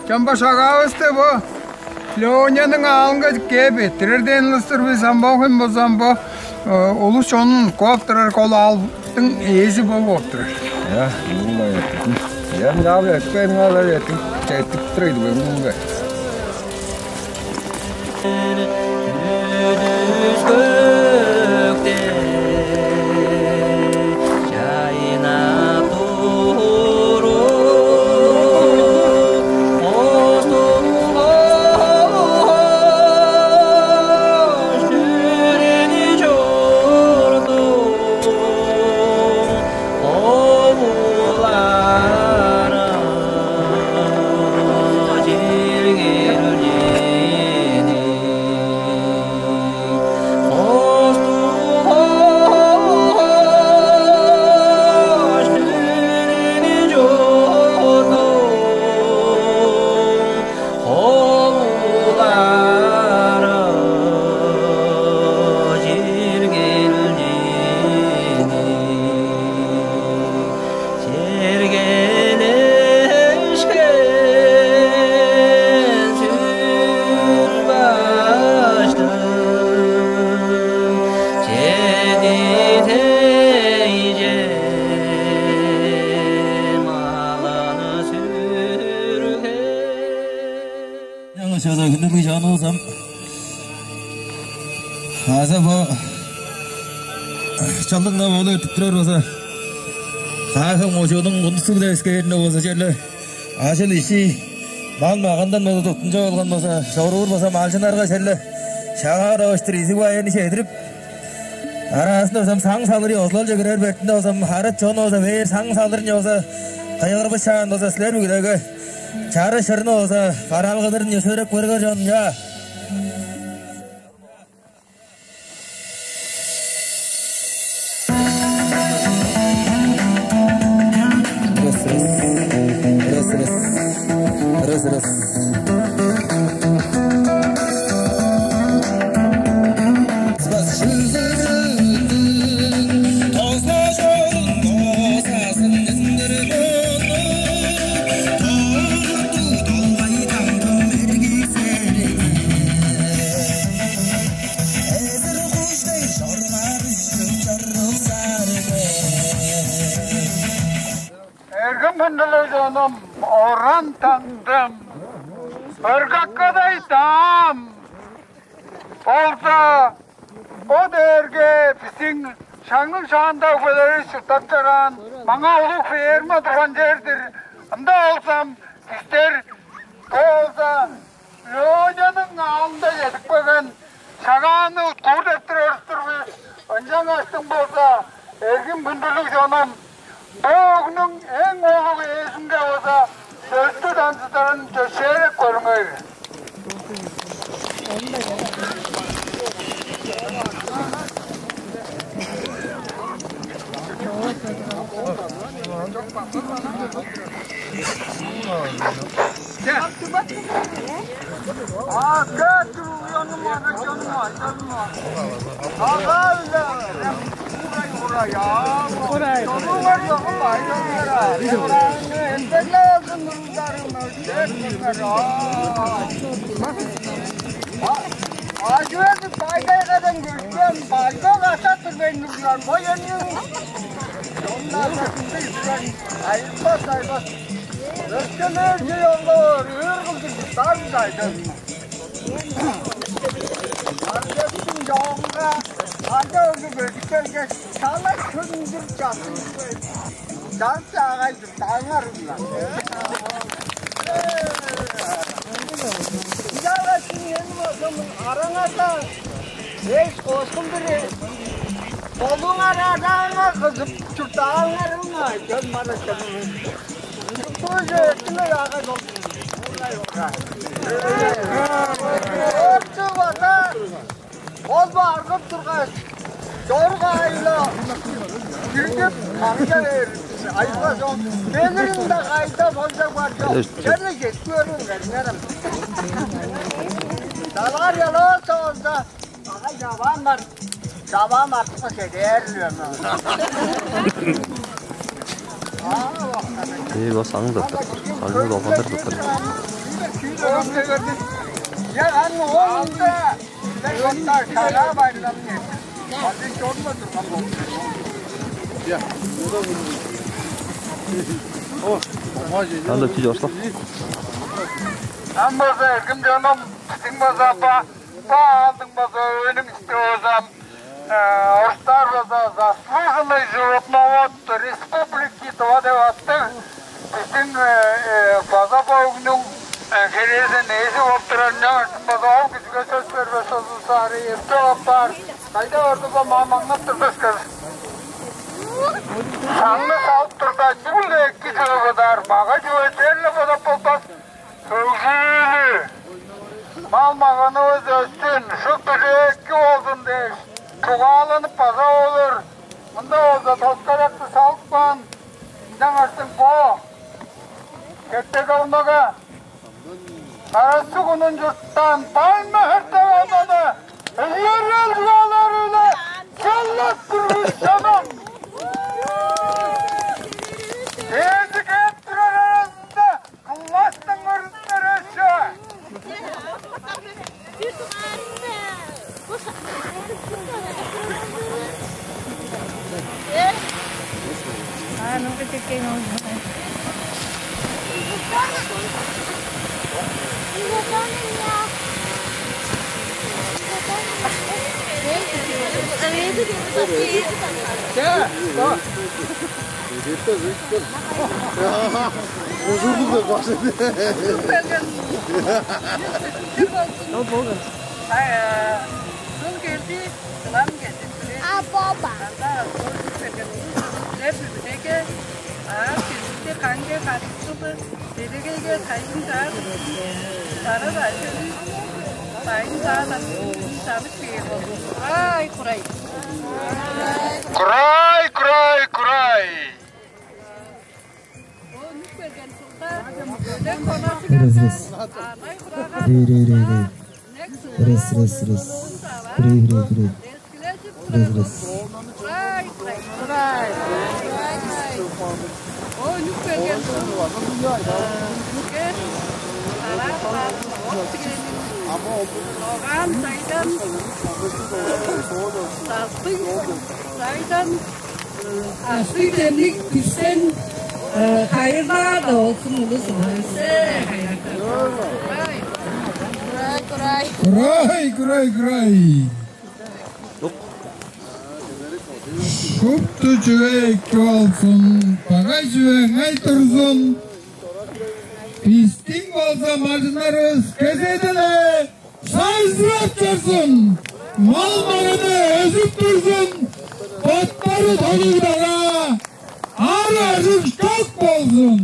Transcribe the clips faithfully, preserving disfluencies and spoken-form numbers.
Чамба шагаавысты бо Лёняның аалынга кээп эрттирер дээн улус-тур бис, ам бо хүн болза бо улус чонун кооп турар кол аалдың ээзи бо бооп турар. Я, улуг-ла эрттирдим. Я, мынаа бо эртпейн ала эртип четтип турайды бо улуг-ла. Чергелешкен сүр баштың чеди тейже малын сүрген. Чаңгыс чаза хүндүлүг чонувус ам. Аза бо чылдың-на болу эртип турар болза, Каа-Хем кожууннуң Кундустуг девискээринде болза черле ажыл-ишчи, мал-магандан болза туттунча болган болза, чоруур болза малчыннарга черле шагаар овуштур изиг байырны чедирип, аразында болза саң салыр ёзулалче кирер бертинде болза арат чон болза бээр саң салырын болза кыйгырбышаан болза силер бүгүдеге чары шырны болза бараалгадырын чөпшээреп көргер чон чаа. Раз, раз. Раз, раз. Раз, раз. Эргим хүндүлүг чонум, оран таңдым, ыргаккадай даам болза, бо дээрге бистиң шагның шаанда өгбелеривис чурттап чораан маңаа улуг ферма турган чер-дир. Ында болза бистер бо болза Лёняның аалында чедип келген шагааны уткуур деп турар-дыр бис. Ынчангаштың болза, эргим хүндүлүг чонум, бо өгнүң эң улуг ээзинге болза сөстү дамчыдырын чөпшээреп көрүңер. Ажывезип байдайгадан көрген, байдал ашап турбайн турган бо эмнең? Оннарга кымдыг турган айылбас айбас. Өскелер жей оңгоор, өөр кылдыр дар жайдан. Аржактың жоогунга ада өгү бөлүп келгеш, шала хүндүр чатып, чаап чаагай-дыр, даңар ындан. Ынчаарга силерниң ошомун араңарда эш кошкун бири болуңар адааңар кызып чурттааңар ыңай чон марачанын. Ындыг бөже эттиңер ага жол. Орчу база ол баргып тургаш, чоргай-ла киргип каңча бээр. Айылга соң келирин-даа кайда болча бар чок. Черле чедип көрүңер, мерем. Давай, ялоо соонда. Ага чаваан бар. Чаваан бартыкка чедээр-ле. Ээ, бо саңы заттар. Саңы долгандыр заттар. Чүү дөрөм чегерди? Я, аны оонда бир боттар шагаа байырлап келди. Азы чорунга турган болду. Анда чү чоршла. Ам болза, эргим чонум, сиң база ба, ба алдың база өөнүң исте озам. Э, орустар база заслуженный животновод Республики Тыва деп аттыг. Биздиң, э, э, база бо өгнүң, э, херээзин ээзи болуп турар, ынчангаш база ол кижиге сөс бербес болзувусса, ары эрте апаар. Кайда барды бо, маа маңнап турбас кыз. Саңны салып турда, чүгле эки чүве бодаар, мага чүве черле бодап болбас. Хөгжүүлү, мал-маганывыс өссүн, шупту чүве эки болзун дээш, чугааланып база болур. Мында болза тос-каракты салып каан, ынчангаштың бо Хертек-Овнага, Кара-Суг Унун чурттаан Байма Хертек-Овнаны ынчаарыл чугаалары-биле чалап тургуш чонум. Дээзи кээп турар аразында кылбастың көрүнүп береши. Ужурлуг деп баш. Ол болган. Ай, э, сыл келди, кылам келди, күрес. А, боба. Анда көрүп берген улус, силер бүдүнеге, а, келиште канча кадыксылы, делегейге сайын чаар, бара-баа чөмү, сайын чаар, чабыш бээр болду. Курай, курай. Курай, курай, курай. Рес, рес. Рей, рей, рей, рей. Рес, рес, рес. Рей, рей, рей. Рес, рес. Огаан сайдан, састыг сайдан, састыг демниг күштен, э, хайырлаар-даа болзун улус. Курай, курай. Курай, курай, курай. Шупту чүве эки болзун, багай чүве ыңай турзун. Бистиң болза малчыннарывыс кезээде-ле сайзырап чорзун, мал-маганы өзүп турзун, боттары толуг-даа, аар-аржык чок болзун.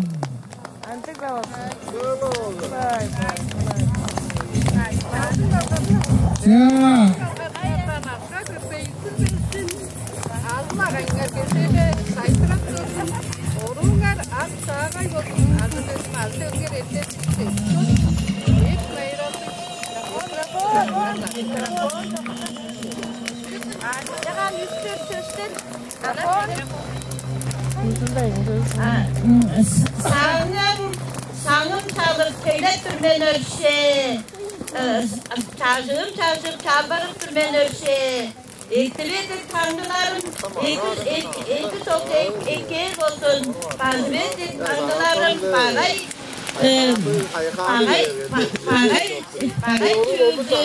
Чаа. Алма-агайыңар кезээде сайзырап турзун. Орууңар ак-чаагай болзун, ажы-төлүң ажы-төлүңер эртер. Эк майыралдыг. Ачагаан үстер сөстер. Саңым, саңым салып, тейлеп тур мен, өршээ. Чажыым чажып, чалбарып тур мен, өршээ. Эки-биле дег таңдыларым, эки, эки, эки чок, эк-, эккээр болзун. Бажы-биле дег таңдыларым багай, э, багай, ба-, багай, багай чүүлдү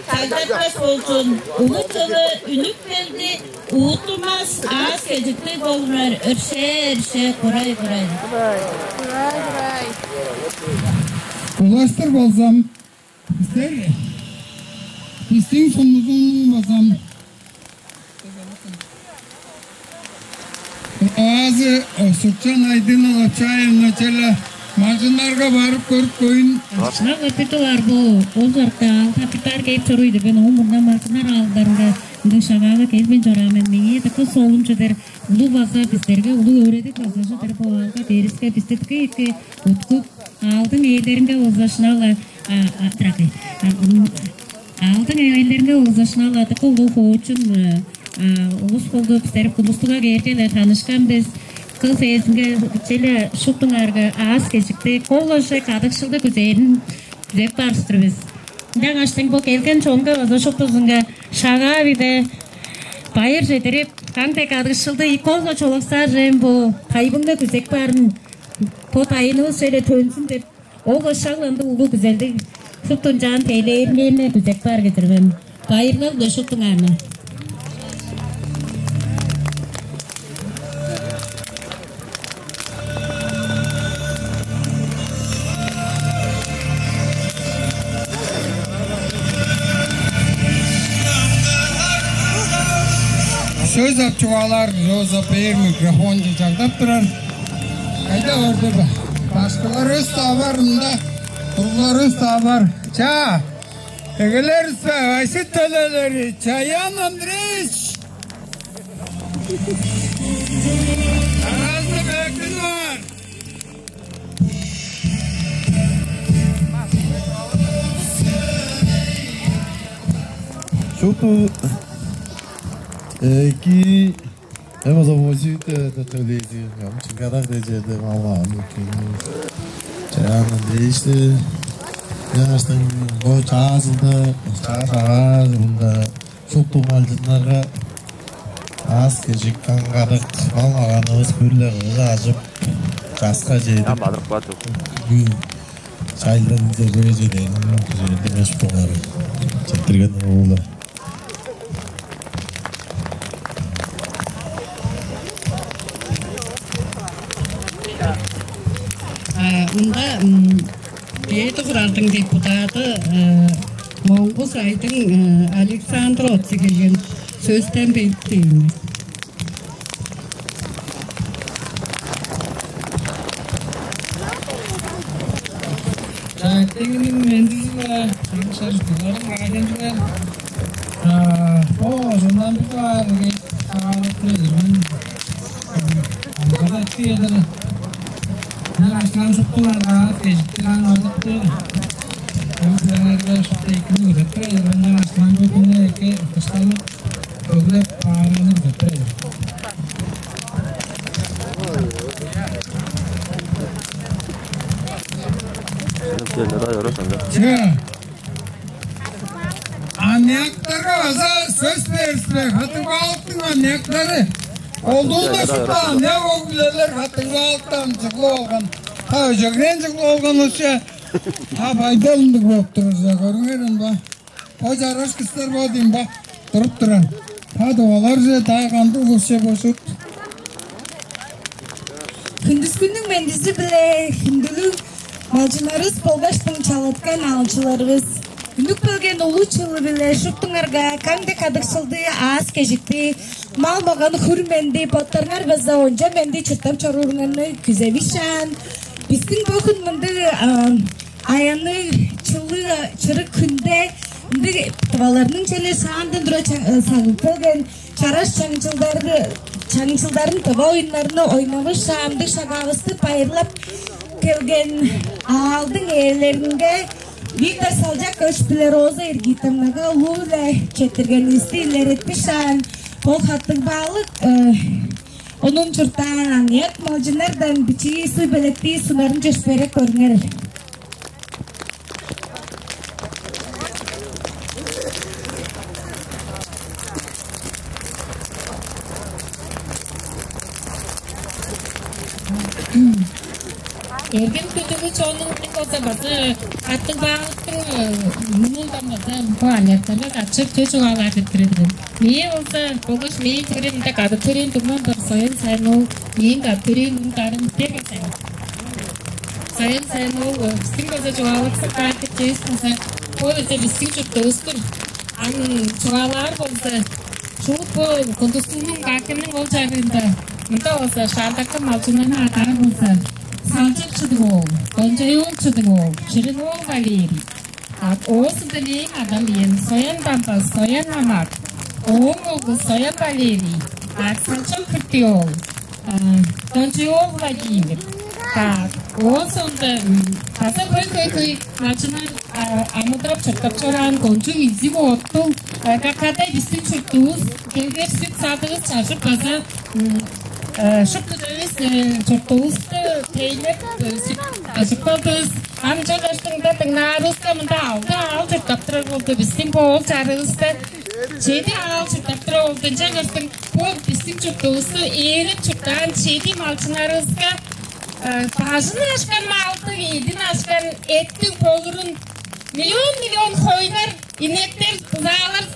чагдатпас болзун. Улуг чылы үнүп келди, уттунмас, аас-кежиктиг болуңар, өршээ, өршээ, курай, курай. Курай, курай. Улаштыр болзам, бистер, бистиң сумузунуң базам Оазы Сурчан Айдын Алапчаевна черле малчыннарга барып көрүп коюн. Шынап-ла бир дугаар бо, ол чарыкта аалда бир дугаар кээп чоруй-дур мен, оон мурнунда малчыннар аалдарынга ындыг шагаага келбейн чораан мен. Меңээ дыка солун чүве-дир, улуг база бистерге улуг өөредиг база чүве-дир, бо аалга, дээриске бисти дыка эки уткуп, аалдың ээлеринге болза шынап-ла, а, а, дыракый, а, м, аалдың ээлеринге болза шынап-ла дыка улуг хоочун, э, а, улус болду. Бистер улустуга кээрге-ле танышкан бис. Кыс ээзинге, черле шуптуңарга аас-кежикти, кол-ла кадыкшылды күзээрин Күзеп баар-дыр бис. Ынчангаштың бо келген чонга база шуптузунга шагаа-биле байыр чедирип, каң дег кадыкшылды икоза чолуксаар чүвем бо тайбыңны күзеп баарын, бо дайынывыс чеде төнзүн деп, ол ышкаш ындыг улуг күзелдиг шупту ынчаан тейлээриннерни күзеп баар кедир мен. Байырлал-биле шуптуңарны. Сөс ап чугаалаар, сөс ап бээр микрофонче чагдап турар. Кайда орду ба? Башкыларывыс-даа бар, мында туругларывыс-даа бар. Чаа, эгелеривис бе, Айсет төлээлери, Чаян Андреевич! Аразында бектиг бар. Шупту эки эм оза возит төлээзи ам чыңгадак дежеде мала. Чаян Андреевичти яштың бо чаазында, чаа сагаа жылында шупту малчыннарга аас-кежик, каң-кадык, мал-маганывыс бир-ле кылгы ажып, часка чедип, Ам бадырып каат чок. Чайларын чергеже чедээниң күзелинде беш бугары четтирген уруулар. А, мында, м, Дээди Хуралдың депутаты, э, Моңгус Айдың, э, Александр Оцигеген сөстен белиттиин. Чаактыгының мендизи-биле, шаңшар, буларың айдынчылар. А, бо ошондан бир баар сагаалап турар мен. Аңгыда чиедир. Мен аштырам шуптуңар каап кежиктиг аң ардыпты. Мен силерге шупту экини күзеп турар мен, мен аштырам бөкүнү эки кышталып, көглеп аарыгын күзеп турар. Чыгар. Аныяктарга база сөс берип тур, Хаттыг-Баалыктың аныяктары. Олдуунда шупту аныяк өг-бүлелер Хаттыг-Баалыктан чыглып алган. Та өжегрен чыглып алган ышча. Та байдалындыг болуп турар, көрүңерем ба? Бо чараш кыстар бо дейм ба? Туруп турар. Та дугаларже, та кандыг улусче бошут. Хүндүскүннүң мендизи-биле хүндүлүг малчыннарывыс болгаш чалыткан аалчыларывыс. Үнүп келген улуу чылы-биле шуптуңарга каң дег кадыкшылды, аас-кежикти, мал-маган, хүр-менди, боттарыңар база онча менди чурттап чорууруңарны күзевишаан. Бистиң бо хүн мындыг, а, аянныг, чылыг, чырык хүнде мындыг тываларның черле шаандан тура ча-, э, сагып келген чараш чаңчылдары, чаңчылдарын, тыва оюннарны ойнавышаан, ындыг шагаавысты байырлап келген аалдың ээлеринге Виктор Салчакович биле Роза Иргитовнага улуу-биле четтиргенивисти илеретпишаан, бо Хаттыг-Баалык, э, ону чурттаан аныяк малчыннардан бичии суй-белеткии сунарын чөпшээреп көрүңер. Эргим күндүлүг чонуң болза база Хаттыг-Баалыктың, э, мурнундан база бо аныяктарга катчып чөй чугаалаар деп турар-дыр. Мээ болза, болгаш мээң төрем, мында кады төрээн турган-дыр, Соян Сайын-оол, мээң кады төрээн муң дарын бээр болза. Соян Сайын-оол, э, бистиң база чугаалаксап каапты чеес болза, ол эвес бистиң чурттуувус-тур. Ам чугаалаар болза, шуут бо Кундустугнуң Бакинниң ол чагыында, мында болза шаандакы малчыннарны адаар болза, Салчак Чыдыг-оол, Дончой-оол Чыдыг-оол, Ширин-оол Валерий. А, оозунда мээң адам ием Соян Бамбас, Соян Мамак, ооң оглу Соян Валерий, а, Салчак Хүртү-оол, а, Дончой-оол Владимир. Так, оозунда, м, база хөй-хөй-хөй малчыннар, а, амыдырап-чурттап чораан кончуг изиг оттуг, а, ка-, кадай бистиң чурттуувус, келгеш, сүт-садывыс чажып база, м, Шупту эвес чуртувусту тейлеп ажыкталдывыс. Ам чыгыштыңда дыңнаарывыска, мында алды аал чурттап турар болду. Биздин бо ол чарывыста чеди аал чурттап турар болду. Ынчангаш бо биздин чуртувусту ээлеп чурттаан чеди малчыннарывыска бажын ашкан малдыг, эдин ашкан эттиг болурун, миллион миллион хойлар, инектер, бызаалар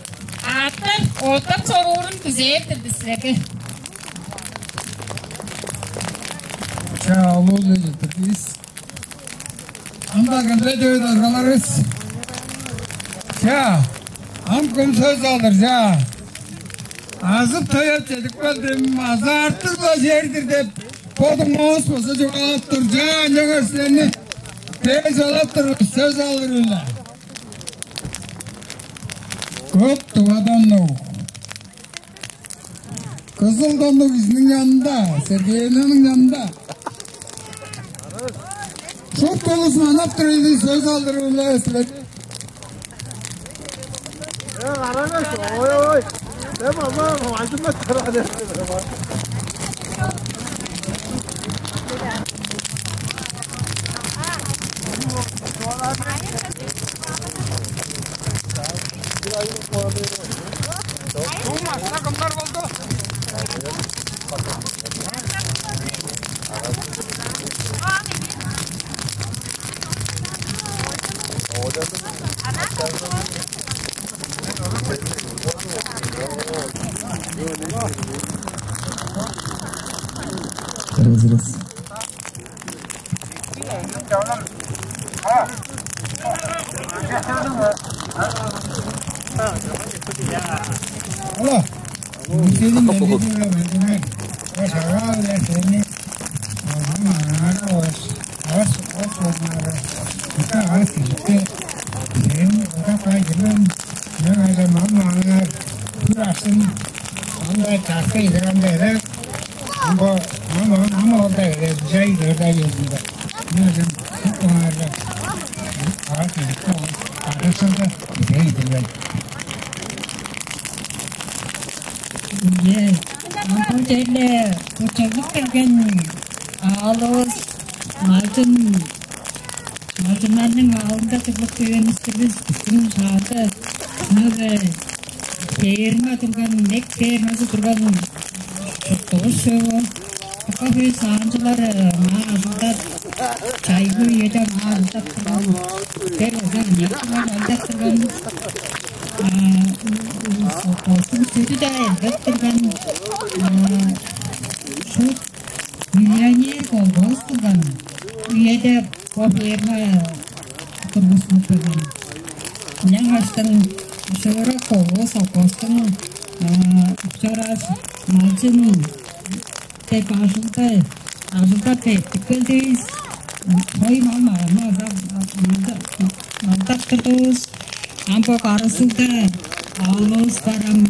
ааттар, оттап чоруурун күзээр-дир бис силерге. Чаа, улуу-биле четтирдивис. Ам-даа кандыг дөй даргаларывыс? Чаа, ам кым сөс алыр, чаа? Азып-тойап чедип келдим, азаартыр-ла чер-дир деп бодуңувус болза чугаалап тур, чаа, ынчангаш силерни дээш олап тур, сөс алыр-ла. Көк Тывадан ол. Кызыл домнуг кижиниң янында, Сергеевнаның янында. Шупту улус манап тур ийин, сөс алдырып-ла силер. Э, караңар, ой, ой. Мен база ажынмай турар. Алло. Мистерин эмнедир бе, мендиме? Бо шагаа-биле сени мама аңаа ос, ос, ос оңаара. Ика ас кижикке, сени ода кай килем, мен айда мама аңаа күр аксын, аңаа часка идерем бере. Амбо, мама, мама орда бере, жай дөрда езинде. Мен айда күр оңаара. Ас кижикке, ас кижикке, ас кижикке. Ийе, ам бо черле кочалдып келген аалывыс, малчын, малчыннарның аалында чыглып келген бис, биздиң шаанда мөге ферма турган, инек фермазы турган чуртувус чүве. Дыка хөй саамчылар маа ажылдап, чайгы үеде маа ажылдап турган, бир ызан инекчилер алдап турган, а, у-, у-, у-, колхоздуң сүдү-даа элбеп турган, а, шуут миллионер колхоз турган үеде бо ферма тургузулуп келген. Ынчангаштың шыырак колхоз, колхоздуң, а, чорааш, малчын деп ажылды, ажылдап эртип келдивис. Хой мал-маганны ада-, ада-, алдаштырдывыс. Ам бо Кара-Сугда аалывыс бар, ам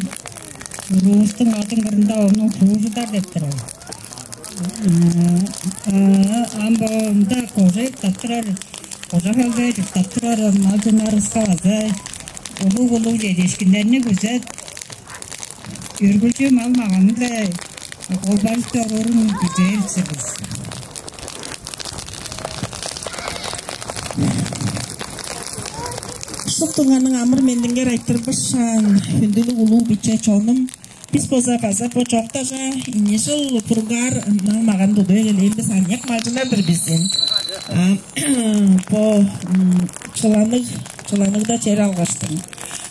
уруувустуң адын кырында ону Хуужудар деп турар. Ам бо ында кожа чурттап турар, кожа хөлге чурттап турар малчыннарывыска база улуг-улуг чедиишкиннерни күзеп, үргүлчү мал-маганны-биле кол бажып чоруурун күзээр-дир бис. Шуптуңарның амыр-мендиңер айтырбышаан, хүндүлүг улуг биче чонум. Бис болза база бо чоктажа ийи чыл бурунгаар мал-маган тудуп эгелээн бис, аныяк малчыннар-дыр бис ийин. А, бо, м, чыланныг, чыланныг-даа чер алгаштың.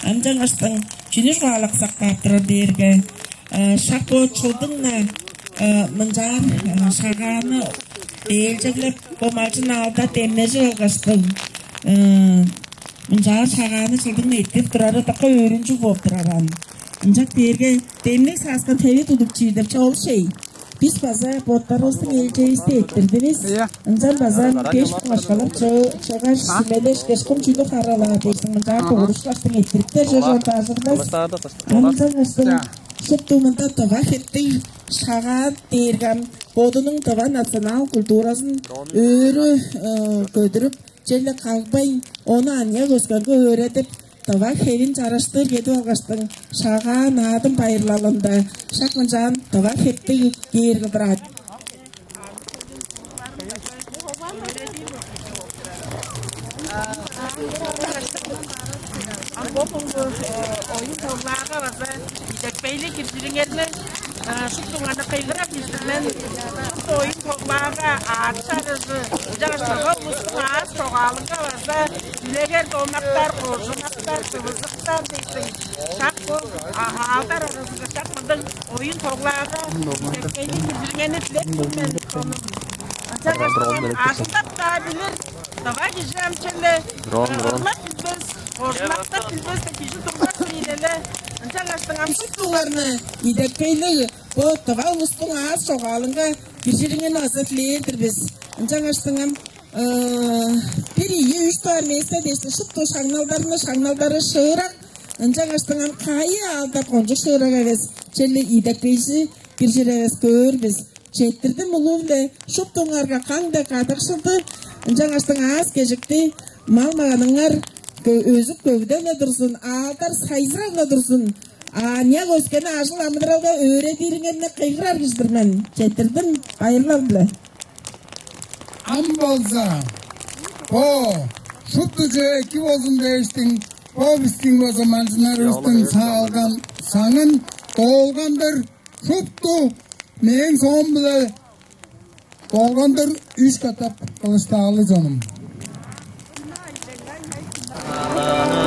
Ынчангаштың чүнү чугаалаксап кааптырар дээрге, э, шак бо чылдың-на, э, мынчаар, э, шагааны ээлчеглеп, бо малчын аалда демнежип алгаштың, э, мынчаар шагааны чылдың-на эрттирип турары дыка өөрүнчүг болуп турар аан. Ынчап кээрге, демнег сааскан теве тудуп чиир деп чоолушей. Бис база боттарывыстың ээлчээвисти эрттирдивис. Ийе. Ынчан база беш муң акшалап чы-, чыгаш, сүмелешкеш, кым чүнү харыылаар дээштиң, мынчаар дугурушкаштың эрттириптер чер чорду ажырбас. Ынчангаштың шупту мында тыва хеттиг шагаан дээрге ам бодунуң тыва национал культуразын өрү, э, көдүрүп, черле кагбайн, ону аныяк өскенге өөредип, Тыва хевин чараштыр кедип алгаштың, Шагаа Наадым байырлалында шак мынчаан тыва хевти киир кылдыр аът. Ам бо бүгүнкү оюн-тоглаага база идепкейлиг киржириңерни шуптуңарны кыйгырап бижидир мен. Шупту оюн-тоглаага, аът чарыжы, ынчангаш тыва улустуң аас чогаалынга база үлегер домактар, кожунактар, тывызыктар дээштиң. Шак бо аалдар аразынга шак мындыг оюн-тоглаага идепкейлиг киржириңерни дилеп тур мен, ону. Ынчангаш ам ажылдап-даа билир, тыва кижи ам черле ырлап билбес, кожунактап билбес деп кижи турбас ийин але. Ынчангаштың ам шуптуңарны идепкейлиг бо тыва улустуң аас чогаалынга киржириңерни база дилээр-дир бис. Ынчангаштың ам бир, ийи, үш дугаар место дээш, шупту шаңналдарны, шаңналдары шыырак. Ынчангаштың ам кайы аалдар кончуг шыырак эвес, черле идепкейжи киржир эвес, көөр бис. Четтирдим улуу-биле, шуптуңарга каң-даа кадыкшылды, ынчангаштың аас-кежикти, мал-маганыңар өзүп-көвүдеп-ле турзун, аалдар сайзырап-ла турзун, аныяк өскени ажыл-амыдыралга өөредириңерни кыйгырар кижи-дир мен. Четтирдим, байырлал-биле. Ам болза, бо шупту чүве эки болзун дээштиң, бо бистиң база малчыннарывыстың саалган саңын долгандыр, шупту мээң соом-биле долгандыр үш катап кылыштаалы, чонум. Ам аңаа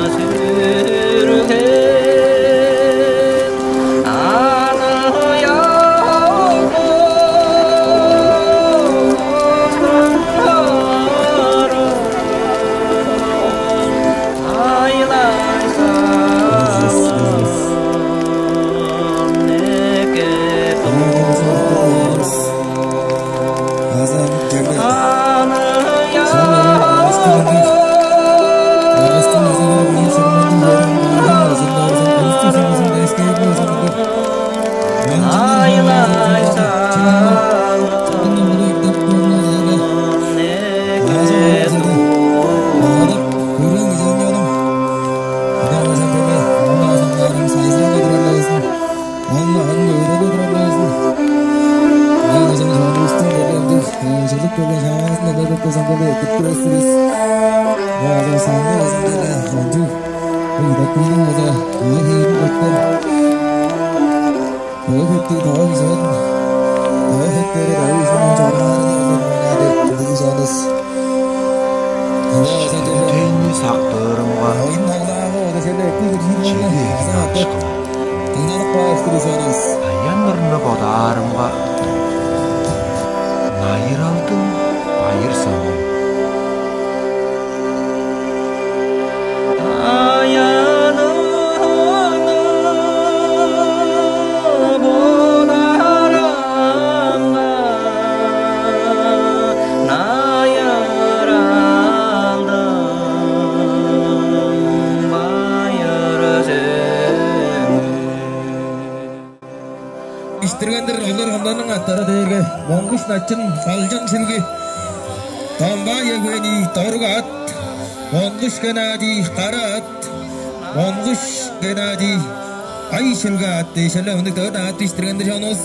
өөредип турар-ла безин. Аңаа ынчан чонувустуң берген бир ужурлуг берген чагаазын-даа берип болза, бо эки турар-дыр бис. База саңны база-даа кончуг ыдыктыг база ылы хевин көрүптер. Бо хевти тыва кижи, бо хевтери тыва кижиниң чораары деп ужурлуг маңаа деп билдирген чонувус. Ында база черле Тени сактырымга. Оюн налдаагаа ода черле эки киржириңни база катап. Дыңнадып каастыр ужарывыс. Аян-нырны бодаарымга, найыралдың байыр-сагын. Аяныңны бодаарымга, найыралдың байыр-сагын. Иштирген-дир олар, оларның аттары дээрге Монгуш Начын, Салчын Шилги, Домбай Евгений, Доруг Аът, Монгуш Геннадий, Кара Аът, Монгуш Геннадий, Ай Шилги Аът дээш, эле мындыг дөрт аът иштирген-дир чонувус.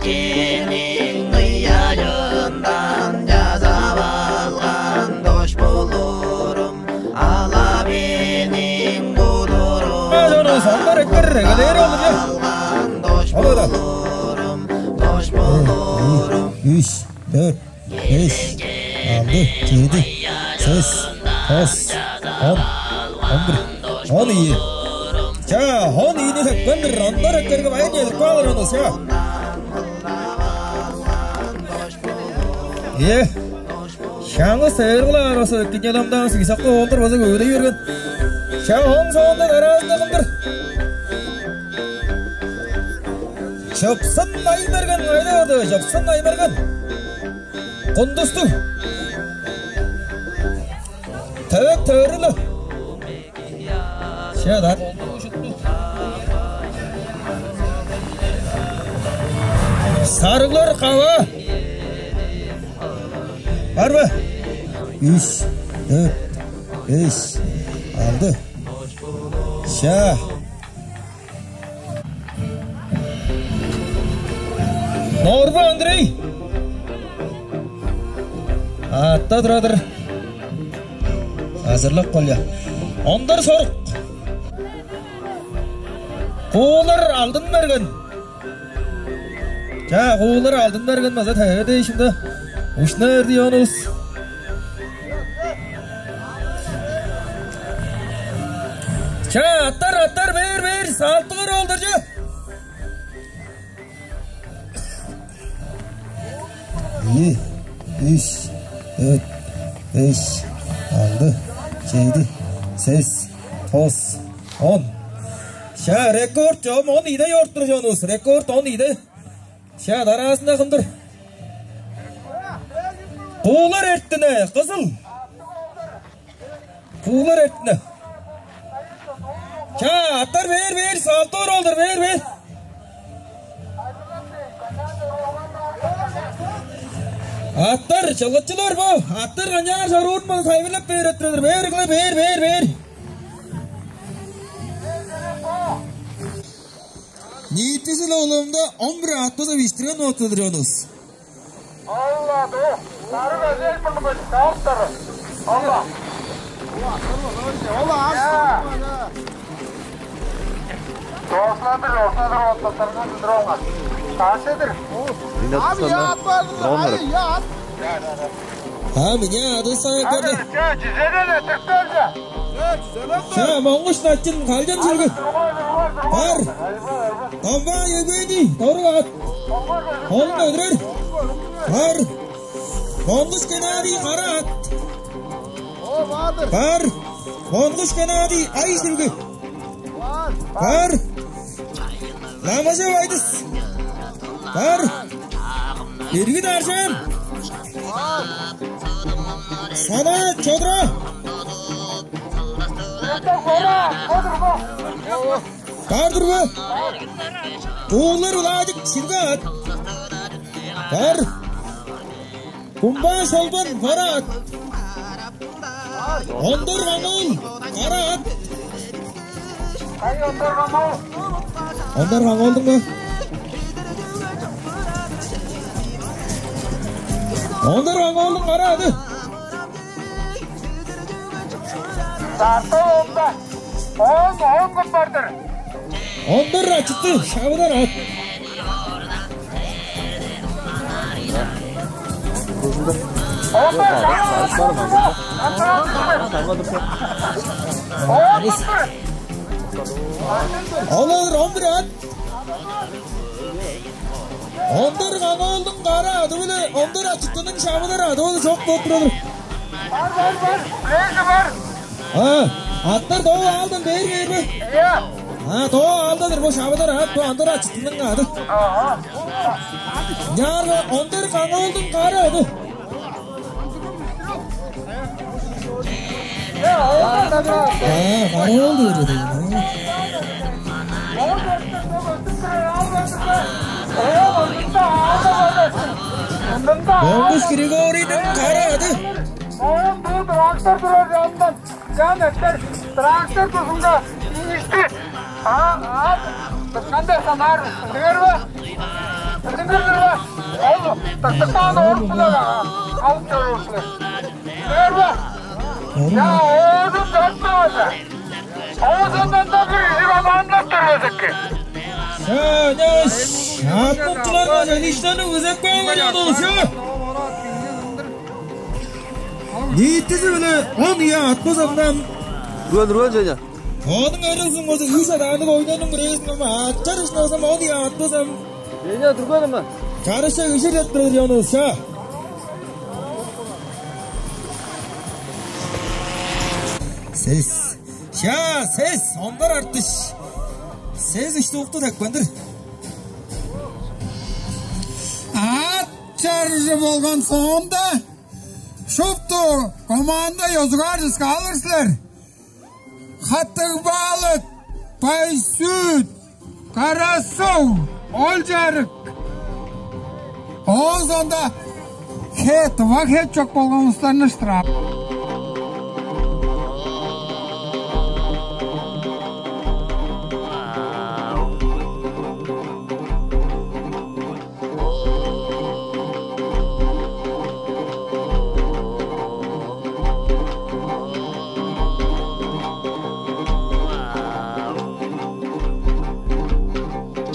Мээң ыяжындан чазап алган дош болурум, ала мээң кудурум. Чонувус, ондар эккер, эгелээри болур, че. Алган дош болурум, дош болурум. Үш, дөрт, беш, алды, чеди, сес, тос, он, он бир, он ийи. Чаа, он ийини сөккен-дир, ондар эккерге байыр чедирип каалар ону, чаа. Ийе. Чаңгыс Тывыглар база экинчи адамдан сыйсакка оолдар база көөлей берген. Чаа, ооң соонда дараазында кым-дыр? Чыпсын Аймерген, кайда барды? Чыпсын Аймерген. Кундустуг. Төвек төрүлү. Чаа, дар. Сарыглар Кава. Бар бе? Үш, дөрт, беш, алды. Чаа. Норбу Андрей. Аътта тура-дыр. Азырлап кол, чаа. Ондар Сорук. Куулар Алдын-Мерген. Чаа, Куулар Алдын-Мерген база теве дээш, ында ушна берди, чонувус. Чаа, аъттар, аъттар, бээр, бээр, салтыгыр олдур, че. Ийи, үш, дөрт, беш, алды, чеди, сес, тос, он. Чаа, рекорд чогум он ийиде чоруп тур, чонувус. Рекорд он ийиде. Чаа, дараазында кым-дыр? Куулар Эртине, Кызыл. Куулар Эртине. Чаа, аъттар, бээр, бээр, салтыгыр олдур, бээр, бээр. Аъттар, чылгычылар бо. Аъттар канчаар чоруурун база тайылбырлап бээр эртер-дир. Бээр, бээр, бээр, бээр. Ниитизи-биле улуунда он бир аът база бижиттирген болуп-тур, чонувус. Алла, до, сарыг эжел мурнунга чаап-тыр. Алла. Ол аз. Доозуландыр, доозуландыр, оттаттарыңар билдирип алган. Каш-тыр? Ам я атпадым. Ай, я ат. А, меня адыса эккерди. Че, чүзеден этиктелче. Че, чүзеден. Че, Моңгуш Начын, Калчан Шүлгү. Бар. Домбаа Евгений, Дорук аът. Ону көдүрер. Бар. Моңгуш Геннадий, Кара аът. Бар. Моңгуш Геннадий, Ай Шүлгү. Бар. Ламажап Айдыс. Бар. Иргит Аржаан. Санаа Чодура. Бар-дыр бе? Куулар Владик, Ширге аът. Бар. Кумбаа Шолбан, Кара аът. Ондар Каңоол, Кара аът. Ондар Каңоолдуң бе? Ондар Каңоолдуң Кара аъды. Сарта онда. Он, он кым бар-дыр? Ондар Ачыты, Шабыдар аът. Олар он бир аът. Ондар Каңоолдуң Кара аъды-биле Ондар Ачытының Шабыдар аъды ол чок болуп турар. Бар, бар, бар. Лезі бар. А, аъттар доо аалдан бээр, бээр бе? Ийе. А, доо аалда-дыр бо Шабыдар аът, бо Ондар Ачытының аъды. Ага. Чаарга Ондар Каңоолдуң Кара аъды. Ээ, Кара аал дээр эди. Моңгуш Григорийниң Кара аъды. Оон бу трактор турар жанындан. Жан эттер трактор тузунга ийишти. А, а, кандай санаар, билдиңер бе? Билдиңер бе? Тактыкпаан оорукчулар алып чоруур силер. Көрбе. Я, оозун чоруппаңар. Оозундан-даа бир ижик омааннап тур эвеспе. Шаняш, аапкынчыларга чедииштерни күзеп кааңар, чонувус, чо. Ниитизи-биле он ийи аът базамдан. Үрген, үрген, Женя. Ооң эрезин болза, үш адаанныг ойнарның бирээзин ам ачар ышын болза, он ийи аът базам. Женя, үрген ама. Чарыша кижи деп турар, чонувус, чо. Сес. Ша, сес, ондар артыш. Сес иштукту тепкен-дир. Аът чарыжы болган соонда шупту команда ёзугаар чыскаалыр силер. Хаттыг-Баалык, Бай-Сүт, Кара-Суг, Ол-Чарык. Ооң соонда хет, ва хет чок болган улустарны штраф.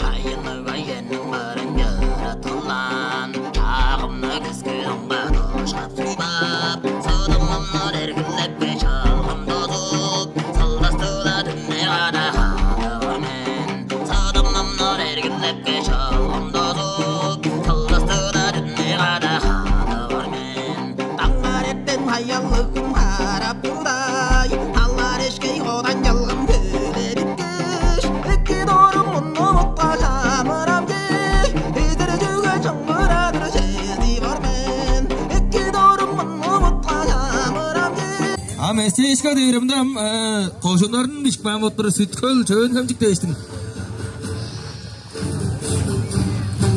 Чайынныг бай черниң бырын чырыттылаан, чаагымны күскү доңга дошкап суйбап, сыдымымны эргилепке чылгым дозуп, сылдыстыг-даа дүнде када халыыр мен. Сыдымымны эргилепке чылгым дозуп, сылдыстыг-даа дүнде када халыыр мен. Даңнаар эртен хаяллыгым харап турдай, алар эшкей кодан чылгым төледипкеш, эки дорум мунну бутка чамырам дээш, эдир чүге чыңгырадыр чеди бар мен. Эки дорум мунну бутка чамырам дээш. Ам эстешка дээримде ам, э, кожуннарын бишип каан болуп тур, Сүт-Хөл, Чөөн-Хемчик дээштиң.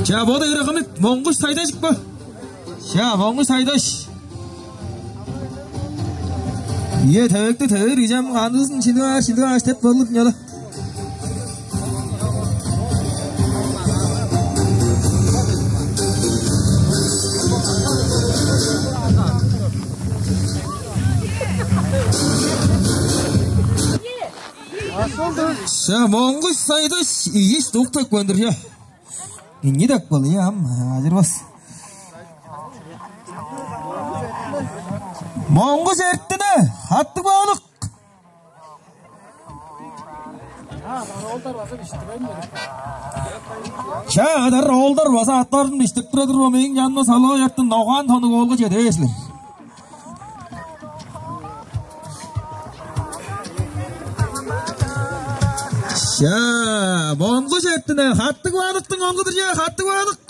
Чаа, бо дээрге кымык? Моңгуш Сайдаш бо. Чаа, Моңгуш Сайдаш. Ийе, тевекти тевер, ижем, канызын шилип аар, шилип аар деп болуп, чаа. Ша, Моңгуш Сайдаш ийи штук тепкен-дир, чаа. Ийи тепкен, ийе, ам ажырбас. Моңгуш Эртине, Хаттыг-Баалык. Чаа, адар оолдар база аъттарын бижиттирип турар-дыр бо, мээң чанымда салоо чартын ногаан тонуг оолга чеде бээр силер. Чаа, Моңгуш Эртине, Хаттыг-Баалыктың оглу-дур, чаа, Хаттыг-Баалык.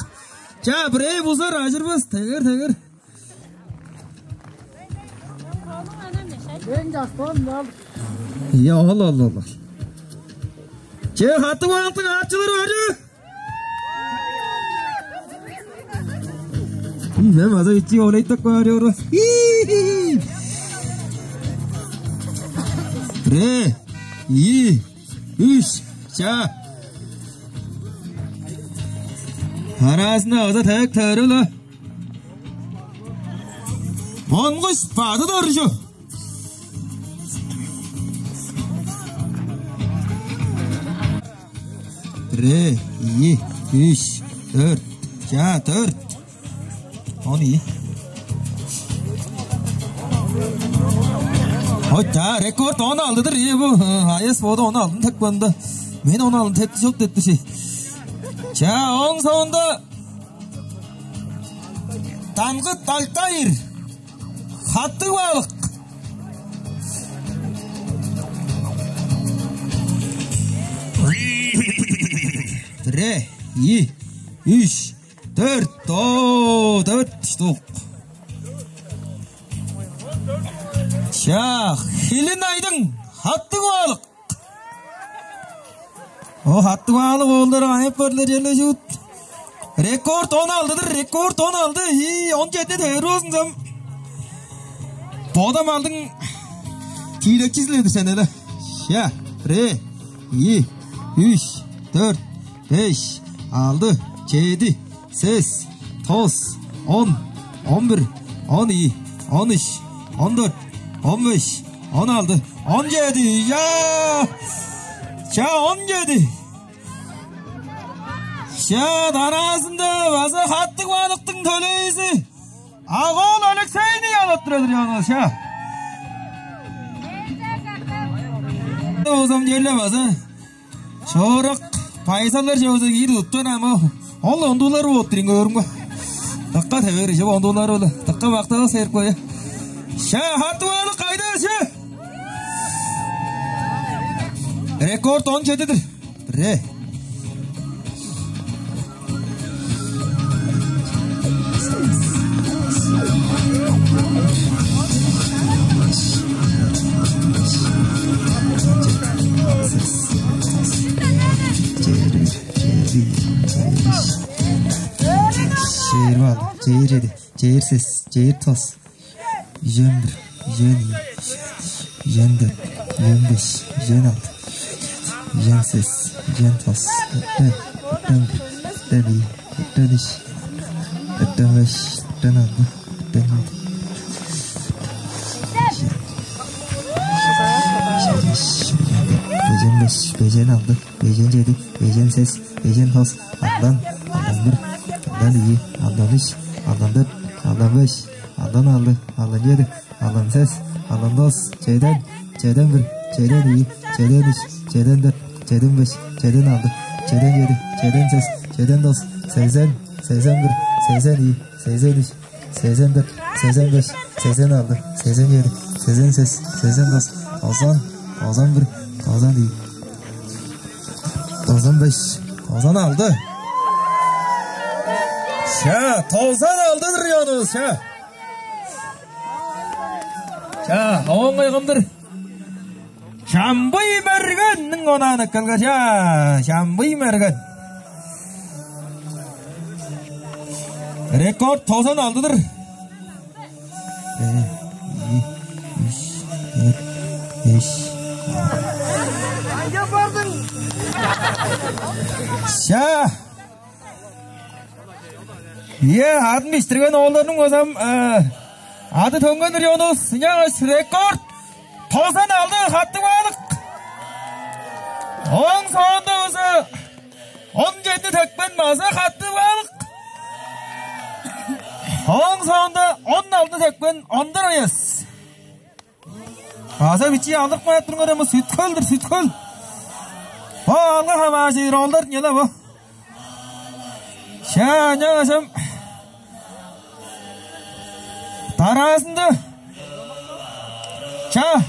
Чаа, бирээ бузар, ажырбас, тевер, тевер. Эң чаштан мынаар. Ийе, ол, ол, ол. Че, Хаттыг-Баалыктың аачылары бар чүве? Мен база бичии олейток бар чору. Бирээ, ийи, үш, чаа. Аразында база тевек тевер-ле. Моңгуш база доржу. Бирээ, ийи, үш, дөрт, чаа, дөрт. Он ийи. Ой, чаа, рекорд он алды-дыр. Ийе, бо, э, Аяс боду он алдын тепкен-даа. Мен он алды тепти чок деп тур ши. Чаа, ооң соонда Тангыт Алтайыр. Хаттыг-Баалык. Бирээ, ийи, үш, дөрт, оо, дөрт штук. Чаа, Хилин Айдың, Хаттыг-Баалык. О, Хаттыг-Баалык оолдары кайып барлар, черле шуут. Рекорд он алды-дыр, рекорд он алды. Ийе, он чеди тевер болзун сам. Бодам алдың тиилекчизи-ле-дир сен, эле. Чаа, бирээ, ийи, үш, дөрт, беш, алды, чеди, сес, тос, Он, он бир, он ийи, он үш, он дөрт, он беш, он алды, он чеди. Ча! Ча, он чеди. Ча, дараазында база Хаттыг-Баалыктың төлээзи Агол Алексейни алып турар-дыр, чонувус, ча. Озам черле база Шорак пайсалар чогуза киир туттан ама ол ондуулар болуп турун көрүңме. Дыка тевер же ондуулар бола. Дыка бактавас эрик кое. Ша, Хаттыг-Баалык кайда ше? Рекорд он чедидир. Бре. Чер бал, чер чеди, чер сес, чер тос. Үжен бир, үжен ийи, үжен дөрт, үжен беш, үжен алды, үжен сес, үжен тос, үжен, үжен бир, үжен ийи, үжен үш, үжен беш, үжен алды, үжен чеди, үжен беш, үжен алды, үжен чеди, үжен сес, үжен тос, алдан, алдан бир, алдан ийи, алдан үш, алдан дөрт, алдан беш, алдан алды, алдан чеди, алдан сес, алдан тос, чеден, чеден бир, чеден ийи, чеден үш, чеден дөрт, чеден беш, чеден алды, чеден чеди, чеден сес, чеден тос, сезен, сезен бир, сезен ийи, сезен үш, сезен дөрт, сезен беш, сезен алды, сезен чеди, сезен сес, сезен тос, тозан, тозан бир, тозан ийи, тозан беш, тозан алды. Ша, тозан алды-дыр, чонувус, ша. Ча, оон кайгамдыр. Чамбый Мергенниң онаан эккелген. Ча, Чамбый Мерген. Рекорд тозан алды-дыр. Бе, ийи, үш, дөрт, беш. Ча. Ийе, адын биштирген оолдарның базам, э, ады төнген районувус, ынчангаш рекорд тозан алды Хаттыг-Баалык. Ооң соонда база он чеди тепкен база Хаттыг-Баалык. Ооң соонда он алды тепкен Ондар Аяс. База бичии алырып каап турган эми Сүт-Хөл-дүр, Сүт-Хөл. Бо алгы хамаажы ролдар нела бо. Ша, ынчангаш ам дараазында. Ча,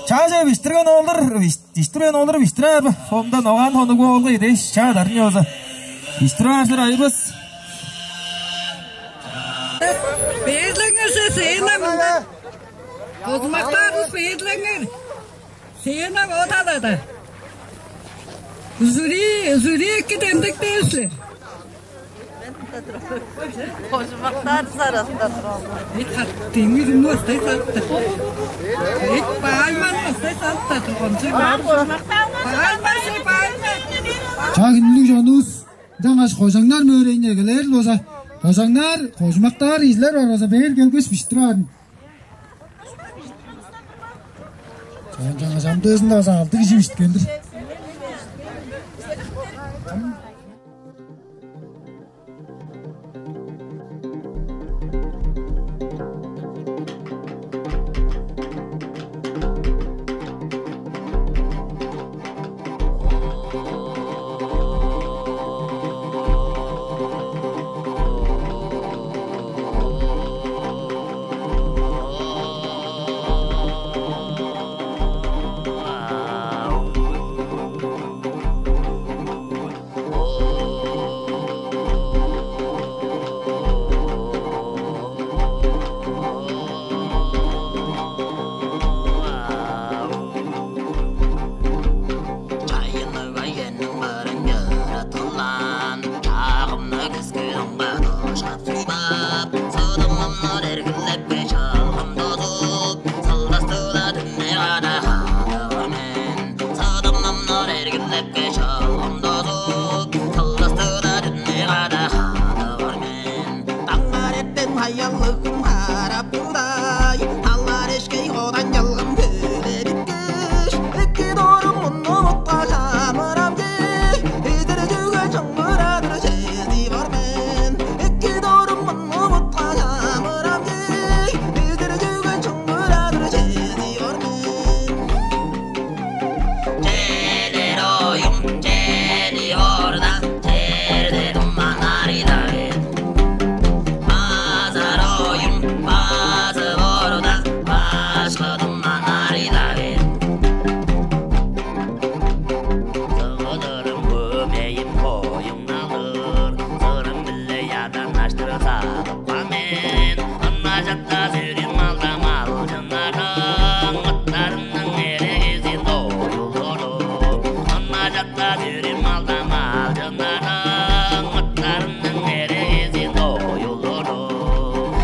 чаже биштирген олар, биш-, биштирген олар биштирер бе? Сонда ногаан хонугу олга идеш, ча дарын ёза. Биштирер сир айырбас. Бээрлеңерже сыйынам. Кожумактаарывыс бээрлеңер. Сыйынам одалада. Жюри, жюри эки демдек дээр силер. Кожумактаарывыс арасында турган. Эт хат, демир мостай сатты. Эт баайман мостай сатты турган. Баайман, баайман. Чаа, хүндүлүг чонувус. Ынчангаш кожаңнар мөөрейни эгелээр-ле болза, кожаңнар, кожумактаар кижилер бар болза, бээр келгеш, бижиттирип аарын. Ынчангаш амдыызында база алды кижи бижиткен-дир. Садыпкан мен, ынча чатта сүрүн малда малчыннарның ыттарының эрегезин доюлдуруп, ынча чатта сүрүн малда малчыннарның ыттарының эрегезин доюлдуруп.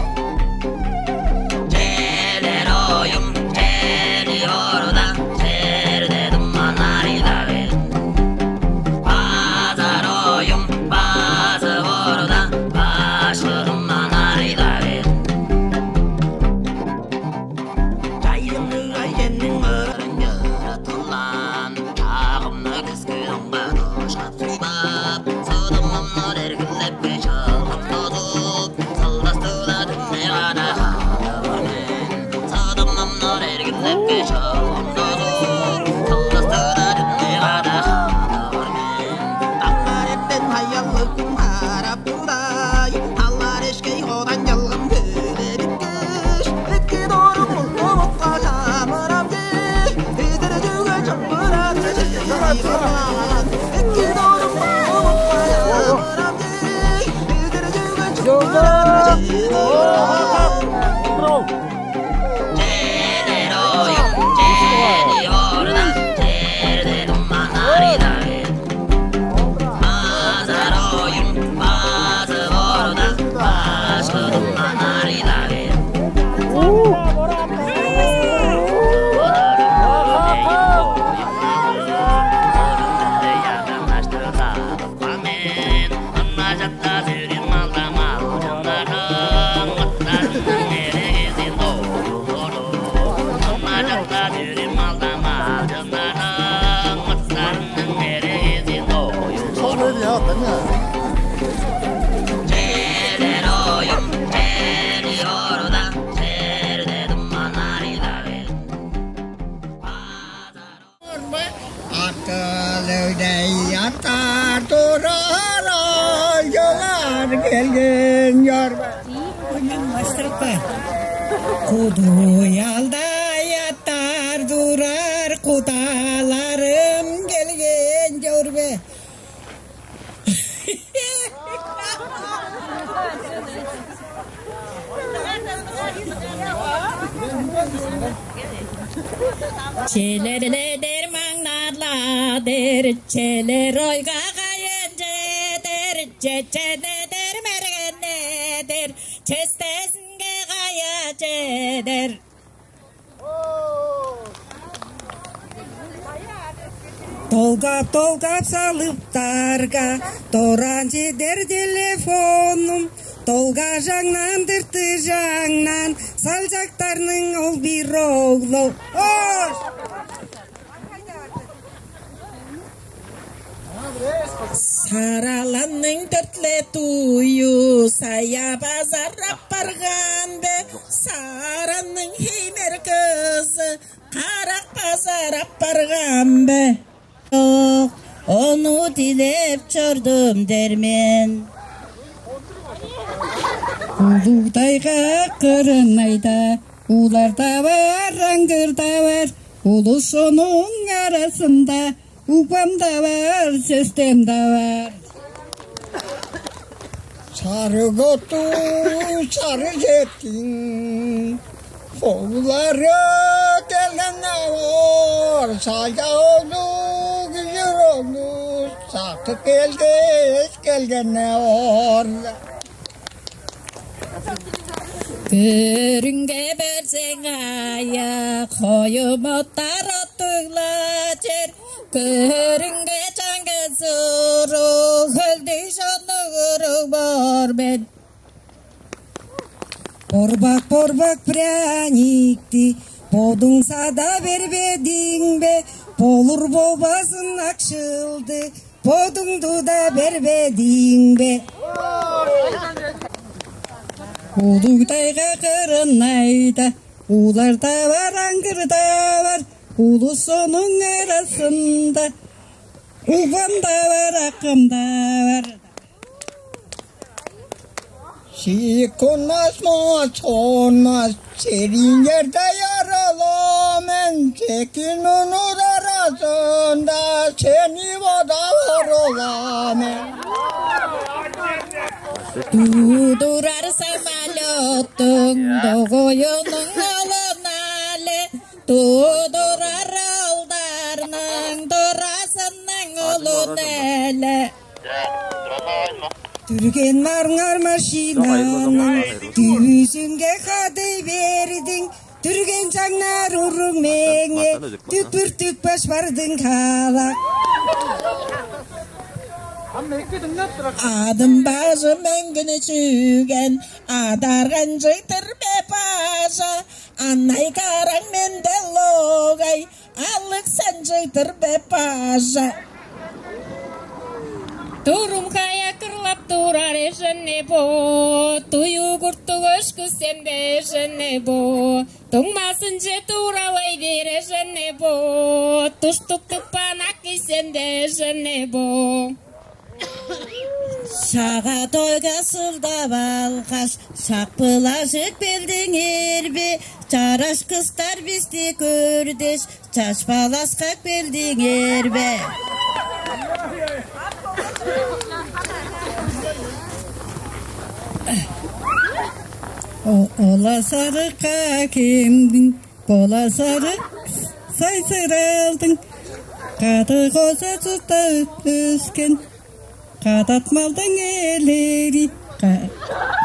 Челер оюм, чели орда, черде думаннар идавет. Базар оюм, базы орда, башкы думаннар идавет. Чайынныг айженниң ырын чырыттылаан, чаагымны күскү доңга дошкап суйбап, сыдымымны эргилепке чылгып тозуп, сылдыстыла дүнне када хадыр мен. Сыдымымны эргилепке чылгып тозуп, сылдыстыла дүнне када хадыр мен. Даңнар эртен хаяллыг хүн харап тудай, алар эшкей кодан чылгым төледиккеш, эки дорум улту бутка чамырап кей, эдер чүге чымырады чей. Эки дорум улту бутка чамырап кей, эдер чүге чымырады чей. Чедер оюм, чеди орда, черде думаннар идавет. Базар оюм, базы орда, башкы думаннар идавет. Мен ынажатта сүрүн малда малчыннарның ыттарының эрегезин доюлдуруп, ынажатта сүрүн малда малчыннарның ыттарының эрегезин доюлдуруп. Чедер оюм, чеди орда, черде думаннар идавет. Акыл өйдей аттар турар, ол чылар келген чорба. Куду ялдай аттар турар, кудаларым келген чорба. Челерледер, маңнарлар дер, челер ойга кайын чедер, чеченедер, мергенедер, честезинге кая чедер. Долгап-долгап салыптарга, дораан чедер телефонум, долгажаңнаан, дыртыжаңнаан, салчактарның ол бир оглу. Ой! Сараланның дөртле дуюу сая базар апарган бе? Саранның хеймер кызы карак базар апарган бе? Чок, ону дилеп чордум дер мен. Улуг-Тайга кырынайда, улар-даа бар, аңгыр-даа бар, улус чонуң аразында. Угбам-даа бар, сестем-даа бар. Сарыг оттуг, сарыг септиң оглары келген-не боор, салчак оглу, күжүр оглу, сактып келгеш келген-не боор. Көрүңге берзең аяк, хоюм оттар оттуг-ла чер. Көрүңге чаңгыс уруг, хөлдүг чоннуг уруг боор мен. Борбак, борбак пряникти бодуң сада бербедиң бе? Болур болбазын акшылды бодуңду-даа бербедиң бе? Улуг-Тайга кырынайда, улар-даа бар, аңгыр-даа бар, улус чонуң аразында. Угбам-даа бар, акым-даа бар. Шиик хонмас, моос хонмас, сериңерде ярала мен, секин унур аразында сени бодап орала мен. Тудурар самолеттуң дугуюнуң олуна-ле, тудурар олдарның туразының олуна-ле. Дүрген марыңар машинаның дүзүнге хадый бердиң, дүрген чаңнар уруг меңээ дүпүртүк баш бардың хаалак. Адым бажы мөңгүнү чүген, адарганчыг-дыр бе бажа, анай караң менде логай, алык санчыг-дыр бе бажа. Турум хая кырлап турар эжене бо, туюгуртуг өшкү сенде эжене бо. Дуңмазынче тууралай бир эжене бо, туштук тыппан ак кисенде эжене бо. Шага тойга сылдап алгаш, шапылажык белдиңер бе, чараш кыстар бисти көрдеш, чашпаласкак белдиңер бе. О-, ола сарыкка кемдиң, бола сарык сайсыралдың, кады коза чуртта өскен, кадат малдың элери, ка-,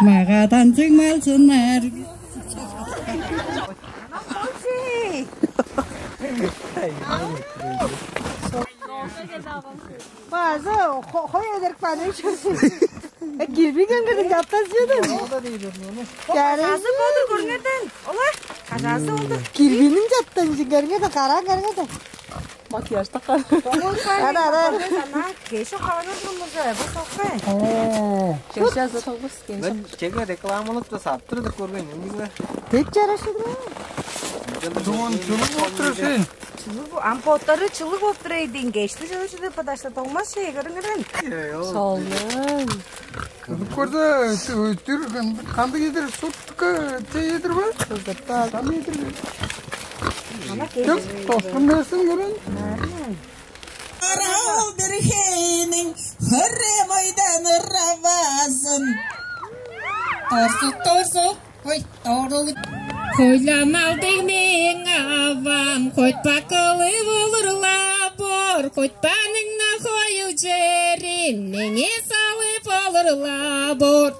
магаданчыг малчыннар. База хо-, хой эдерик баны чөсү. Э, кирбиген кырдың чаптас жеден. Кажаазы болур көрүңерден. Олар кажаазы болур. Кирбиниң чаптан жиңгерге да караң карга да. Макияж таккан. Ара, ара. Ана кеши каанын кылмыржа, бу сокпай. Оо. Кеши азы тогбус, кеши. Мен чеге рекламалык да саптыр деп көрген эмниг бе? Деп жарашыгын. Дуун чулук болуп тур сен. Чылыг бо-, ам боттары чылыг болуп тур эйдиң. Кешти чылы чылы подашта тоңмас чей көрүңерен. Солун. Көрүп көрдө, дүр кандыг эдир, суттука чей эдир бе? Кызытта. Там эдир бе? Ана Чок, кеши. Тостун берсин көрүн. Арал бир хейниң хөрем ойдан ыравазын. Торсук, торсук, ой, торулук. Хойламалдыг мээң авам, котпакылы болурла бор, котпаныңна хою черин меңээ салып олурла бор.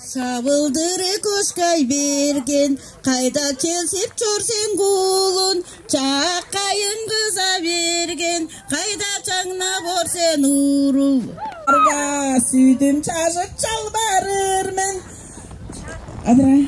Шавылдыры кошкай берген, кайда келсип чор сен куулун, чааккайын кыза берген, кайда чаңнап ор сен уурул. Арга сүдүм чажып чалбарыр мен. Адыра.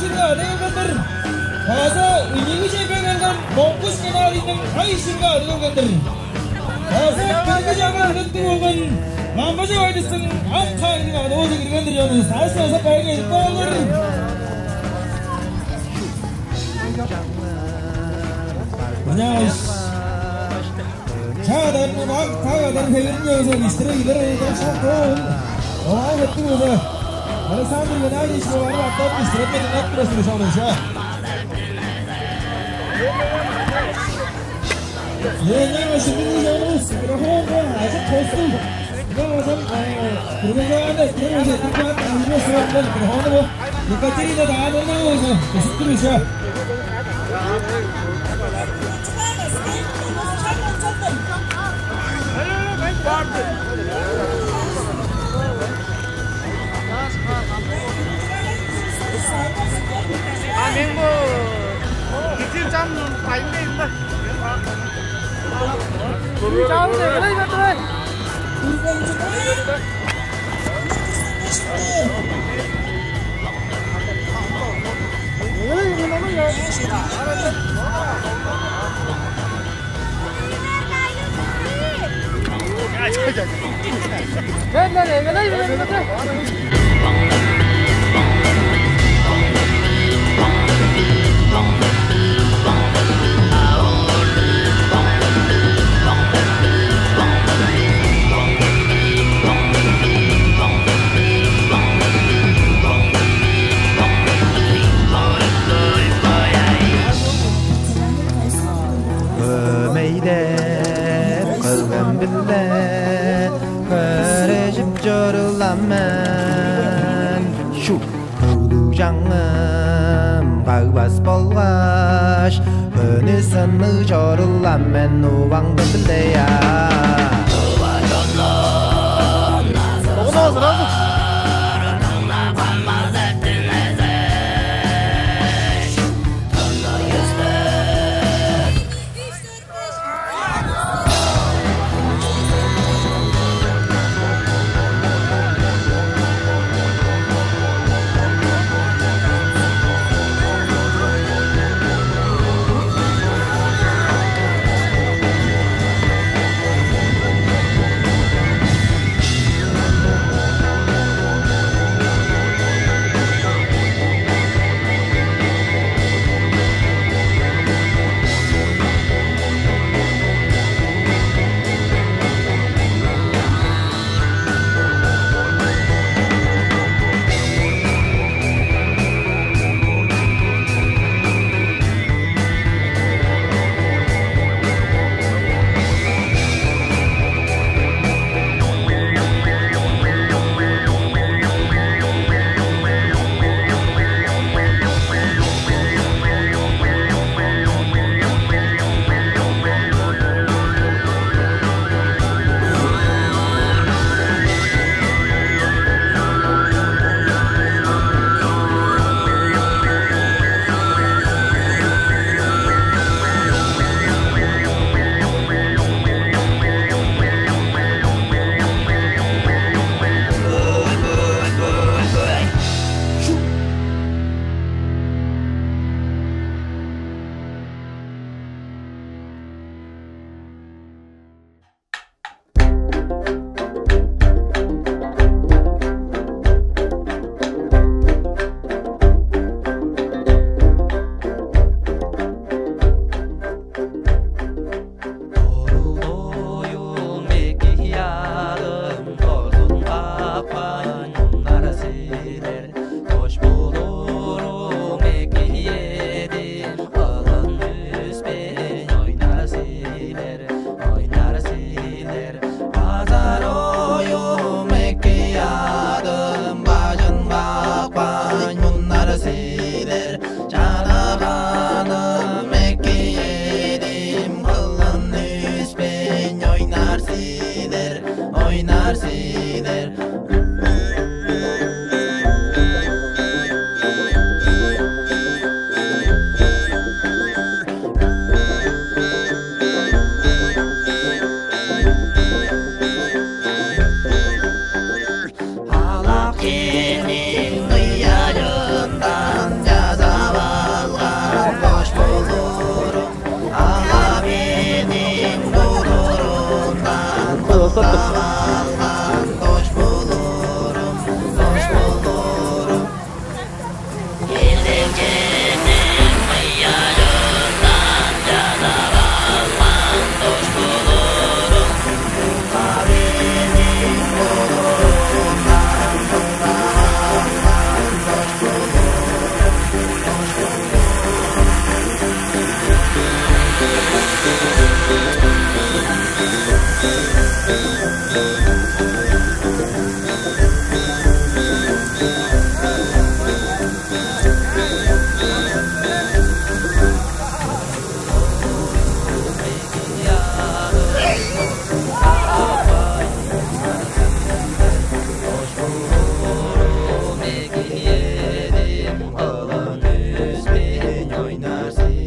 Чыргы ада келгендир. База ийиги чемпион келген Моңгуш Геннадийниң ай чыргы ады келгендир. База бирги чаңгы үлеттиг болган Мамбажы байдыстың ат каагының ады болза кирген-дир, чонувус. Аас база байырга чедип каалыңар. Мынчааш. Чадарны мак тагадыр хевиринче өзө киштире килер ыйган шак ол. Олай хептиг өзө. Александр Геннадьевич олары аттап киштиреп дыңнап турасың шону ша. Леня Васильевич, микрофонга ажык тостум. Мына базам, э, Кыргызстанда кем эже тыпкан ажыгы сураптар микрофону бу. Екатерина Даанова болза, кызып тур еще. А мен бо китир чам кайын дейм да. Чам дегелей бе, давай. Дегелей, мен ону я. Өмейдеп кылган-биле көрүжүп чорулам мен. Шу. Өглүг чаңым кагбас болгаш, өнү-сынныг чорулам мен уваңды биле-я. Орук-дойум эки-ягым, дорзун капкан мунар силер. Дош болурум эки эди, ылын үспейн ойнар силер, ойнар силер. База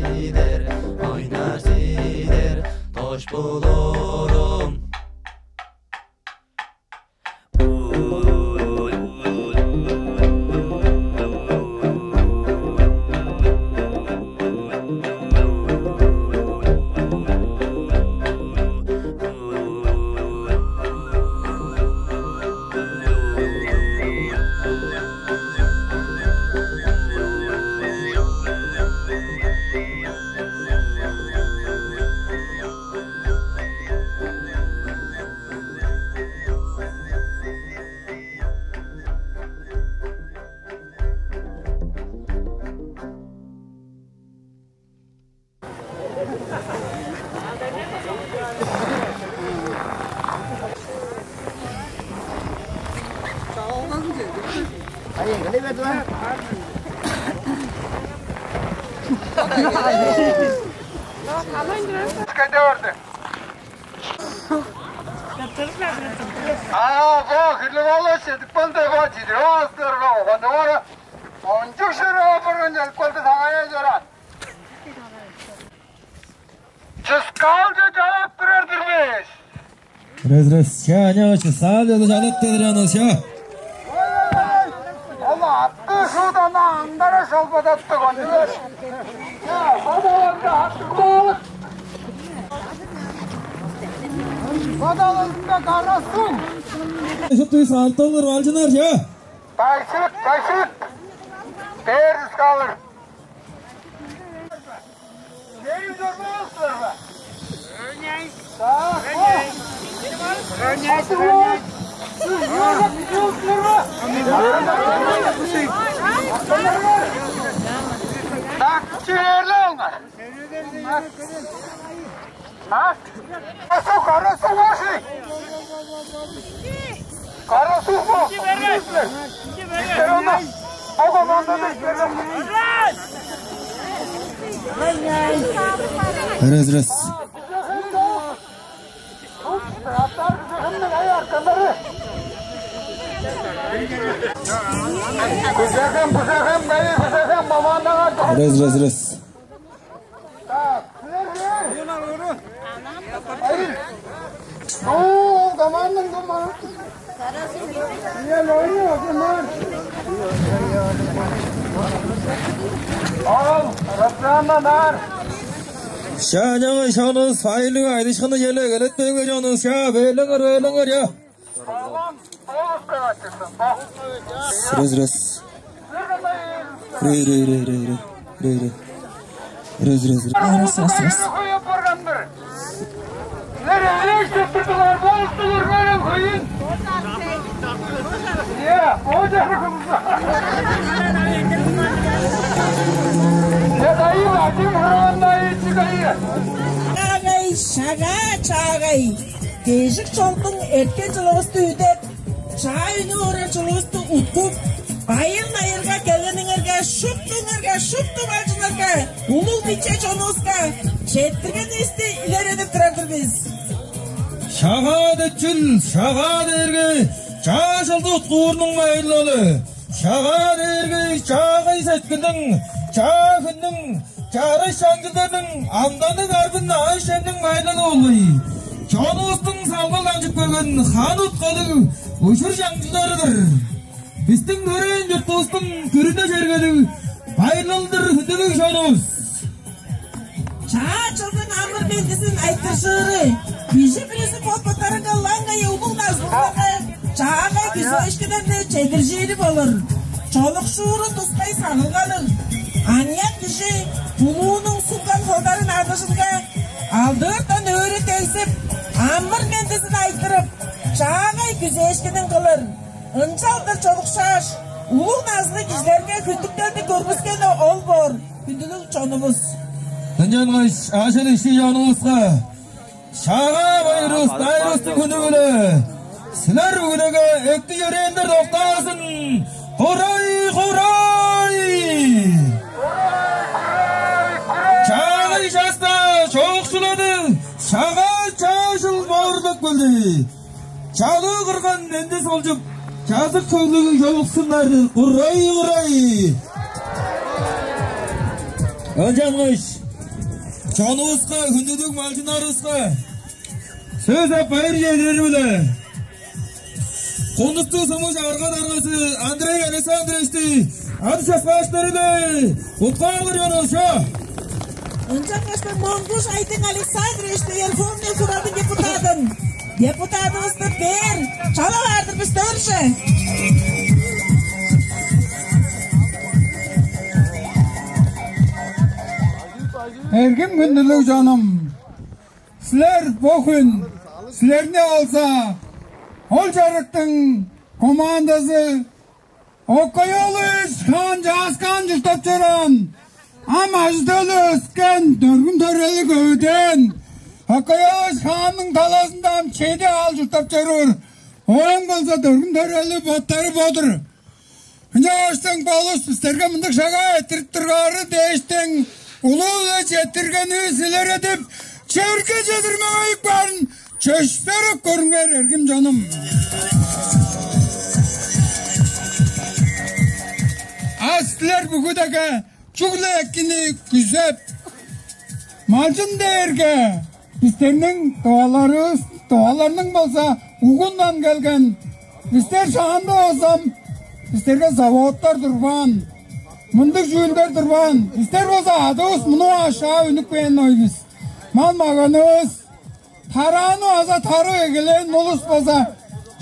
Сидер, ойнар сидер, тош булурум. Кайда барды? А, бо хирлип алыш, эдип калды, бо чидирип алыштыр, бо, ону бара. Ончук шыраа бурун элип калды, саңая чораан. Чыскаалче чалап турар-дыр бис. Рез, рез. Ча, аня, чыскаалче чалап турар, аныш, ча. Ол атты шуудан аңдара шалбадаттыг, ончук. Ча, бо-даа онда атты кылып. Бо-даа онда карасың. Шупту саанталыр алчынар, ча. Байшык, байшык. Бээр чыскаалыр. Бээр чорбаалыңар бе? Рыней. Так, о. Рыней, рыней. Сиз ёжок кылыптыңар бе? Так, черле алыңар. А? Карасу, карасу, ваши! Карасу, во! Иштер ону! Ого, мында да иштер. Рез, рез. Рез, рез, рез. Шаанаңы шонувус, байырлыг айдышкынны черле келетпейн чонувус, ча, бээлеңер, бээлеңер, я. Срез, срез. Рей, рей, рей, рей, рей, рей, рей. Рез, рез, рез. Арас, арас, арас. Силер эвээш деп турдуңар, болуп турар, мерем хөйүн. Е, о чарыгымза. Я даю один гранна и чигайы. Чаагай, шагаа, чаагай. Кежик чолдуң эрткен чылывысты үдеп, чаа үнүп орар чылывысты уткуп, байыр-найырга келгениңерге, шуптуңарга, шупту малчыннарга, улуг-биче чонувуска четтиргенивисти илередип турар-дыр бис. Шагаа деп чүл, шагаа дээрге чаа чылды уткуурунуң байырлалы. Шагаа дээрге чаагай сеткилдиң, чаа хүннүң, чараш чаңчылдарның, амданныг арбын аъш-чемниң байырлалы болгай. Чонувустуң салгал дамчып келген хан уткалыг ужур-чаңчылдары-дыр. Бистиң төрээн чуртувустуң күрүне чергелиг байырлалы-дыр, хүндүлүг чонувус. Чаа чылдың амыр-мендизин айтыржыыры, кижи бүрүзү бот-боттарынга ылаңгыя улуг назылыгларга чаагай күзээшкиннерни чедиржири болур. Чонукшууру тускай сагылгалыг, аныяк кижи булуунуң сунган холдарын адыжынга алдыыртан өрү дегзип, амыр-мендизин айтырып, чаагай күзээшкинин кылыр. Ынчалдыр чонукшааш, улуг назылыг кижилерге хүндүткелди көргүскени ол боор, хүндүлүг чонувус. Ынчангаш ажыл-ишчи чонувуска Шагаа байырывыс, байырывыстың хүнү-биле силер бүгүдеге эки йөрээлдер доктаазын! Курай, курай! Чаагай часта чоокшулады, шагаа чаа чыл боорлап келди. Чалыы кырган менди солчуп, чазык хөглүг чолуксуннар, курай, курай! Ынчангаш Чонувуска, хүндүлүг малчыннарывыска сөс ап байыр чедирери-биле, Кундустуг суму чагырга даргазы Андрей Александровичти ады часкаашкыннары-биле уткаан кылыр чоруур. Ынчангаш мен Монгуш Айдың Александровичти, Верховный Хурадың депутадын, депутадывысты бээр чалап аар-дыр бис, дөрже. Эргим хүндүлүг чонум, силер бо хүн, силерни алза, ол чарыктың командазы Окойолуш хаан чааскаан чурттап чораан, ам ажы-төлү өскен, дөргүн төрели көвүдээн, Окойолуш хаанның талазында ам чеди аал чурттап чоруур. Ооң болза дөргүн төрели боттары бо-дур. Ынчангаштың болус бистерге мындыг шагаа эрттирип тургары дээштиң, улуу-биле четтиргенивис илередип, черге чедир мөгейип каарын чөпшээреп көрүңер, эргим чонум. А силер бүгүдеге чүгле экини күзеп, малчын дээрге бистерниң тываларывыс, тываларның болза угундан келген, бистер шаанда болзам, бистерге заводтар турбаан, мындыг чүүлдер турбаан, бистер болза адывыс мунуп ашаа үнүп кээн ой бис. Мал-маганывыс, тарааны база тарып эгелээн улус болза,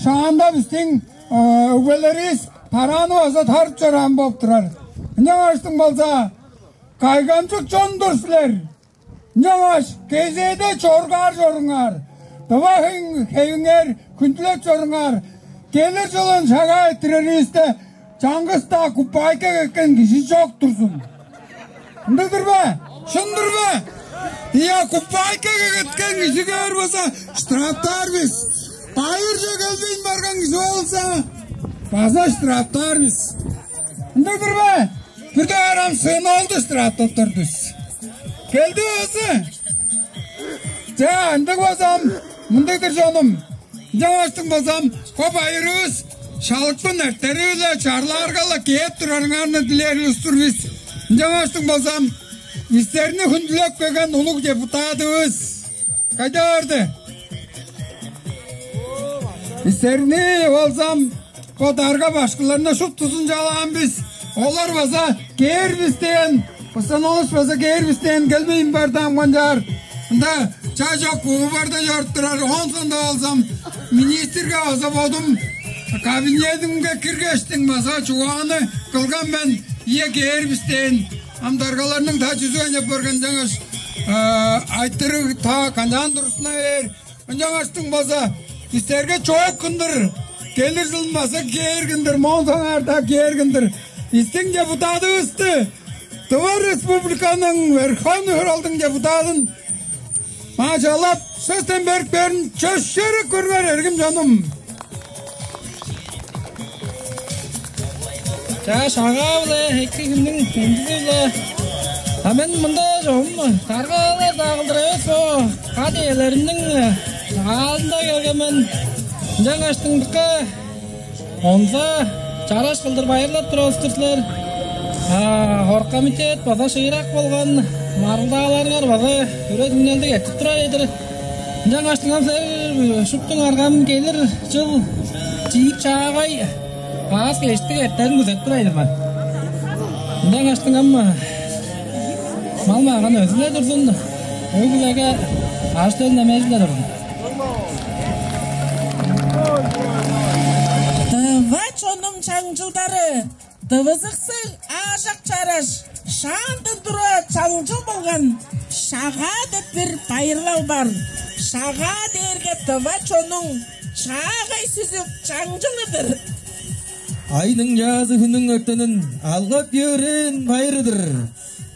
шаанда бистиң, э, өгбелеривис тарааны база тарып чораан болуп турар. Ынчангаштың болза, кайгамчык чон-дур силер. Ынчангаш кезээде чоргаар чоруңар, тыва хең-, хевиңер хүндүлеп чоруңар. Келир чылын шагаа эрттиреривисте чаңгыс-даа купайка кеткен кижи чок турзун. Ындыг-дыр бе? Шын-дыр бе? Ийе, купайка кеткен кижи кээр болза, штрафтаар бис. Байырже келбейн барган кижи болза, база штрафтаар бис. Ындыг-дыр бе? Бир дугаар ам сыын олду штрафтап тур бис. Келди база. Чаа, ындыг болзам, мындыг-дыр, чонум. Ынчангаштың болзам, бо байырывыс шалыпкын эртери-биле, чарлаарга-ла кээп турарыңарны дилээр улус-тур бис. Ынчангаштың болзам, бистерни хүндүлеп келген улуг депутадывыс кайда барды? Бистерни болзам, бо дарга башкыларны шуптузун чалаан бис. Олар база кээр бис дээн, постановлениевис база кээр бис дээн келбейн бар даан, канчаар. Ында чаа чок, буу барда чоруп турар. Оон соонда болзам, министрге база бодум кабинетимге киргештиң база чугааны кылган мен, ийе, кээр бис дээн. Ам даргаларның та чүзү ойнап барган, чаңгаш, э, айтырыг та канчаан турузуна бээр. Ынчангаштың база бистерге чооккун-дур, келир чылын база кээргин-дир, моон соңгаар-даа кээргин-дир. Бистиң депутадывысты, Тыва Республиканың Верховный Хуралдың депутадын маа чалап, сөстен берип кээрин чөпшээреп көрүңер, эргим чонум. Чаа, шагаа-биле, эки хүннүң хүндүлү-биле. А мен мында чогум даргалар-даа кылдыр эвес, бо кат-иелеримниң аалында келген мен. Ынчангаштың дыка онза чараш кылдыр байырлап турар-дыр силер. А, оргкомитет база шыырак болган, маргылдааларыңар база үре-түңнелдиг эртип турар-дыр. Ынчангаштың ам силер шуптуңарга ам келир чыл чиик-чаагай, аас-кежиктиг эртерин күзеп турар-дыр мен. Ынчангаштың ам мал-маган өзүп-ле турзун, өг-бүлеге ажы-төл немежип-ле турзун. Тыва чоннуң чаңчылдары, тывызыксыг, аажок чараш, шаандан тура чаңчыл болган Шагаа деп бир байырлал бар. Шагаа дээрге тыва чоннуң чаагай сүзүк чаңчылы-дыр. Айның чаазы хүннүң эртенин алгап йөрээн байыры-дыр.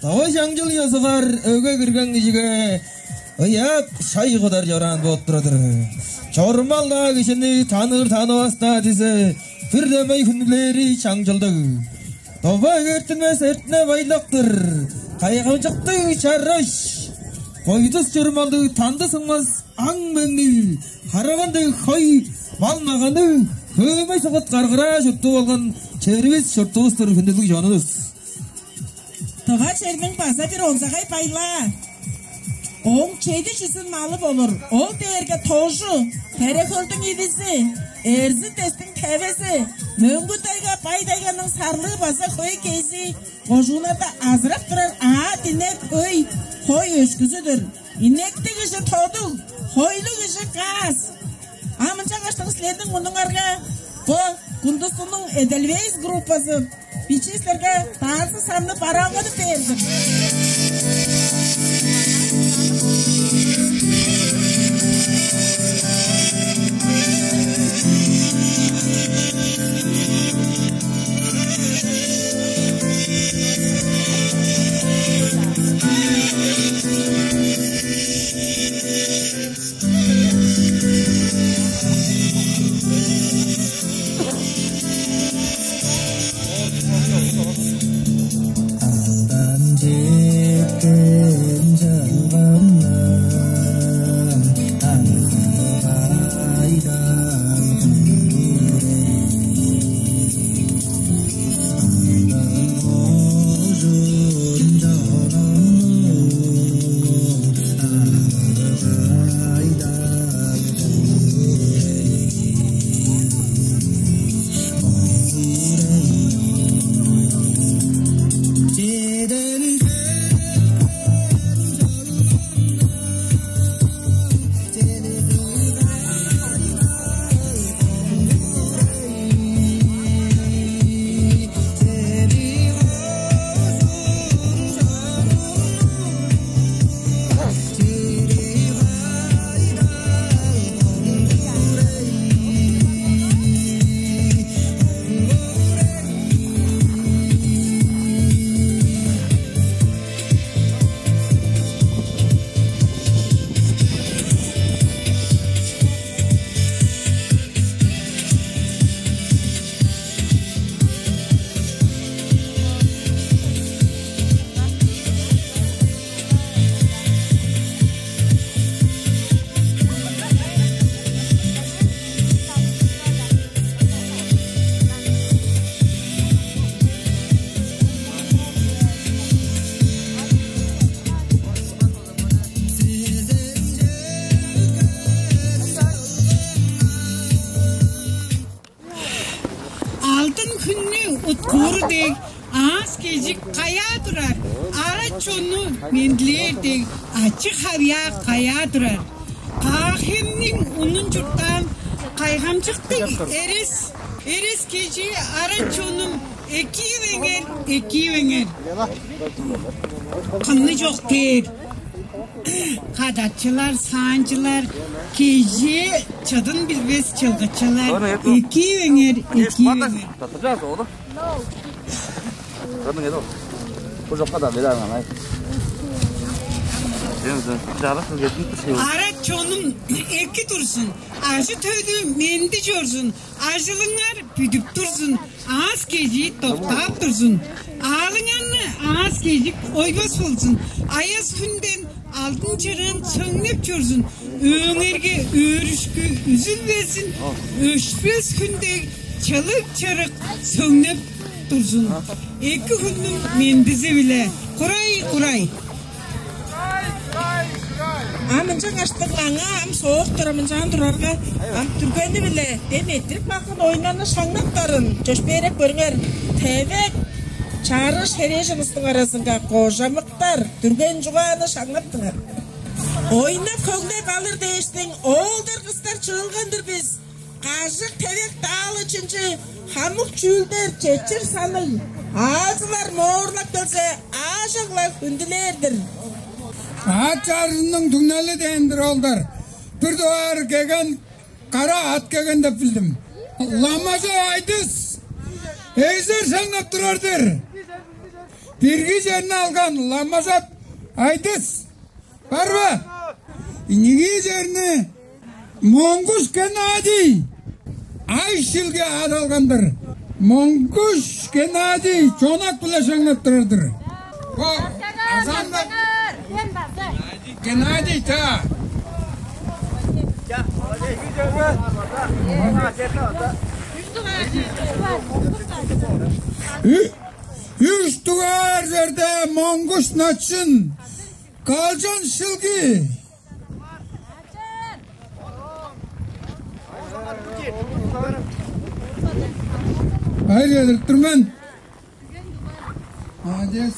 Тыва чаңчыл ёзугаар өгге кирген кижиге ыяап, шай кудар чораан болуп турар-дыр. Чорумал-даа кижини, таныыр-танывас-даа дизе, бир дөмей хүндүлээри чаңчылдыг. Тыва эгертинмес эртине-байлак-тыр, кайгамчыктыг чараш, бойдус чурумалдыг, танды сыңмас аң-меңниг, харавандыг хой мал-маганы хөөмей-сыгыт каргыраа чурттуг болган черивис, чуртувус-тур, хүндүлүг чонувус. Тыва черниң база бир онзагай байлаа. Ооң чеди чүзүн малы болур. Ол дээрге Тожу, Тере-Хөлдүң ивизи, Эрзин-Тестиң тевези, Мөңгүн-Тайга, Бай-Тайганың сарлыы база хөй кезии, кожууннарда азырап турар аът, инек, өй, хой өшкүзү-дүр. Инектиг кижи тодуг, хойлуг кижи каас. Ам ынчангаштың силерниң мурнуңарга бо Кундустугнуң «Эдельвейс» группазы бичии силерге танцы самны бараалгадып бээр-дир. Алдан четкен чалгамнан аңгы кайдан тур эй? Аңгы кожуун чонумнуң аңгы кайдан Алдын хүннү уткууру дег, аас-кежик каяа турар, арат чонну мендилээр дег, ачы-хавыяа каяа турар. Каа-Хемниң унун чурттаан кайгамчыктыг эрес, эрес-кежии арат чонум, экиивеңер, экиивеңер. Кымны чок дээр. Кадарчылар, саанчылар, кежээ чыдын билбес чылгычылар. Экиивеңер, экиивеңер. Бу чокка-даа бээр аңаа. Арат чонум эки турзун, ажы-төлү менди чорзун, ажылыңар бүдүп турзун, аас-кежии доктаап турзун. Аалыңарны аас-кежик ойбас болзун. Аяс хүнден алдын чырыын сөңнеп чорзун. Өөңерге өөрүшкү үзүлбезин, өшпес хүн дег чылыг-чырык сөңнеп турзун. Эки хүннүң мендизи-биле. Курай, курай. Ам ынчангаштың аңаа ам соок турар, мынчаан турарга, ам дүргени-биле дем эрттирип каапкан оюннарны шаңнаптарын чөпшээреп көрүңер. Тевек, чарыш, херээжен улустуң аразынга кожамыктар, дүрген чугааны шаңнаптыңар. Ойнап-хөглеп алыр дээштиң, оолдар, кыстар чыылган-дыр бис. Кажык, тевек, даалы, чынчы, хамык чүүлдер чечир санныг. Аалчылар моорлап келзе, аажок-ла хүндүлээр-дир. Аът чарыжының түңнели дээн-дир, оолдар. Бир дугаар келген кара аът келген деп билдим. Ламажап Айдыс эзер шаңнап турар-дыр. Бирги черни алган Ламажап Айдыс. Бар бе? Ийиги черни Монгуш Геннадий Ай-Шилге адалган-дыр. Монгуш Геннадий чонак-биле шаңнап турар-дыр. Бо азанда Геннадий, чаа. Ү-, үш дугаар черде Монгуш Начын. Калчан Шилги. Байыр чедирип тур мен. Молодец.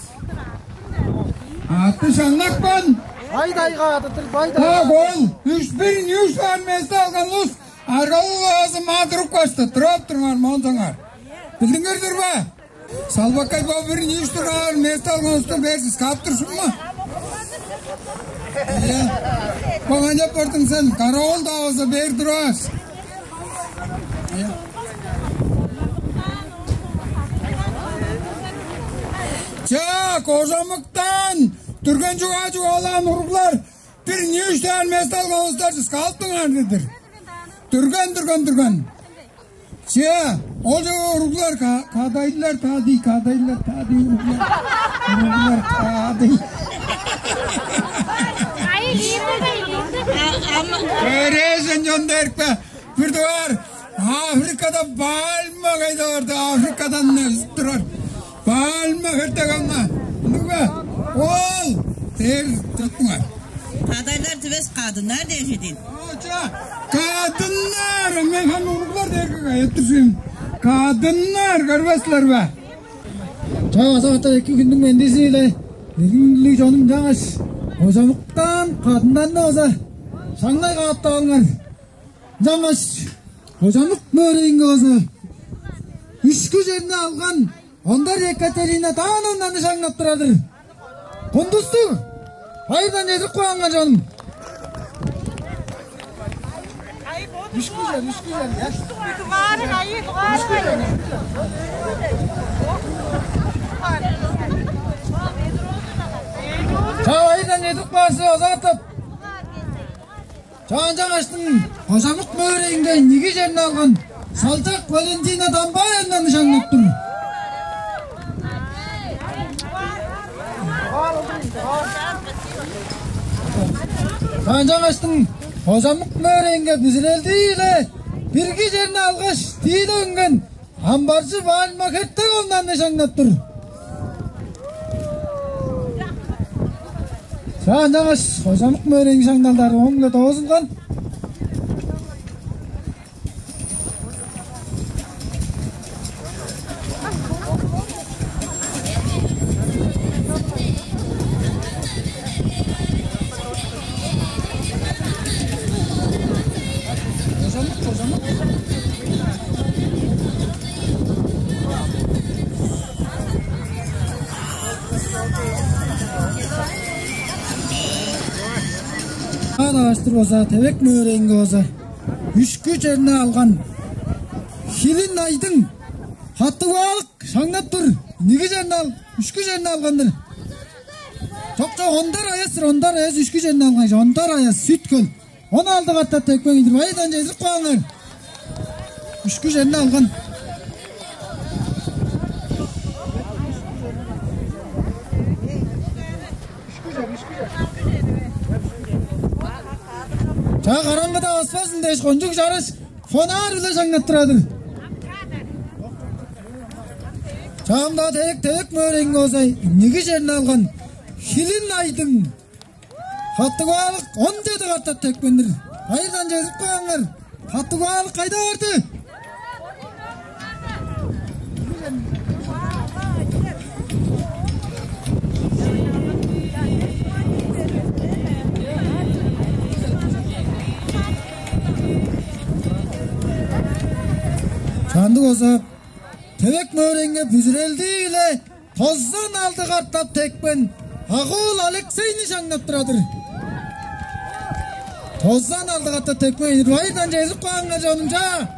Аътты шаңнапкан. Бай-дайга адыдыр, Бай-дайга. Так, ол үш, бир, үш аар место алган улус аргалыг оозу мадырып кашты. Туруп туруңар, моон соңгаар. Билдиңер-дир бе? Салбакай бо бир, үш турар место алган улусту берзис кап турзун ма? Э, бо канчап бардың сен? Караоол-даа болза бер турар. Э. Чаа, Кожамыктан түрген чугаа чугаалаан уруглар бир, үш турар место алган улустар чыскалыптыңар дедир. Түрген, түрген, түрген. Че, ол чогу уруглар ка-, кадайлар тадый, кадайлар тадый, уруглар. Уруглар тадый. Көрезин чон дээрикпе. Бир дугаар Африкада пальма кайда барды, Африкадан үзүп турар. Пальма хертек алма. Ындыг бе? Ол дээр туттуңар. Кадайлар дивес, кадыннар дээр чедиин. Ача, кадыннар, мен хан уруглар дээрге кайыптыр сен. Кадыннар көрбес силер бе? Чаа, база катап эки хүннүң мендизи-биле, эргим хүндүлүг чонум, ынчангаш Кожамыктан кадыннарны база шаңнай каап алыңар. Ынчангаш Кожамык мөөрейинге база үшкү черни алган Ондар Екатерина Таановнаны шаңнап турар-дыр. Кундустуг, байырдан чедирип кааңар, чонум. Үшкү чер, үшкү чер, я. Ча, байырдан чедирип каар силер, озаартып. Чаа, ынчангаштың Кожамык мөөрейинге ийиги черни алган Салчак Валентина Дамбаевнаны шаңнап тур. Чаа, ынчангаштың Кожамык мөөрейинге бүзүрелдии-биле бирги черни алгаш, тиилеп үнген Амбаржы Вальма Хертековнаны шаңнап тур. Чаа, ынчангаш Кожамык мөөрейниң шаңналдары ооң-биле доозулган. Аар аштыр база, Тевек мөөрейинге база үшкү черни алган Хилин Айдың, Хаттыг-Баалык, шаңнап тур. Ийиги черни ал, үшкү черни алган-дыр. Чок, чок, Ондар Аяс-тыр, Ондар Аяс үшкү черни алган, Ондар Аяс, Сүт-Хөл. Он алды катап тепкен кижи-дир, байырдан чедирип кааңар. Үшкү черни алган. Чаа, караңгыда баспазын дээш, кончуг чараш фонарь-биле шаңнап турар-дыр. Чаа, ам-даа Тевек, Тевек мөөрейинге база ийиги черни алган Хилин Айдың, Хаттыг-Баалык, он чеди катап тепкен-дир. Байырдан чедирип кааңар. Хаттыг-Баалык кайда барды? Чаа, ындыг болза, Тевек мөөрейинге бүзүрелдии-биле тозан алды катап тепкен Агуул Алексейни шаңнап турар-дыр. Тозан алды катап тепкен, байырдан чедирип кааңар, чонум, чаа.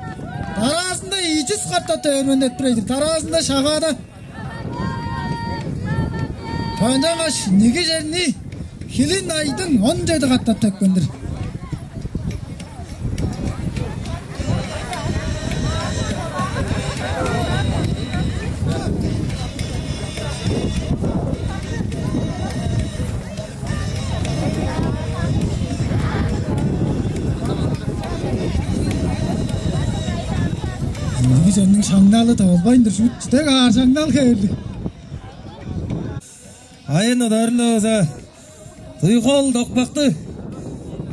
Дараазында ийи чүс катап тепкен деп турар-дыр. Дараазында Шагаада. Ынчангаш ийиги черни Хилин Айдың он чеди катап тепкен-дир. Ийиги черниң шаңналы тывылбайн-дыр, шуут чүдек аар шаңнал хевирлиг. Айын ыдаарында база Туйгул Токпакты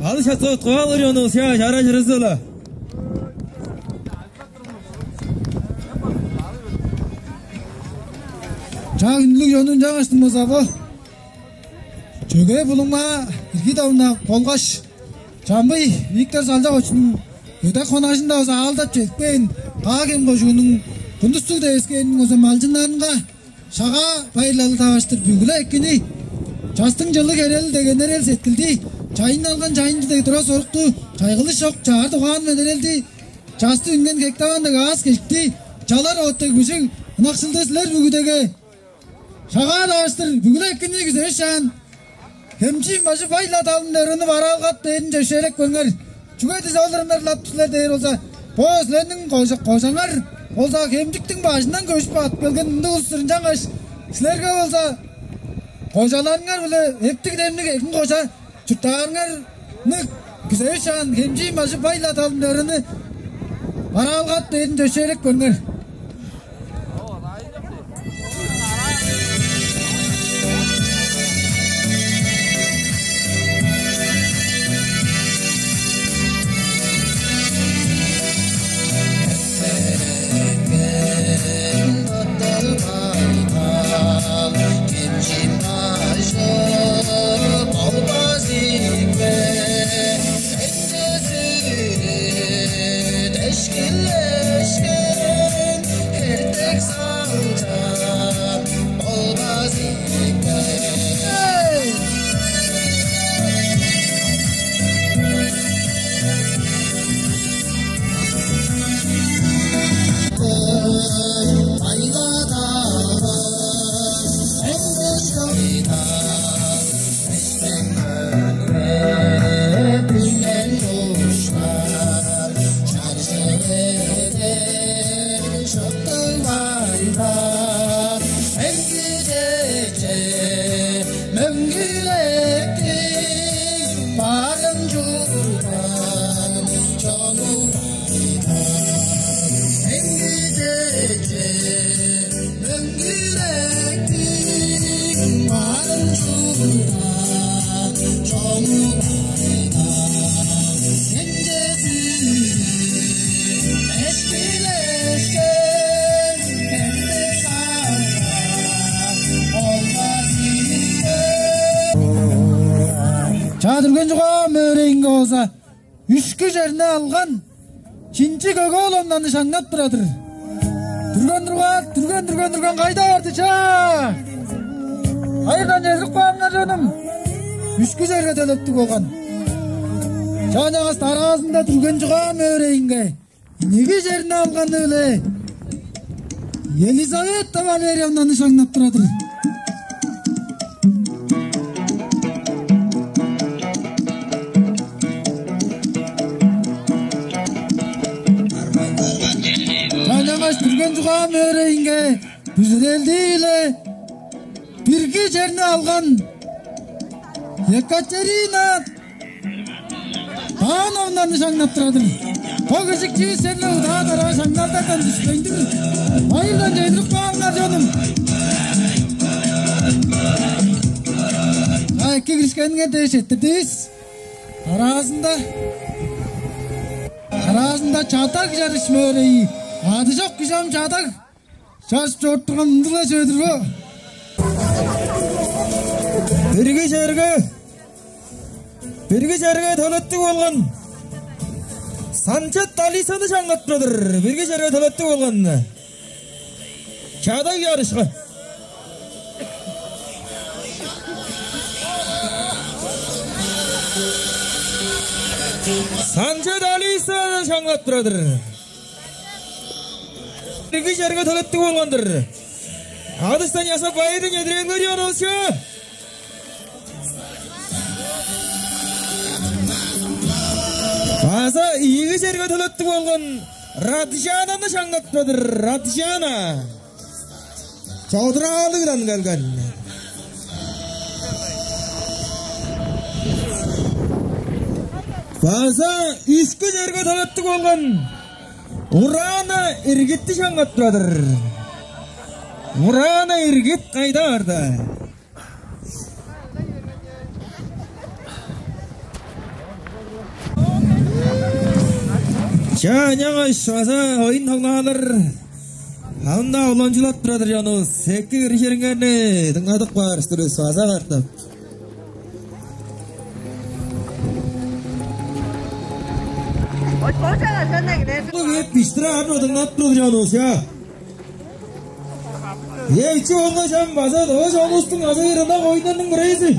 алыс чатса уткуп алыр чонувус, чаа, чара чырызы-ла. Чаа, хүндүлүг чонум, ынчангаштың болза бо Чөге Булуңмаа Ирги-Давынга болгаш Чамбый Виктор Салчаковичиниң өдек хонажында база аалдап чедип кээн Каа-Хем кожууннуң Кундустуг девескээриниң база малчыннарынга Шагаа байырлалы таварыштыр бүгү-ле экини, частың чылыг херел, дегеннерел сеткилди, чайынналган чайынчы дег тура-сорукту, чайгылыш чок чаар дугаан медерелди, часты үнген хектаван дег аас-кежикти, чалар оът дег быжыг ынакшылды силер бүгүдеге Шагаа таварыштыр бүгү-ле экини күзевишаан, Хемчиин бажы бай-ла талын өрүнү бараалгап бээрин чөпшээреп көрүңер. Чүге дизе ол ырыннар лап силер дээр болза, бо силерниң кожа-, кожаңар болза Хемчиктиң бажындан көжүп ап келген ындыг улус-тур, ынчангаш силерге болза кожаларыңар-биле эптиг-демниг эгин кожа чурттаарыңарны күзевишаан, Хемчиин бажы бай-ла талын өрүнү бараалгап бээрин чөпшээреп көрүңер. Эшкинлешкен хертек салчак болбас ийик бе? Айладан эндеш ойдан Чаа, дүрген чугаа мөөрейинге болза, үшкү черни алган Чинчи Көк-ооловнаны шаңнап турар-дыр. Дүрген, дүрген, дүрген, дүрген, кайда барды, чаа? Хайырдан чедирип кааңар, чонум. Үшкү черге төлептиг болган. Чаа, ынчангаш дараазында дүрген чугаа мөөрейинге ийиги черни алганы-биле Елизавета Валерьевнаны шаңнап турар-дыр. Чаа, ынчангаш дүрген чугаа мөөрейинге бүзүрелдии-биле бирги черни алган Екатерина Таановнаны шаңнап турар-дыр. Бо кижик чиис черни удаа-дараа шаңналдардан дүшпейн-дир. Байырдан чедирип кааңар, чонум. А, эки киришкениңер дээш эрттирдивис. Аразында, аразында чадаг чарыш мөөрейи. Ады чок кижи ам чадаг чарышып чоруп турган ындыг-ла чүве-дир бо. Бирги черге, бирги черге төлептиг болган Санчат Алисаны шаңнап турар-дыр. Бирги черге төлептиг болган чадаг чарышка Санчат Алисаны шаңнап турар-дыр. Ийиги черге төлептиг болган-дыр. Адыштан часкап, байырдан чедирээлиңер, чонувус, чаа. База ийиги черге төлептиг болган Радыжананы шаңнап турар-дыр. Радыжана. Чодураалыгдан келген. База үшкү черге төлептиг болган Урана Иргитти шаңнап турар-дыр. Урана Иргит кайда барды? Чаа, ынчангаш база оюн тоңнаалыр. Ам-на уламчылап турар-дыр, чонувус. Эки киржириңерни дыңнадып каар-дыр бис база катап. Бо кээп биштире арын дыңнап турар, чонувус, чаа. Эвчи болгаш ам база дываш олустуң база бир ынак оюннарның бирээзи.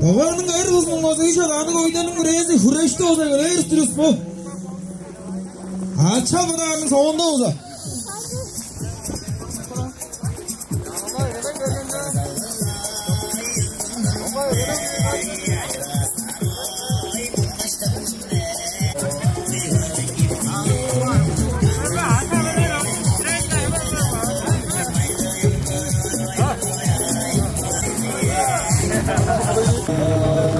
Тываның эр кызының база иш адаанның оюннарның бирээзи, хүрешти болза эгелээр-дир бис бо. Ача-будаарның соонда болза.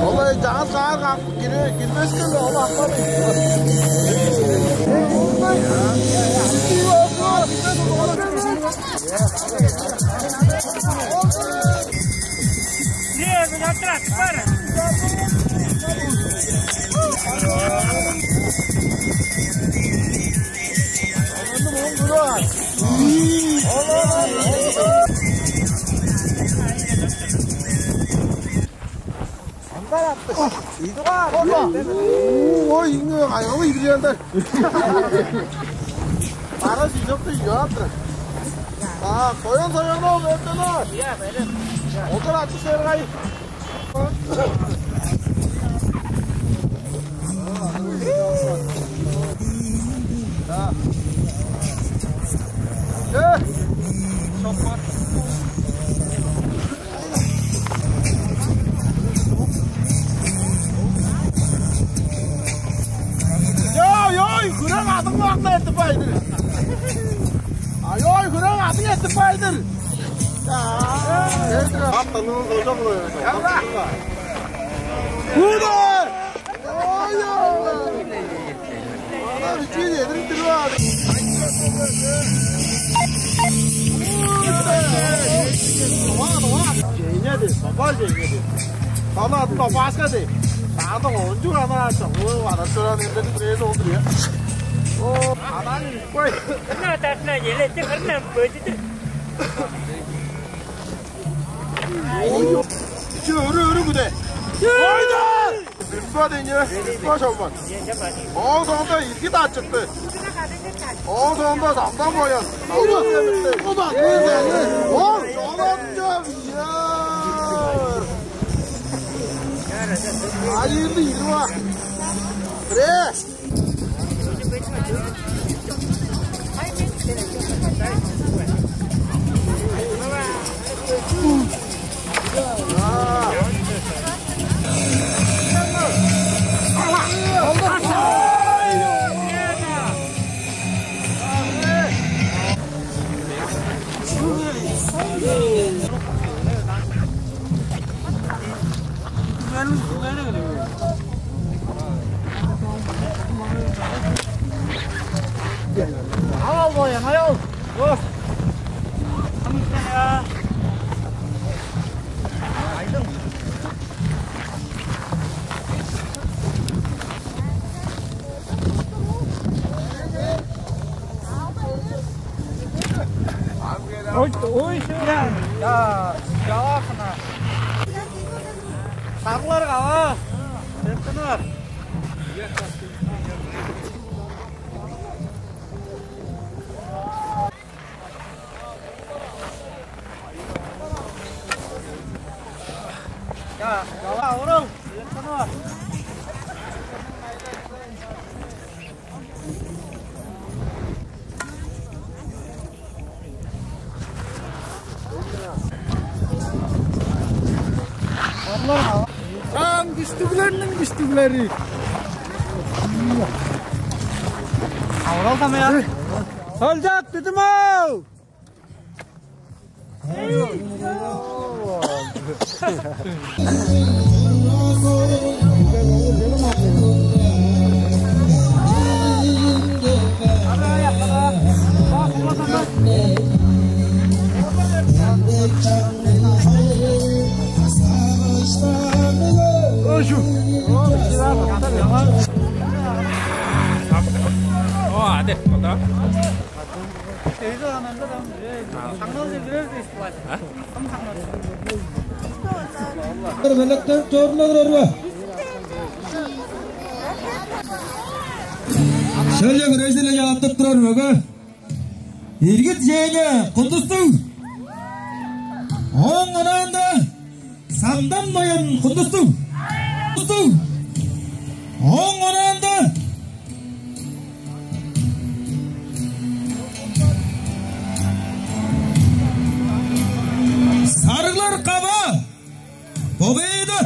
Олай чаңгыс каар каап кире-, кирбескен-ле, ол аппады. Ой, иңээ кайгалы идириянда. Бара сижокты йоаптыр. А, соян соян ол, өттөн ол. Отур, ачы сергай. Ой, ой, хүрээң адың маңна эртип кайдыр. Ай, ой, хүрээң адың эртип кайдыр. Аттанын кожок. Куда? Ой, ой. Ана бичиин эдирип туруп аар. Жеңеди, баба жеңеди. Ана атын башка де. Аны ончук ана чогуу адап чораан эмдени бирээзи ол-дур, я. О, ананы кой. Кырна тартына желетти, кырна бөдүдү. Чө өрү өрү күде. Ойда! Бирпа дене, бирпа шалбан. Ол соңда ирги дачыкты. Ол соңда самдан боян. Оба, ол жолатча бияр. Айырды ирва. Бре. Аял, боян, аял. Дос. Кым иште, я? Айдың. Ой, ой, сен. Я, я, чалаашына. Шарлар кава. Септинер. Я, я, авырыл. Септинер. Чаан күштүглерниң күштүглери. Авырал самая. Солдат, дидим-оу! Белектен чорула турар бе? Шөлче хүрежи-биле чалаттып турар мөге. Иргит Женя, Кундустуг. Ооң онаанда Самдан Ноян, Кундустуг. Кундустуг. Ооң онаанда Сарыглар Кава. Победа!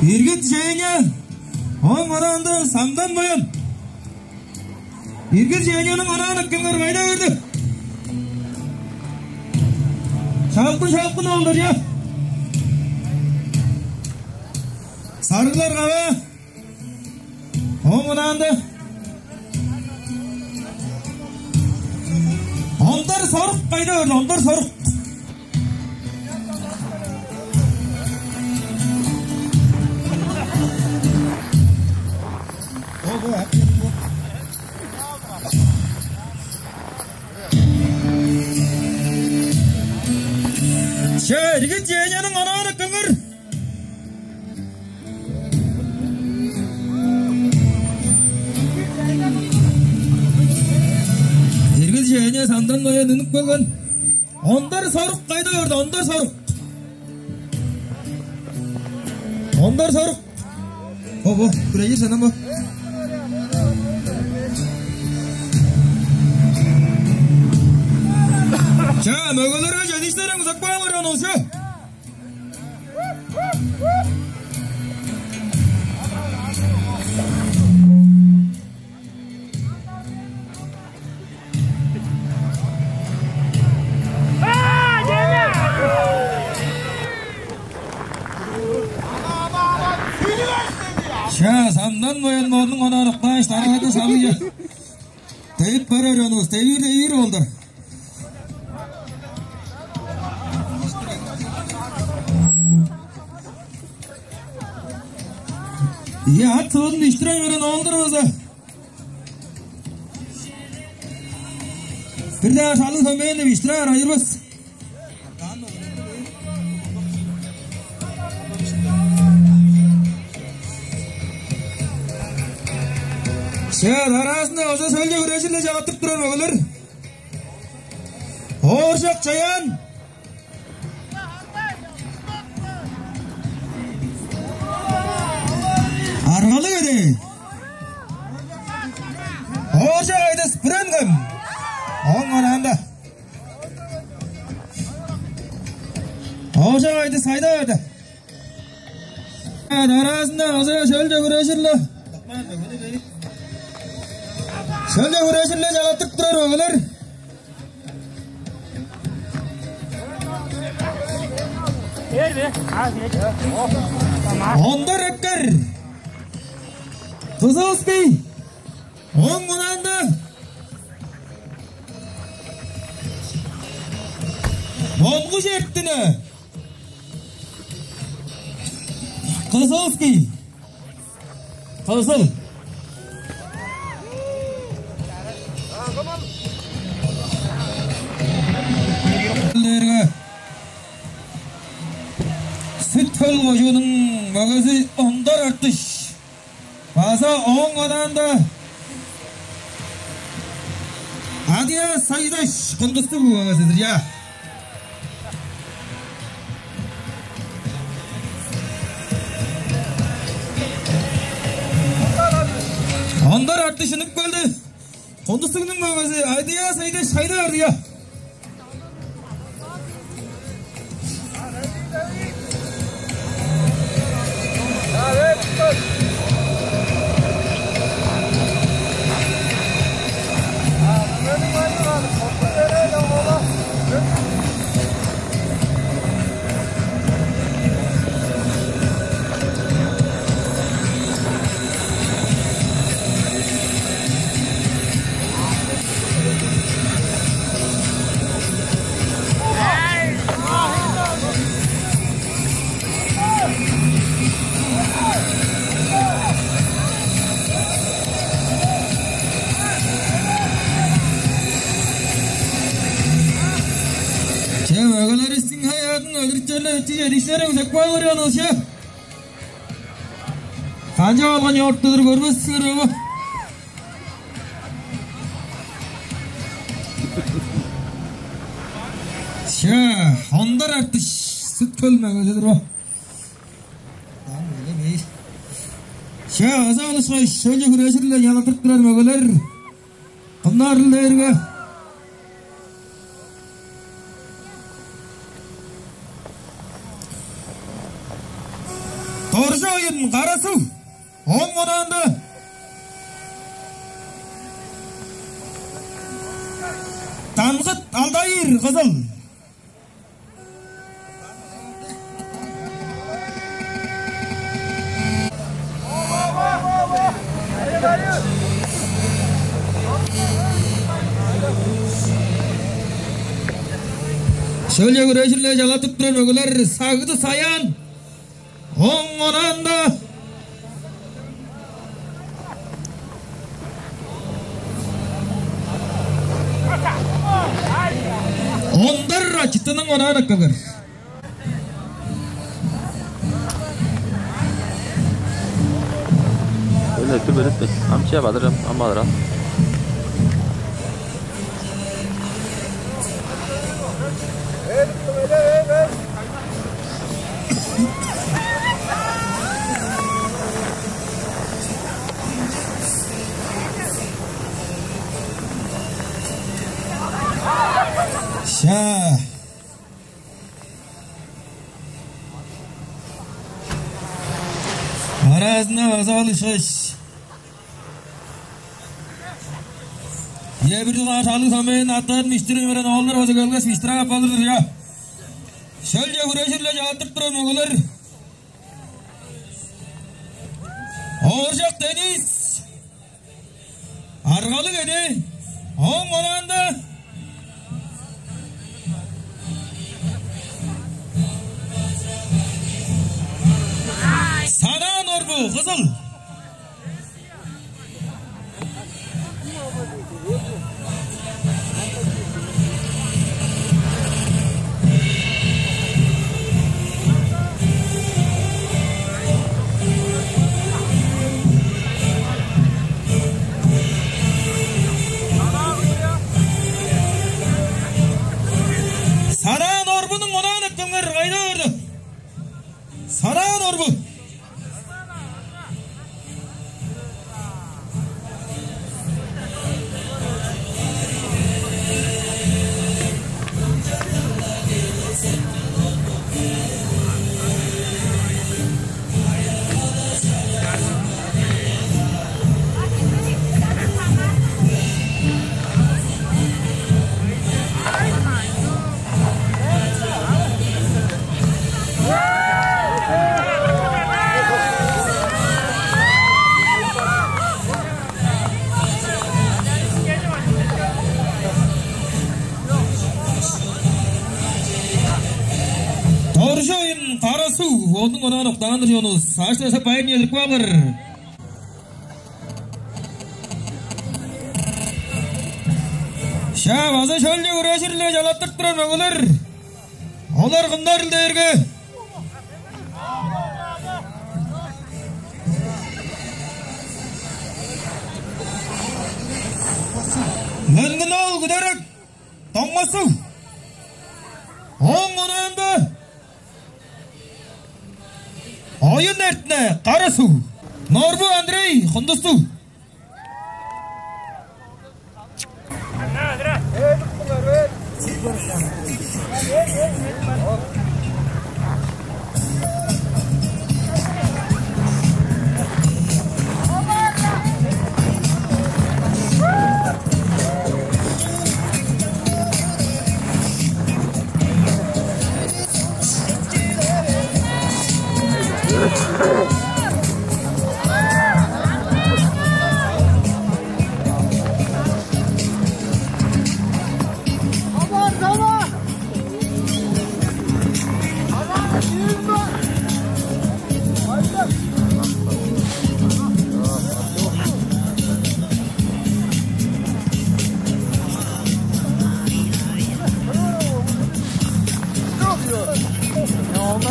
Иргит Женя, ооң онаанда Самдан Ноян. Иргит Женяның онаан эккелиңер, кайда берди? Шалкын, шалкын, оолдар, я. Сарыглар Кава. Ооң онаанда Ондар Сорук, кайда берди, Ондар Сорук? Че, Иргит Женяның онаан эккелиңер. Иргит Женя Самдан Ноян үнүп келген. Ондар Сорук, кайда берди, Ондар Сорук? Ондар Сорук. О, бо, хүрежир сен, бо. Че, мөгелерге чедиштер узак баалар ону, че. Че, Самдан Ноян мооң онаан октааш, дараазында салыйы. Девип барар ону, девир, девир, оолдар. Ийе, ат-сывын иштире берген оолдар болза, бир-даа шалыг дөмей-ле иштире бээр, айырбас. Че, дараазында база шөлче хүрежи-биле чалаттып турар мөгелер. Ооржак Чаян. Аргалыг эди. Ооржак Айдыс, Бүрен-Хем. Ооң онаанда. Ооржак Айдыс, кайда берди? Дараазында база шөлче хүрежи-биле. Шөлче хүрежи-биле чалаттып турар мөгелер. Ондар Эпкер. Кызылский. Ооң онаанда Монгуш Эртине. Кызылский. Кызыл. Дээрге Сүт-Хөл кожууннуң мөгези Ондар Артыш. База ооң онаанда Адыяс Сайдаш, Кундустуг мөгезидир, я. Ондар Артыш үнүп келди. Кундустугнуң мөгези Адыяс Сайдаш, кайда берди, я. Чижер, иштери үзек баа көрүп алыңызча. Канчап алган ёрттудур көрбес силер бе? Ша, ондар артыш сүт көл мөгезидир бо. Ша, аза алышкаш, шөлче хүрежирле ялатырып турар мөгелер. Кымнарыл дээрге Доржу Оюн, Кара-Суг, ооң онаанда Дангыт Алдайыр, Кызыл. Шөлче хүрежирле чалаттып турар мөгелер Сагды Саян, ооң онаанда Ондар Ачыттының онаан эккелгер. Öyle öptü böyle öptü. Amcaya batıracağım. Amma alır al. Ша. Аразында база алышкаш. Е, бир дугаар салыг самыйын аттарын миштирип берген оолдар база келгеш, миштирап ап алыр-дыр, я. Шөлче хүрежирле чалаттырып турар мөгелер. Ооржак Денис. Аргалыг эди. Ооң онаанда Санаан Орбу, Кызыл. Санаан Орбунуң онаан эккелгер, кайда көрдү? Санаан Орбу. Доржу Оюн, Кара-Суг, ону онаан октаан-дыр чонувус. Сааш-даа байыр чедирип каалар. Ша, база шөлче хүрежирле чалаттырып турар мөгелер. Олар кымнарыл дээрге Мөңгүн-оол Күдерек, Доңмасуг. Ооң онаанда Оюн Эртине, Кара-Суг. Норбу Андрей, Кундустуг. Шөө,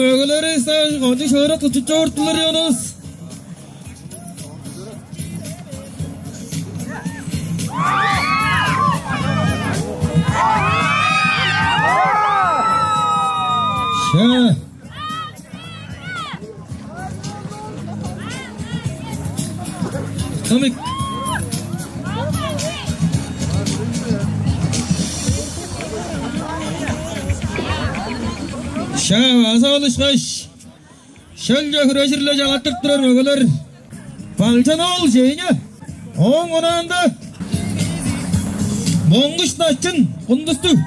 мөгелери кончуг шыырак тутчуп чоруптулар, Йонус. Шаа. Томик. Шаа, база алышкаш. Шөлче хүрежир-ле чалаттырып турар мөгелер. Балчан-оол Женя. Ооң онаанда Моңгуш Начын, Кундустуг.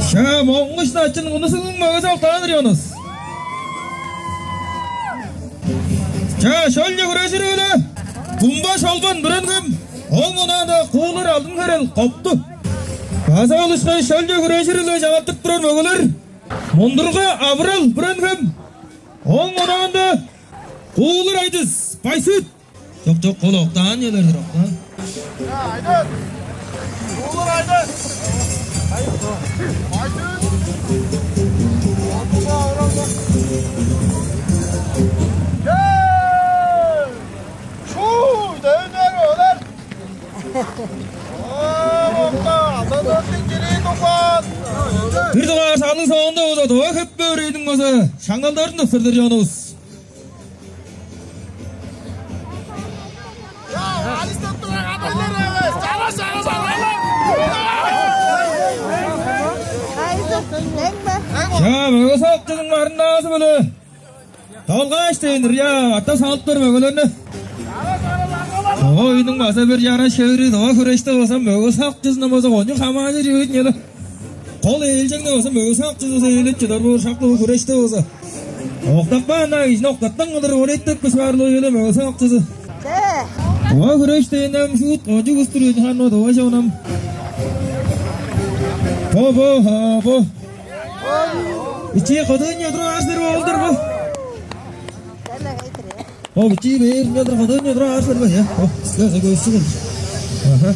Шаа, Моңгуш Начын, Кундустугнуң мөгези октаан-дыр, Йонус. Чаа, шөлче хүрежири-биле Бумба Шолбан, Бүрен-Хем, ооң онаанда Куулар Алдын-Херел, Копту. База алышкаш, шөлче хүрежири-биле чалаттырып турар мөгелер. Мондурга Авырал, Бүрен-Хем, ооң онаанда Куулар Айдыс, Бай-Сүт. Чок, чок, ол октаан чүвелер-дир, октаан. Айдын! Куулар Айдын! Айдын! Эй! Шуу, дөөннер өлер! Оо, бокта, азан өттүң кирии тупкан! Бир дугаар санның соонда болза, Тыва хеп бөрээниң болза шаңналдарын тыпсыр-дыр, Йонус. Чаа, мөге сокчузунуң маргылдаазы-биле Долгааш дээн-дир, я, артта салып бээр мөгелерни. Тыва өөнүң база бир чараш шевери, тыва хүреште болза мөге сокчузундан болза кончуг хамааржыр чүве-дир ийин але. Кол ээлчегни болза мөге сокчузу болза ээлеп чыдар боор, шак-ла бо хүреште болза. Октапкан-даа кижини октаткан кылдыр өөредип кылып баарлыг-ла мөге сокчузу. Че. Тыва хүреш дээн ам шуут кончуг улус-тур ийин, хан-на, тыва чон ам. Бо, бо, ха, бо. Бичии кыдыынче туруп аар силер бе, оолдар, бо? Бо бичии бээр ынчалдыр кыдыынче туруп аар силер бе, я? Бо, силер көстүңер. Аха.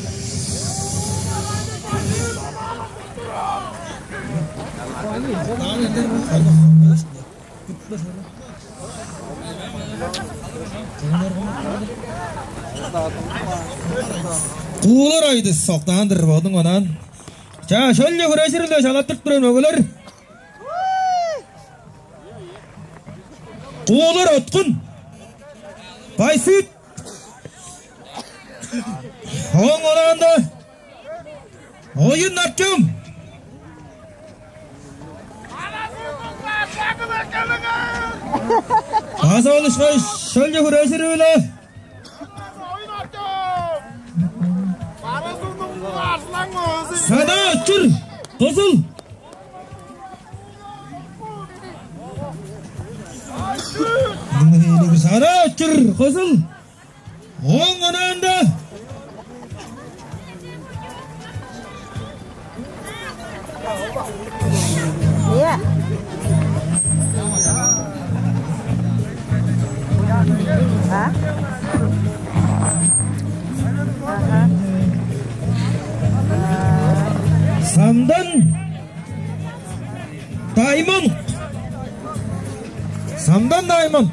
Куулар Айдыс октаан-дыр бодунуң онаан. Чаа, шөлче хүрежири-биле чалаттырып турар мөгелер. Куулар Откун, Бай-Сүт. Ооң онаанда Оюн Артём. База алышкаш, шөлче хүрежири-биле Садаа Очур, Кызыл. Садаа Очур, Кызыл. Ооң онаанда. Ийе. А? Аха. Самдан Даймон. Самдан Даймон.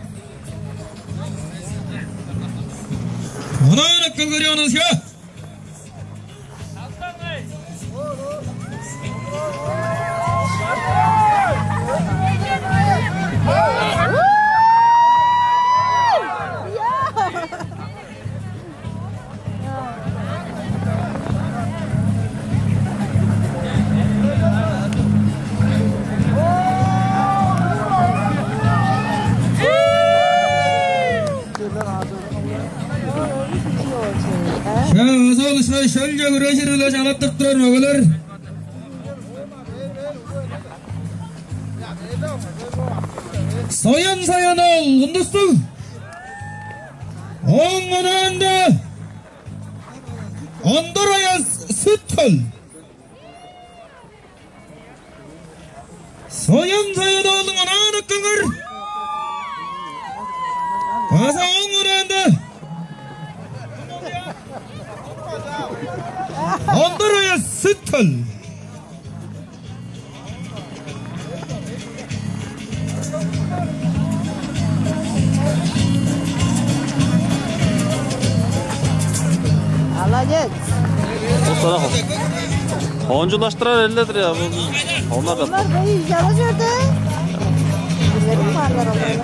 Октаан эккелгериянывыска. Чаа, база ол ышкаш шөлче хүрежир-биле чалаттырып турар мөгелер. Соян Соян-оол, Кундустуг. Ооң онаанда Ондар Аяс, Сүт-Хөл. Соян Соян-оолдуң онаан эккелгир. База ооң онаанда Ондар Аяс, Сүт-Хөл. Молодец. Устарак ол. Оончулаштырар элледир я, бу. Оннар да. Олар бей жара чорду. Билерим барлар олар.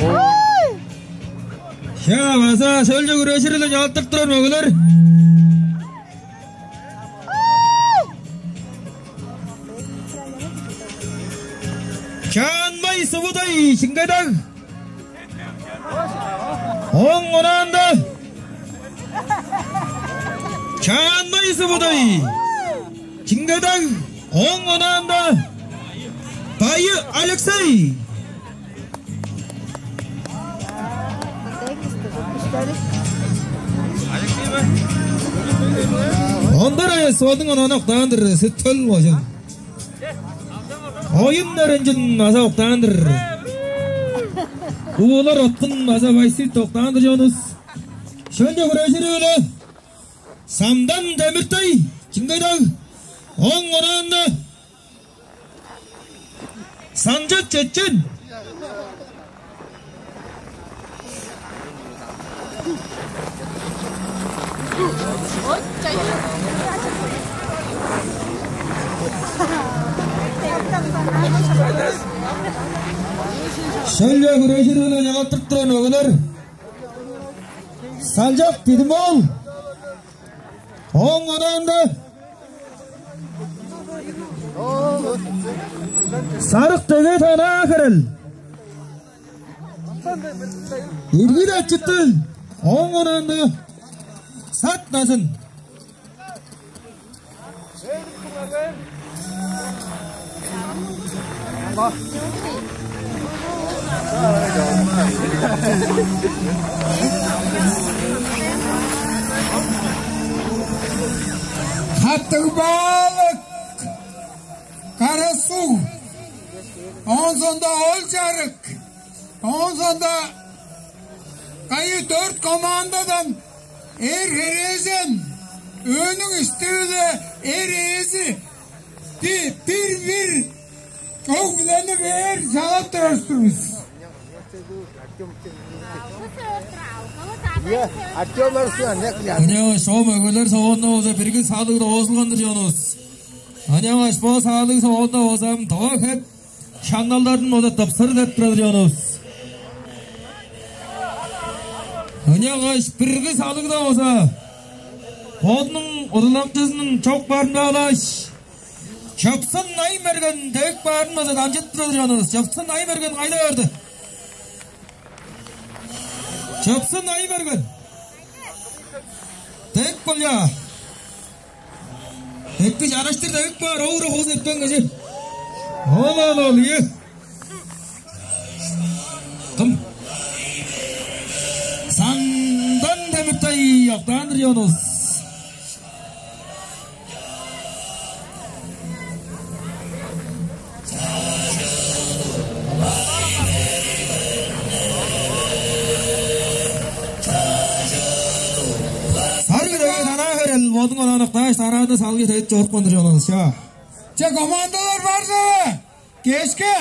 Ой! Чаа, база шөлче хүрежир-биле чалаттырып турар мөгелер. Чаанмай Субудай, Чиңгедаг. Ооң онаанда Чаанмай Субудай, Чиңгедаг. Ооң онаанда Байы Алексей. Ондар Аяс, ооң онаан октаан-дыр, Сүт-Хөл кожуун. Оюн Нөрүнчүн база октаан-дыр. Уулар Откун база байсыт октаан-дыр, чонувус. Шөлче хүрежири-биле Самдан Демиртай, Чиңгедаг. Ооң онаанда Санчат Чечен. Шөлче хүрежири-биле чалаттырып турар мөгелер. Салчак Дидим-оол. Ооң онаанда Сарыг-Теге Танаа-Херел. Иргит Ачыты. Ооң онаанда Сат Назын. Хаттыг-Баалык, Кара-Суг, оон соонда Ол-Чарык, оон соонда кайы дөрт командадан эр херээжен, өөнүң иштиги-биле эр ээзи, би-, бир-бир чок билени бээр чалап турар-дыр бис. Артём Арсен, не кылаан? Ынчангаш шоо мөгелер соонда болза бирги салыг доозулган-дыр, чонувус. Ынчангаш бо салыг соонда болза ам доо хеп шаңналдарын бодап тыпсыр деп турар, чонувус. Ынчангаш бирги салыгда болза бодунуң удурланыкчызының чок баарын баалааш, Чыпсын Ай-Мерген дег баарын база дамчыдып турар, чонувус. Чыпсын Ай-Мерген кайда барды? Чыпсын Ай-Мерген. Дег бол, чаа. Эки чараштыр дег бар, овура хоос этпен кижи. Ол, ол, ол, ийе. Кым? Сандан Демиртай октаан-дыр, чонувус. Сарыг-Теге Танаа-Херел бодунуң онаан октааш, дараазында салгы тедип чорупкан-дыр, чонувус, чаа. Че, командалар бар-дыр бе? Кешке.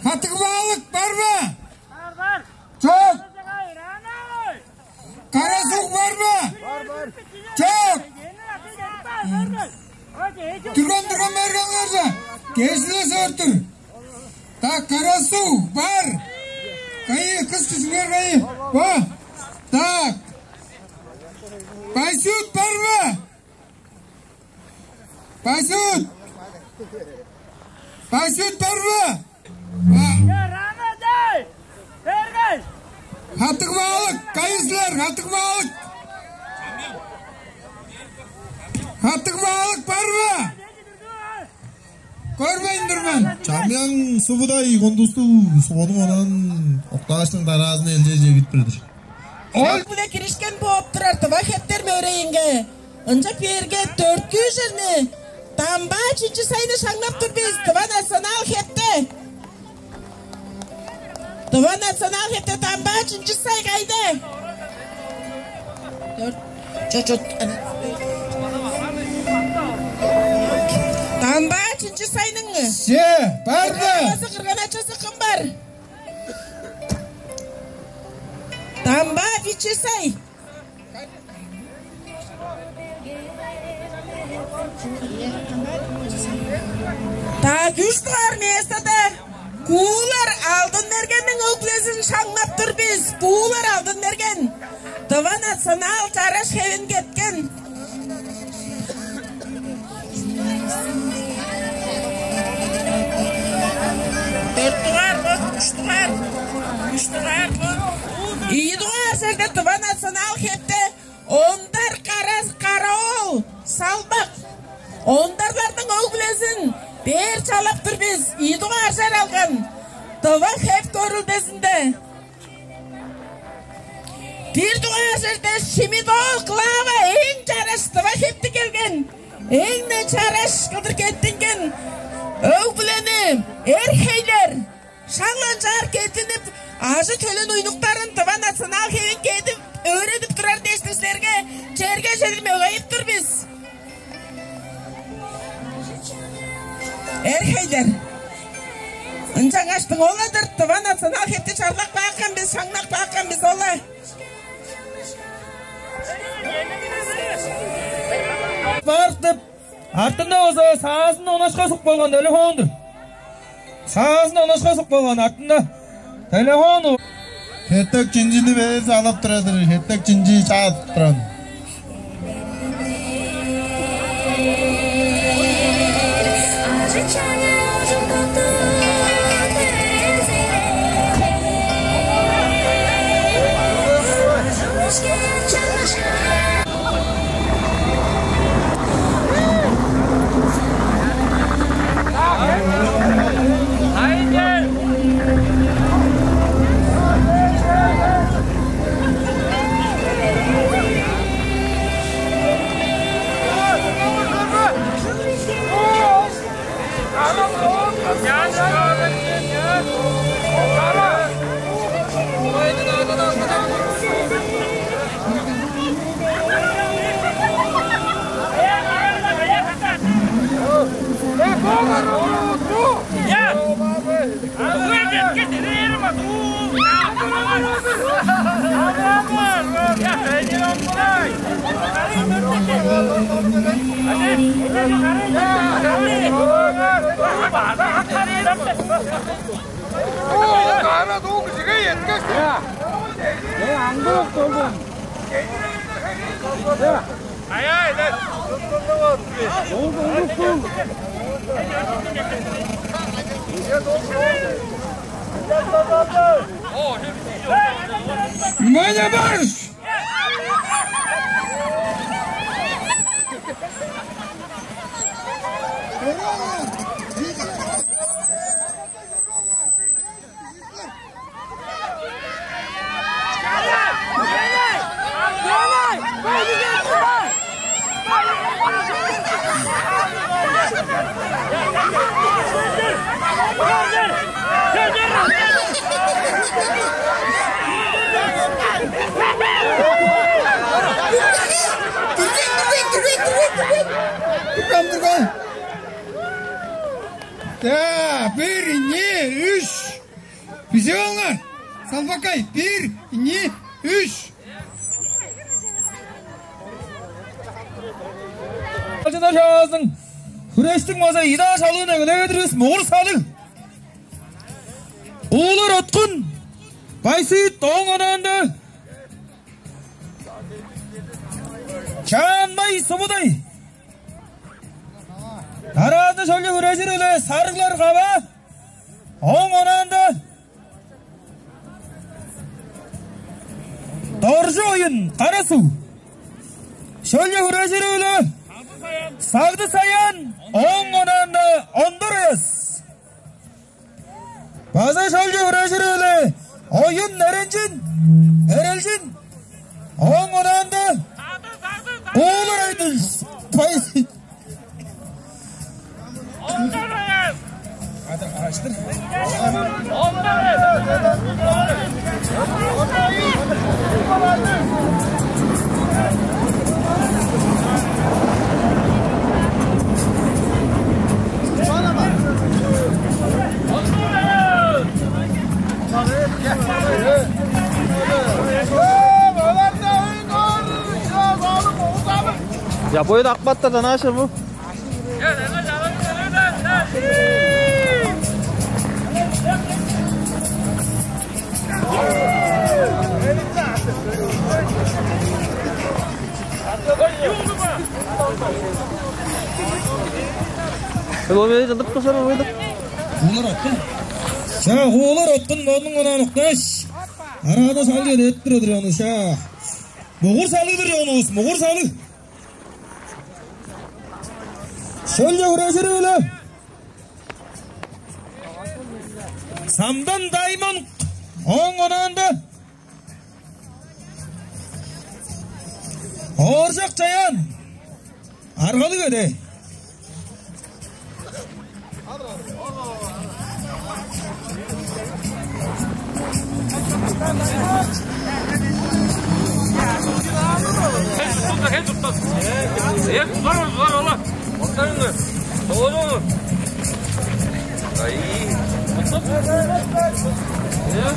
Хаттыг-Баалык бар бе? Бар, бар. Чок. Кежиглес ортур. Так, Карасу, бар. Кайы, кыс кижиңер кайы? Ба. Так. Байсут, бар ба? Байсут. Байсут, бар ба? Ба. Хатык Маалык, кайы силер, Хатык Маалык? Хатык Маалык бар ба? Көрбейн тур мен. Чамыяң Субудай Кондустуг, сону онан октаашның дараазын элчеже кирип бердир. Ол-биле киришкен бооп турар тыва хептер мөрейинге. Ынчап кээрге, дөрткү черни Дамбаа Чинчи-Сайны шаңнап тур бис, тыва национал хепте. Тыва национал хепте Дамбаа Чинчи-Сай кайда? Дөрт. Чо-, чо-, Дамбаа Чинчи-Сайның. Че, бар да. Кырган-ачазы, кырган-ачазы кым бар? Дамбаа Вичи-Сай. Так, үш дугаар местода Куулар Алдын-Мергенниң өг-бүлезин шаңнап тур бис. Куулар Алдын-Мерген. Тыва национал чараш хевин кеткен. Дөрт дугаар бо, үш дугаар. Үш дугаар бо. Ийи дугаар черде тыва национал хепте Ондар Кара-, Кара-оол Салбак. Ондарларның өг-бүлезин бээр чалап тур бис. Ийи дугаар чер алган тыва хеп көрүлдезинде. Бир дугаар черде Шимидоол Клава, эң чараш тыва хептиг келген, эң-не чараш кылдыр кеттинген өг-бүлени эр-хейлер шак ынчаар кеттинип, ажы-төлүн, уйнуктарын, тыва национал хевин кедип, өөредип турар дээштиң силерге черге чедир мөгейип тур бис. Эр-хейлер. Ынчангаштың ол-ла-дыр тыва национал хепти чарлап каапкан бис, шаңнап каапкан бис, ол-ла. Барык деп, артында болза саазын онашка суп болган телефон-дур. Саазын онашка суп болган артында телефон. Хеттек чинчини бээрзе алып турар-дыр, хеттек чинчи чаап туран. Мөне барыш! Турган, турган, турган, турган, турган. Турган, турган. Да, бир, ийи, үш. Бижип алыңар. Салбакай, бир, ийи, үш. Алчыннар чаваазының Хүрештиң база ийи-даа салыын эгелээр-дир бис, Мугур салыг. Куулар Откун, Байсыыт, ооң онаанда Чаанмай Сумудай. Дараазында шөлче хүрежир-биле Сарыглар Кава, ооң онаанда Доржу Оюн, Кара-Суг. Шөлче хүрежир-биле Сагды Саян, ооң онаанда Ондар Аяс. База шөлче хүрежир-биле Оюн Эренчин, Эрелчин, ооң онаанда Куулар Айдыс. Пай. Я, бой да акпаттардан аша бу. Кулар Откун. Чаа, Кулар Откун, мооң онаан октааш. Араада салгы эдип турар-дыр ону, чаа. Мугур салыг-дыр ону, Мугур салыг. Шөлче хүрежири-биле Самдан Даймонд, ооң онаанда Ооржак Чаян, Аргалыг эде. Хей, тутпас, хей, тутпас. Э, тутар ол, тутар ол. Октарыңар. Ону. Ай. Э?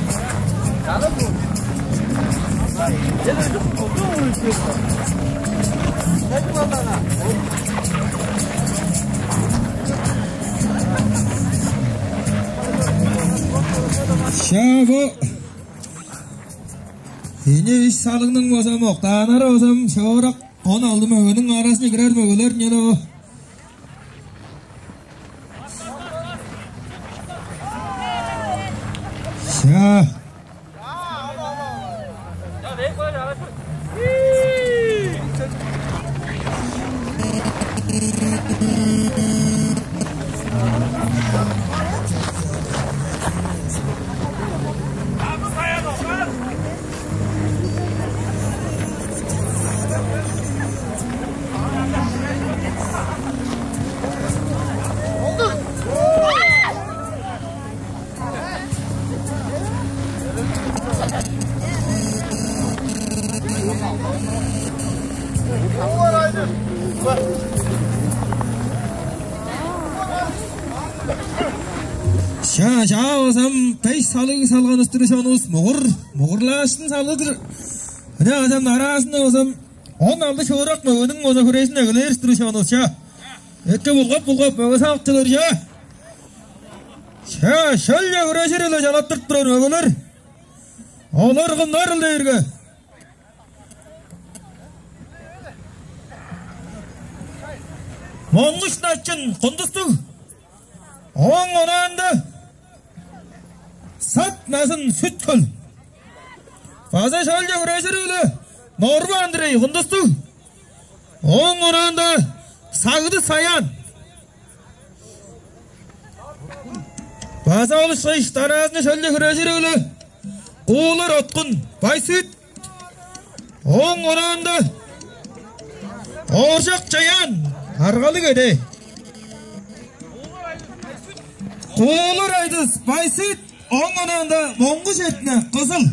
Шаво. Ийи-үш салыгның база моктааннары база шоорак он алды мөгениң аразынче кирер мөгелер ийин ол. Чаа. Чаа, чаа, база беш салыг салган улус-тур чонувус, Мугур, Мугурлаштың салыы-дыр. Ынча база аразында база он алды шоорак мөгениң база хүрежин эгелээр-дир чонувус, чаа. Эки булгап-булгап мөге салыкчылар, чаа. Чаа, шөлче хүрежир-биле чалаттырып турар мөгелер. Олар кымнарыл дээрге, Монгуш Начын, Кундустуг. Ооң онаанда Сат Назын, Сүт-Хөл. База шөлче хүрежири-биле Норбу Андрей, Кундустуг. Ооң онаанда Сагды Саян. База ол ышкаш дараазында шөлче хүрежири-биле Куулар Откун, Байсыыт. Ооң онаанда Ооржак Чаян, Аргалыг эде. Куулар Айдыс, Байсыыт. Ооң онаанда Моңгуш Эртине, Кызыл.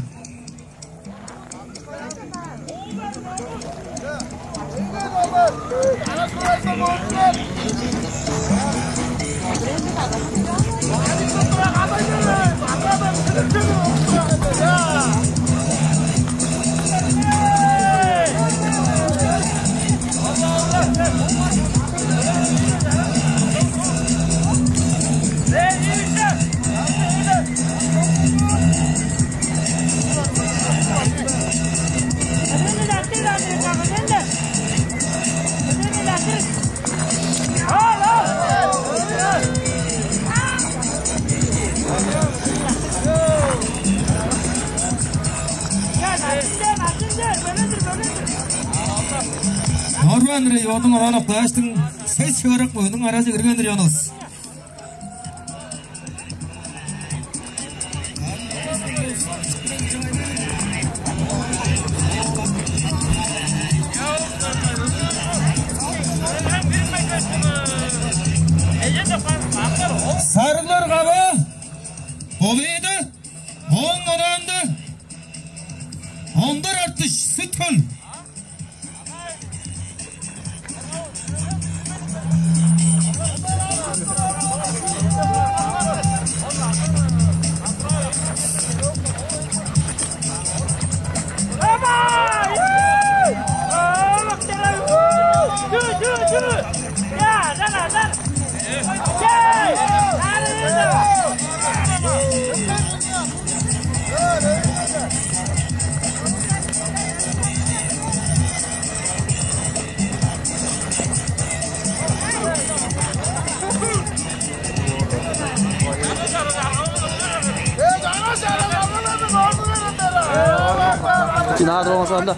Орбан районнуң Онаан Окташтың сес шыырак мөгениң аразы кирген-дир, чонувус. Сарыглар Кава, Победа, ооң онаанда Ондар Артыш, Сүт-Хөл. Чынаар оңзанда.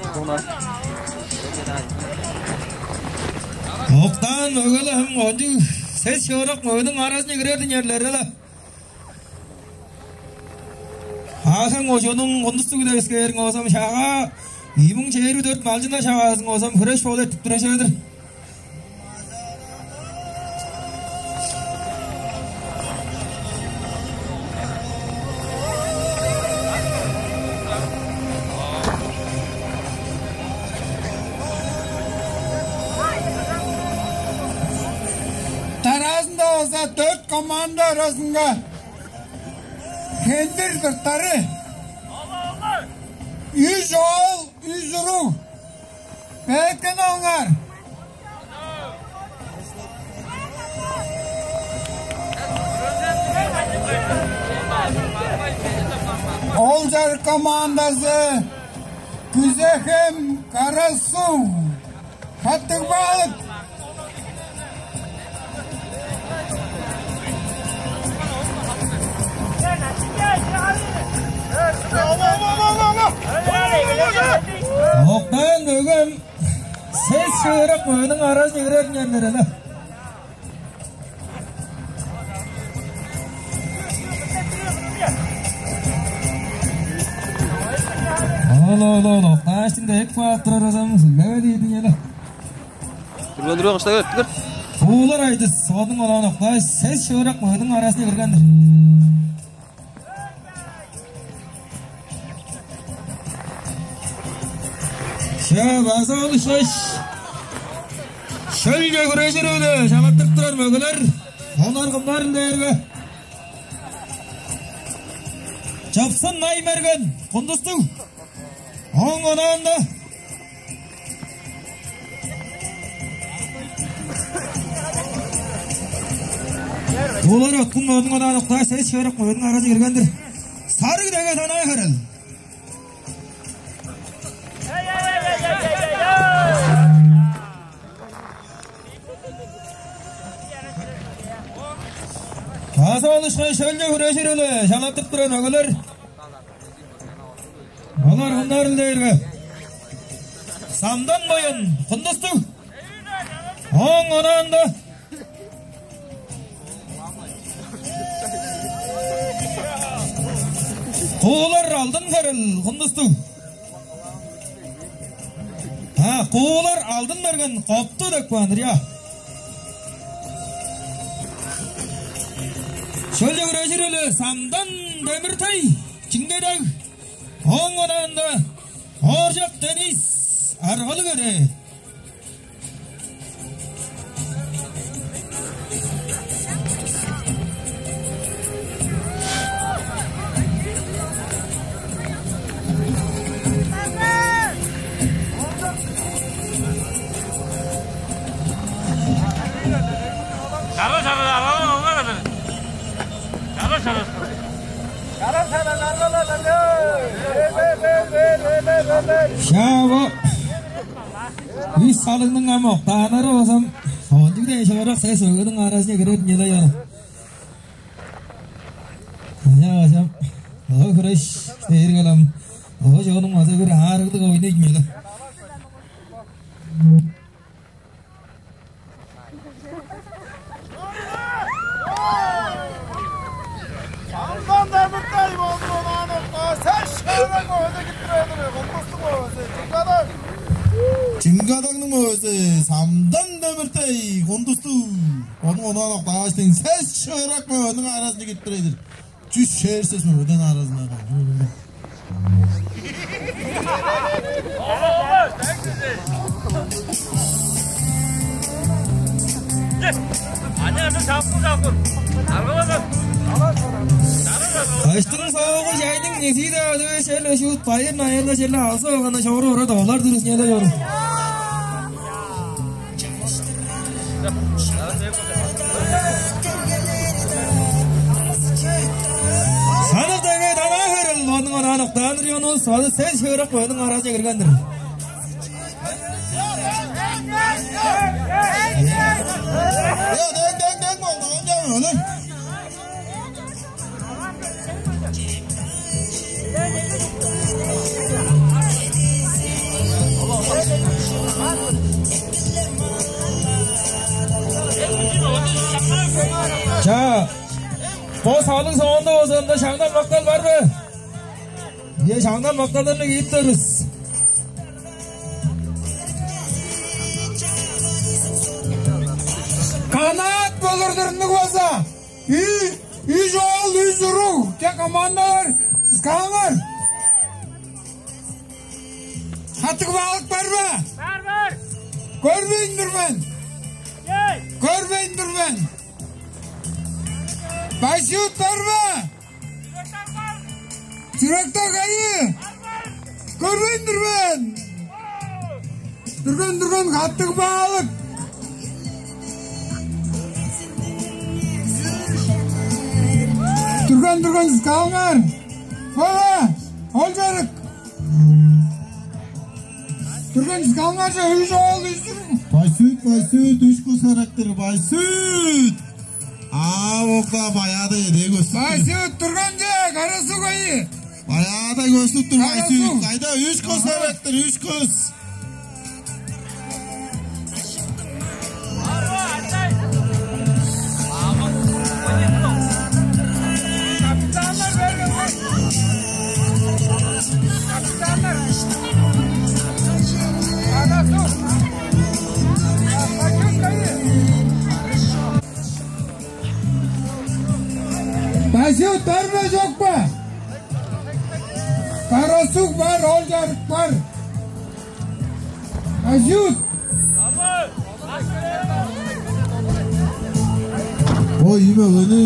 Октаан мөгелер ам кончуг сес шыырак мөгениң аразынче кирер-дир ийин, черлер-ле. Аахан кожууннуң Кундустуг-биле эскериңер болза, шагаа ийи муң чээрби дөрт малчыннар шагаазын болза, хүреш болуп эртип турар чүве-дир. Дараазында болза дөрт команда аразынга хендир тыртары, үш оол, үш уруг, белеткениңер. Ол-Чарык командазы, Күзехем, Кара-Суг, Хаттыг-Баалык. Октаан мөгем сес шыырак мөгениң аразынче кирер-дир ийин, черлер-ле. Ол, ол, ол, Окташтың-даа эки баап турар болза, сүлдеве дидиң эле. Дүрген-дүрген кыштап эрттигер. Куулар Айдыс, ооң онаан Окташ, сес шыырак мөгениң аразынче кирген-дир. Че, база ол ышкаш. Шөлче хүрежир-биле чалаттырып турар мөгелер. Олар кымнар-дыр дээрге: Чапсын Най-Мерген, Кундустуг. Ооң онаанда Куулар Откун, ооң онаан Окташ, сес шыырак мөгениң аразынче кирген-дир. Сарыг-Теге, Танай Херел. База ол ышкаш шөлче хүрежир-биле чалаттырып турар мөгелер. Олар кымнар-дыр дээрге: Самдан Боян, Кундустуг. Ооң онаанда Куулар Алдын-Херел, Кундустуг. А, Куулар Алдын-Мерген, Копту деп каан-дыр, я. Шөлче хүрежир-биле Самдан Демиртай, Чиңге-Даг. Ооң онаанда Ооржак Денис, Аргалыг-Эре. Чара-чара, аргалап алыңар. Чара-чара. Чара-чара, аргалап алыңар. Чаа, бо үш салыгның ам октааннары болза, кончуг-даа шыырак сес мөгениң аразынче кирер-дир ийин, черлер-ле. Ынчангаш ам ол хүреш дээрге ам Ооң чоонуң база бир аарыглыг ойнай ийин але. Самдан Демиртей болду, онаан октааш, сес шыырак мөгеде кирип турар-дыр, Кундустуң мөгези, Чиңгиадаг. Чиңгиадагның мөгези Самдан Демиртей, Кундустуг. Ону онаан октааш, сес шыырак мөгениң аразынче кирип турар-дыр. Чүс чээрби сес мөгениң аразынга калды. Кыштың соогу, чайның незии-даа өдүвес, черле шуут байыр-найырла, черле алзы болганда чору ура долар дурус, неде чору. Санак дөңге, Дана Херел, ону онаан октаан-дыр, Юнус, ону сес шыырак мөгениң аразынче кирген-дир. Дөң, дөң, дөң, дөң болду, оон чаа өлүр. Чаа, бо салың соонда болза, ында шаңнал-мактал бар бе? Ийе, шаңнал-макталдан киириптер бис. Канаат болур-дур ындыг болза. Ү-, үш оол, үш уруг, че, командалар, сыскааңар. Хаттыг-баалык бар бе? Бар, бар. Көрбейн тур мен. Эй! Көрбейн тур мен. Байсюут бар бе? Чүректер кайы? Көрбейн тур мен. Дүрген, дүрген, хаттыг-баалык. Дүрген, дүрген, сыскааңар. Бо-ла, ол чарык. Дүрген, сыскааңар, че, үш оол, үш уруг. Байсюут, Байсюут, үш кыс характер, Байсюут. А, окта баяада эдээ көстүп тур. Байсюут, Дүрген, че, Кара-Суг кайы? Баяада көстүп тур, Байсюут. Кайда, үш кыс характер, үш кыс. Байсюут бар бе, чок бе? Кара-Суг бар, ол чарык бар. Байсюут. Ой, ийе, өлү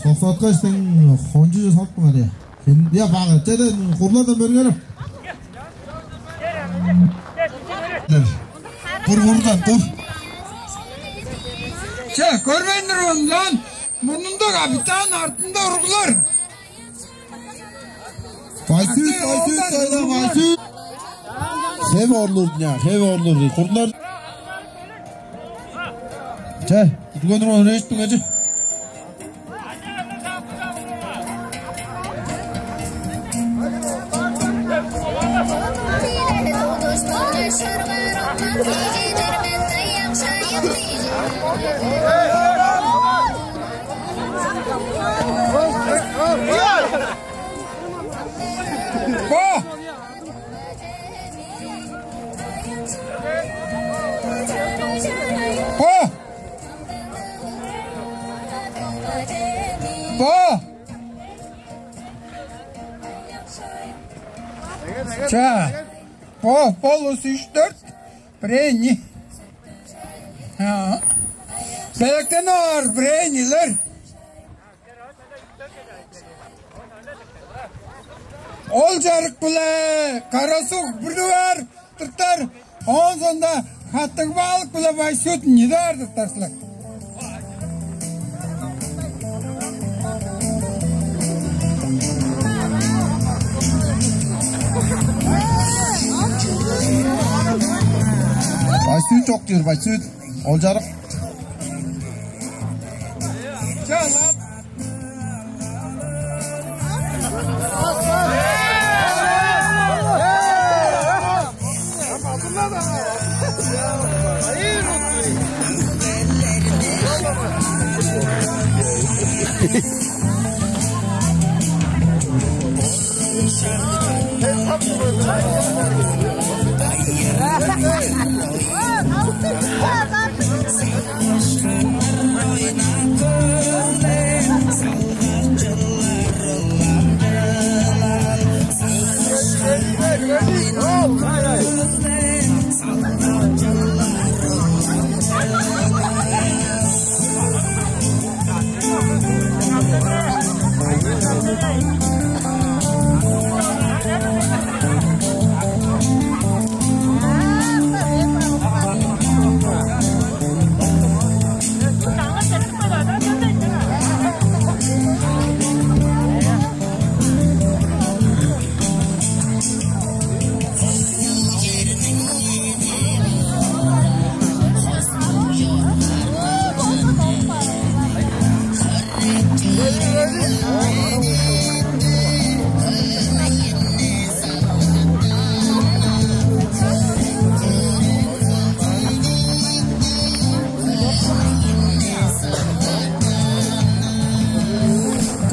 соксаткаш, сен хончуже салыптың аре. Сен, я, багы, чеден, курлардан бергерем. Кур, курдан, кур. Че, көрбейн тур мен, мурнунда капитан, артында уруглар. Байсюут, Байсюут, кайда, Байсюут? Хеп орлур, дня, хеп орлур, курлар. Че, дүрген, дүрген, рейс дүргенчи. Бо! Бо! Бо! Чаа, бо, бо улус үш-дөрт, бирээ ийи. А. Белектенип аар, бирээ ийилер. Ол чарык-биле Кара-Суг бир дугаар тыртар, оон соонда Хаттыг-Баалык-биле Байсюут ийи дугаар тыртар силер. Байсюут чок чүве, Байсюут. Ол чарык. Чаа, лап.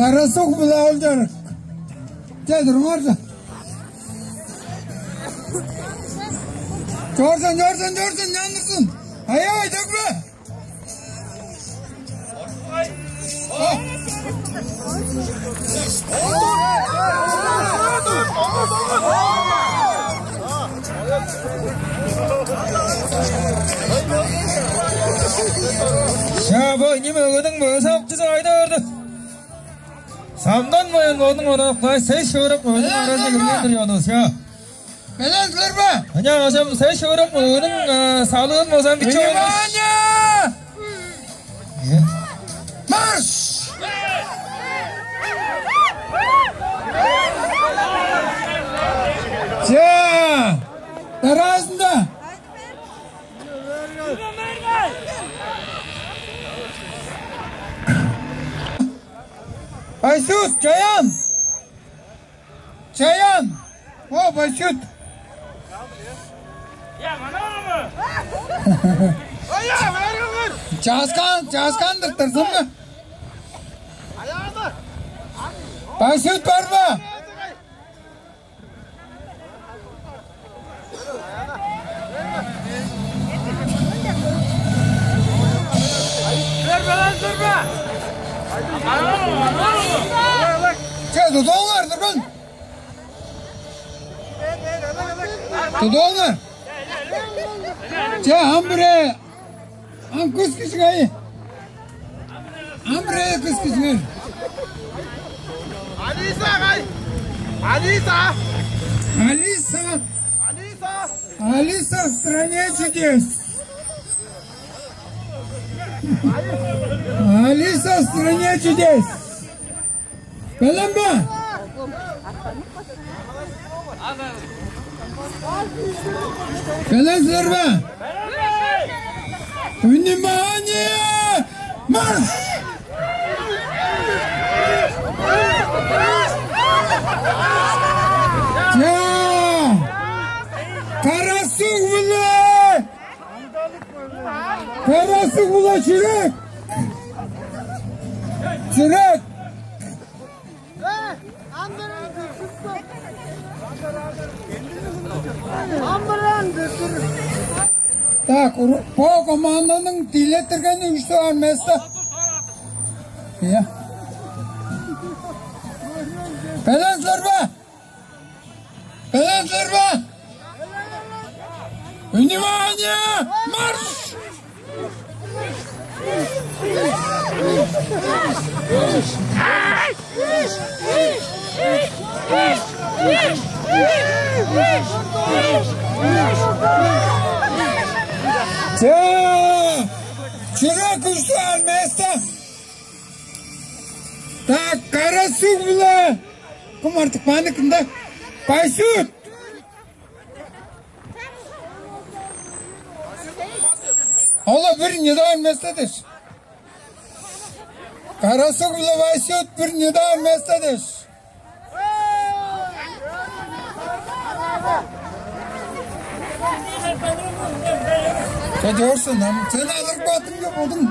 Карасук-биле Олчарык. Че, туруңарза. Чорзун, чорзун, чорзун, чандырзын. Аябай, төгбе. Чаа, бо ине мөгениң мөзү ап чүзү кайда барды? Самдан моюн бодуң онаап кааш, сес шыырак мөгениң аразы кирген-дир, ёнус, чаа. Белен силер бе? Аня, ачам, сес шыырак мөгениң, э, салыын болза биче. Внимание! Марш! Че! Дараазында! Байсут, Чаян! Чаян! О, Байсут! Чааскан, чааскан-дыр, тырзымны. Байсут бар ба? Че, тудуңар, турган. Тудуңар. Че, ам бире. Ам кыс кижи кай? Ам бире кыс кижи кай? Алиса кай? Алиса. Алиса. Алиса. Алиса в стране чудес. Алиса в стране чудес. Белен бе? Белен силер бе? Внимание! Марш! Чаа! Карасук-биле! Карасук-биле Чүрек! Чүрек! Так, уру-, бо команданың диилеттиргени үш дугаар место. Иә. Белен силер бе? Белен силер бе? Внимание! Марш! Че, Чүрек үш дугаар место. Так, Карасук-биле. Кым артык, маны кымда? Байсут. Ол-ла бир не дугаар место дээш. Карасук-биле Байсут бир не дугаар место дээш. Че, чорсун, ам сен алыр бадың деп бодуң.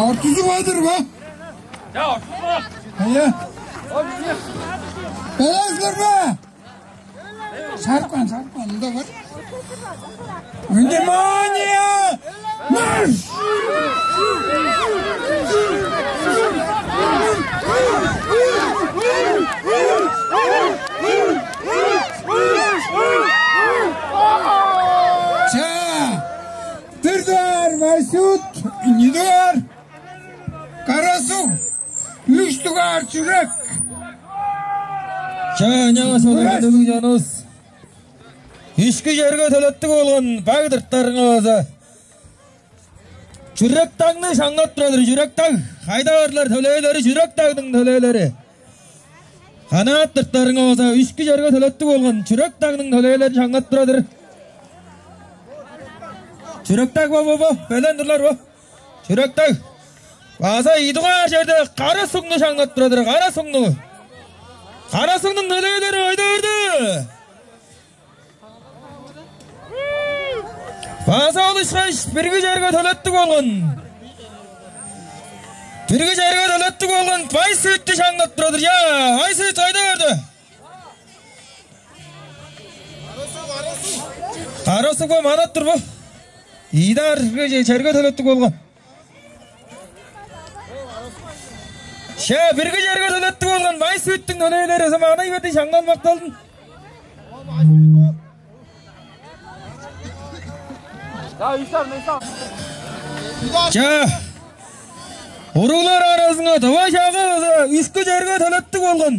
Артызы бадыр ба? Ая. Белеглер бе? Шаркан, шаркан, мында бар. Внимание! Марш! Ча! Бир дугаар Байсут, ийи дугаар Кара-Суг, үш дугаар Чүрек. Чаа, ынчангаш ол Чүрек. Дөмей чонувус. Үшкү черге төлептиг болган баг тырттарыңар база Чүрек-Дагны шаңнап турар-дыр, Чүрек-Даг. Кайда барлар төлээлери, Чүрек-Дагның төлээлери? Канаат тырттарыңар база үшкү черге төлептиг болган Чүрек-Дагның төлээлерин шаңнап турар-дыр. Чүрек-Даг, бо, бо, бо, белен турлар бо. Чүрек-Даг. База ийи дугаар черде Кара-Сугну шаңнап турар-дыр, Кара-Сугну. Кара-Сугнуң төлээлери кайда барды? База ол ышкаш бирги черге төлептиг болган. Бирги черге төлептиг болган Байсүттү шаңнап турар-дыр. Чаа, Байсүт кайда барды? Кара-Суг бо, манап тур бо. Ийи дугаар черге төлептиг болган. Ше, бирги черге төлептиг болган Байсүттүң төлээлери самаанай берди, шаңналмакталдын. Че, уруглар аразынга тыва чагы база үшкү черге төлептиг болган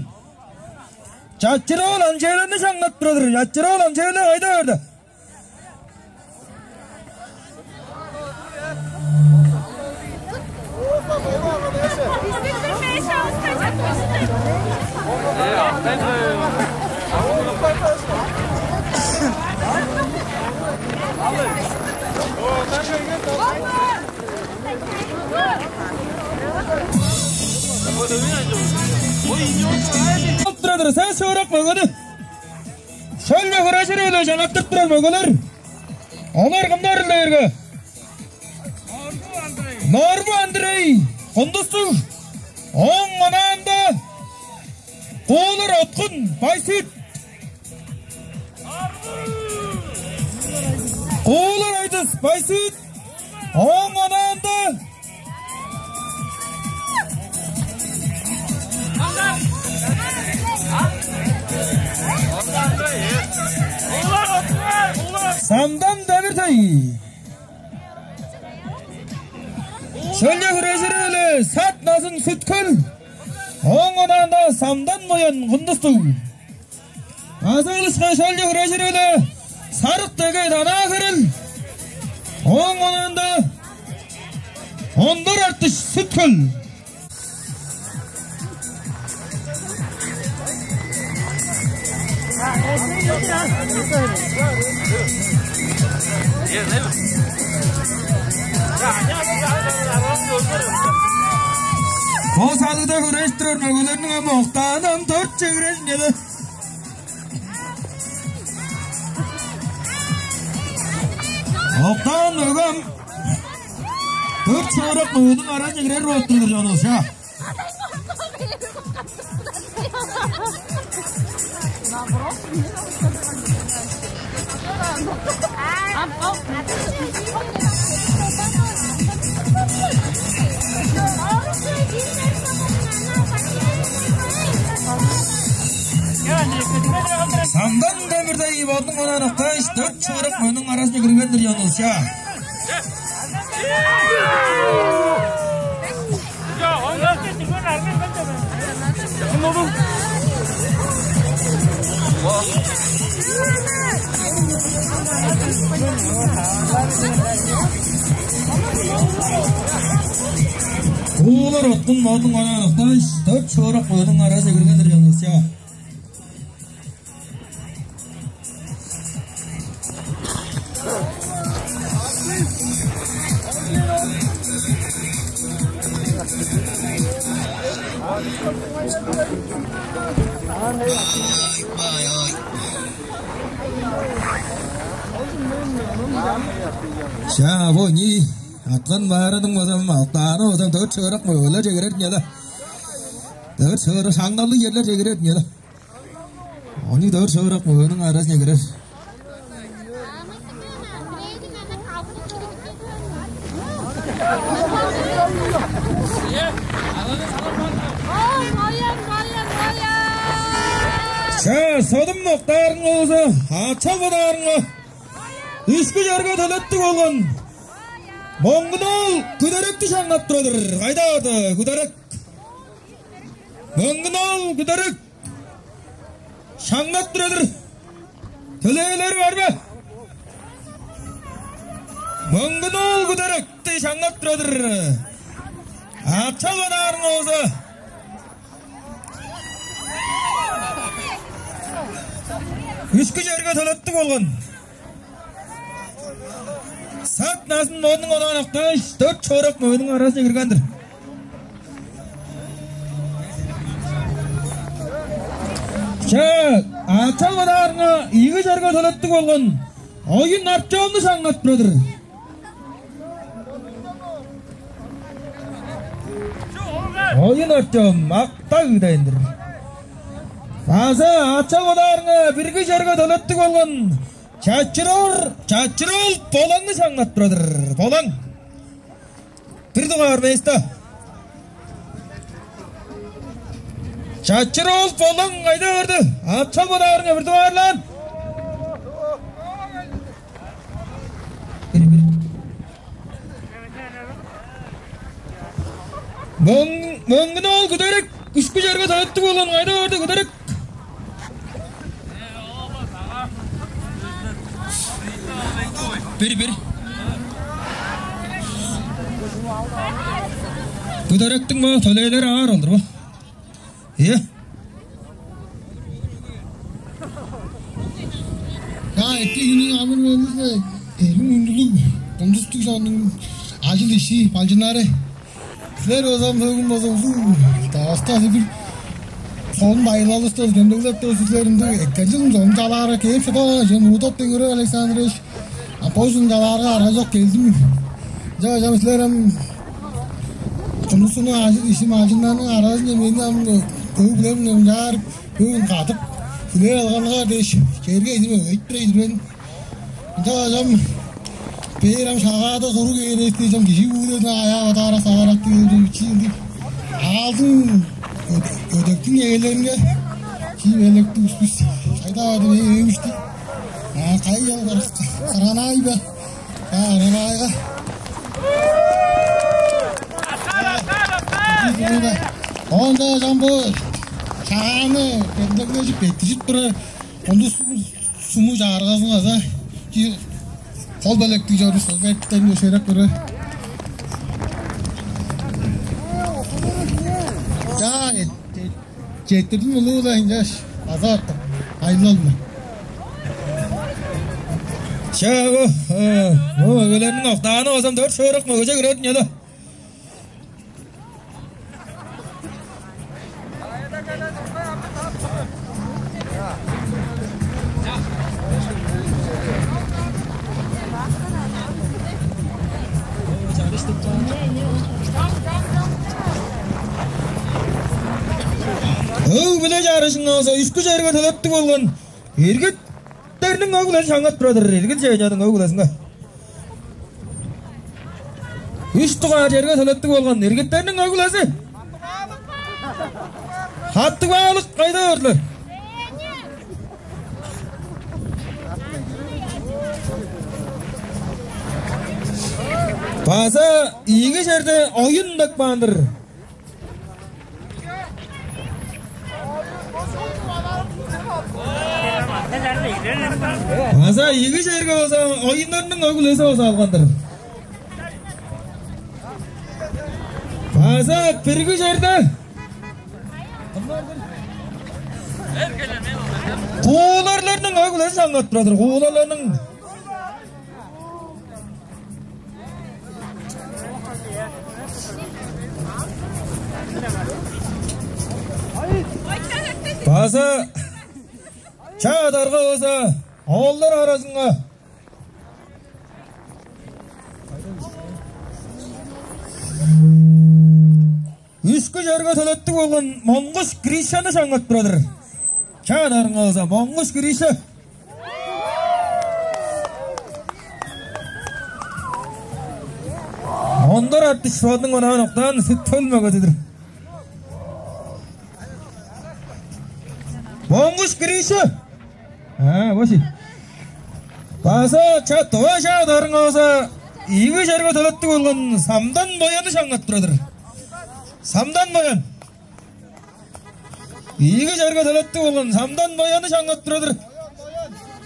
Чачыр-оол Анчейлени шаңнап турар-дыр. Чачыр-оол Анчейле кайда барды? Тура-тура, сес шыырак мөгени шөлче хүрежири-биле чанаттырып турар мөгелер. Олар кымнар-дыр дээрге? Норбу Андрей, Кундустуг, ооң онаанда Куулар Откун, Байсыт. Куулар Айдыс, Байсыт. Ооң онаанда Самдан Демиртай. Шөлче хүрежири-биле Сат Назын, Сүт-Хөл. Ооң онаанда Самдан Буян, Кундустуг. База алышкаш, шөлче хүрежири-биле Сарыг-Теге, Танаа-Херел. Ооң онаанда Ондар Артыш, Сүт-Хөл. Бо салыгда хүрежип турар мөгелерниң ам октааны ам дөрт чегрежинден. Октаан мөгем дөрт шыырак мөгениң аразынче кирер болуп турар, чонувус, чаа. Самдан Демиртай бодунуң онаан октааш, дөрт шыырак мөгениң аразынче кирген-дир, чонувус, чаа. Куулар Откун бодунуң онаан октааш, дөрт шыырак мөгениң аразынче кирген-дир, чонувус, чаа. Чаа, бо ийи аткан баарының база октааны база дөрт шыырак мөгелерже кирер-дир, чаа. Дөрт шыырак шаңналдыг черлерже кирер ийин. Ону дөрт шыырак мөгениң аразынче кирер. Чаа, содум октаарың болза, ача бодаарыңга үшкү черге төлептиг болган Моңгун-оол Күдеректи шаңнап турар-дыр. Кайда барды, Күдерек? Моңгун-оол Күдерек шаңнап турар-дыр. Төлээлери бар бе? Моңгун-оол Күдеректи шаңнап турар-дыр. Ача бодаарың болза, үшкү черге төлептиг болган. Сат назын модунуң онаан октааш, дөрт шыырак мөгениң аразынче кирген-дир. Чаа, ача бодаарыңга ийиги черге төлептиг болган Оюн Артёмну шаңнап турар-дыр. Оюн Артём, Ак-Даг кыдайын-дыр. База ача бодаарыңга бирги черге төлептиг болган Чачыр-оол, Чачыр-оол Болаңны шаңнап турар-дыр. Болаң. Бир дугаар место. Чачыр-оол Болаң кайда барды? Ача бодаарыңга бир дугаарлаан. Бир, бир. Моң-, Моңгун-оол Күдерек, үшкү черге төлептиг болган, кайда барды, Күдерек? Бир, бир. Күдеректиң бо төлээлери аар ол-дур бо. Ийе. Чаа, эки хүнүң амыр болзун, эриң хүндүлүг, кундустуг чоннуң ажыл-иши, малчыннары. Силер болза, бөгүн болза, улуг Дагыстан, Сибирь солун байырлалывысты демдеглеп тур силер. Ындыг эккелчилим, чонум чалаарга кээп шыдаваан, чем Рудов Теңгир Александрович. А позун чалаарга арга чок, келдим. Чаа, чаа, силер ам чонувустуң ажыл-иши, малчыннарның аразынче мени ам өг-бүлем ынчаар бөгүн кадып хүлээп алганыңар дээш, черге эдип өгейт-тир ийин мен. Ынча ам бээр ам Шагаада туруп кээр эвес дээш, ам кижи бөгүдезин аяа бадаарак, сагаарак дигелдиг, бичии ындыг аалдың, өде-, өдектиң эгелеринге чип электиг улус бис. Шайдаа бады бээр эвишти. А, кайы ол, Кыр-, Кырган-Аай бе? А, Кырган-Аайга. Оон-даа ам бо Шагааны демдеглежип, беттижип турар Кундустуң суму чагыргазын база кол белектиг чоруур Созбектен өшереп көрө. Чаа, эт-, эт-, четтирдим улуу-ла, ынчаш база артык айылалма. Чаа, бо, э, бо мөгелерниң октааны болза дөрт шыырак мөгеже кирер ийин але. Өг-бүле чарыжынга болза үшкү черге төлептиг болган Иргиттерниң өг-бүлезин шаңнап турар-дыр, Иргит Ченяның өг-бүлезинге. Үш дугаар черге төлептиг болган Иргиттерниң өг-бүлези. Хаттыг-Баалык кайда бардылар? База ийиги черде Оюн деп каан-дыр. База ийиги черге болза Оюннарның өг-бүлези болза алган-дыр. База бирги черде Кууларларның өг-бүлези шаңнап турар-дыр. Кууларларның. База чаа, дарга болза оолдар аразынга. Үскү черге төлептиг болган Моңгуш Гришаны шаңнап турар-дыр. Чаа, дарыңга болза, Моңгуш Гриша. Ондар Артыш бодунуң онаан октаан Сүт-Хөл мөгези-дир. Моңгуш Гриша. А, боши. База ча, тыва чаа, дарыңга болза, ийиги черге төлептиг болган Самдан Бояны шаңнап турар-дыр. Самдан Боян. Ийиги черге төлептиг болган Самдан Бояны шаңнап турар-дыр.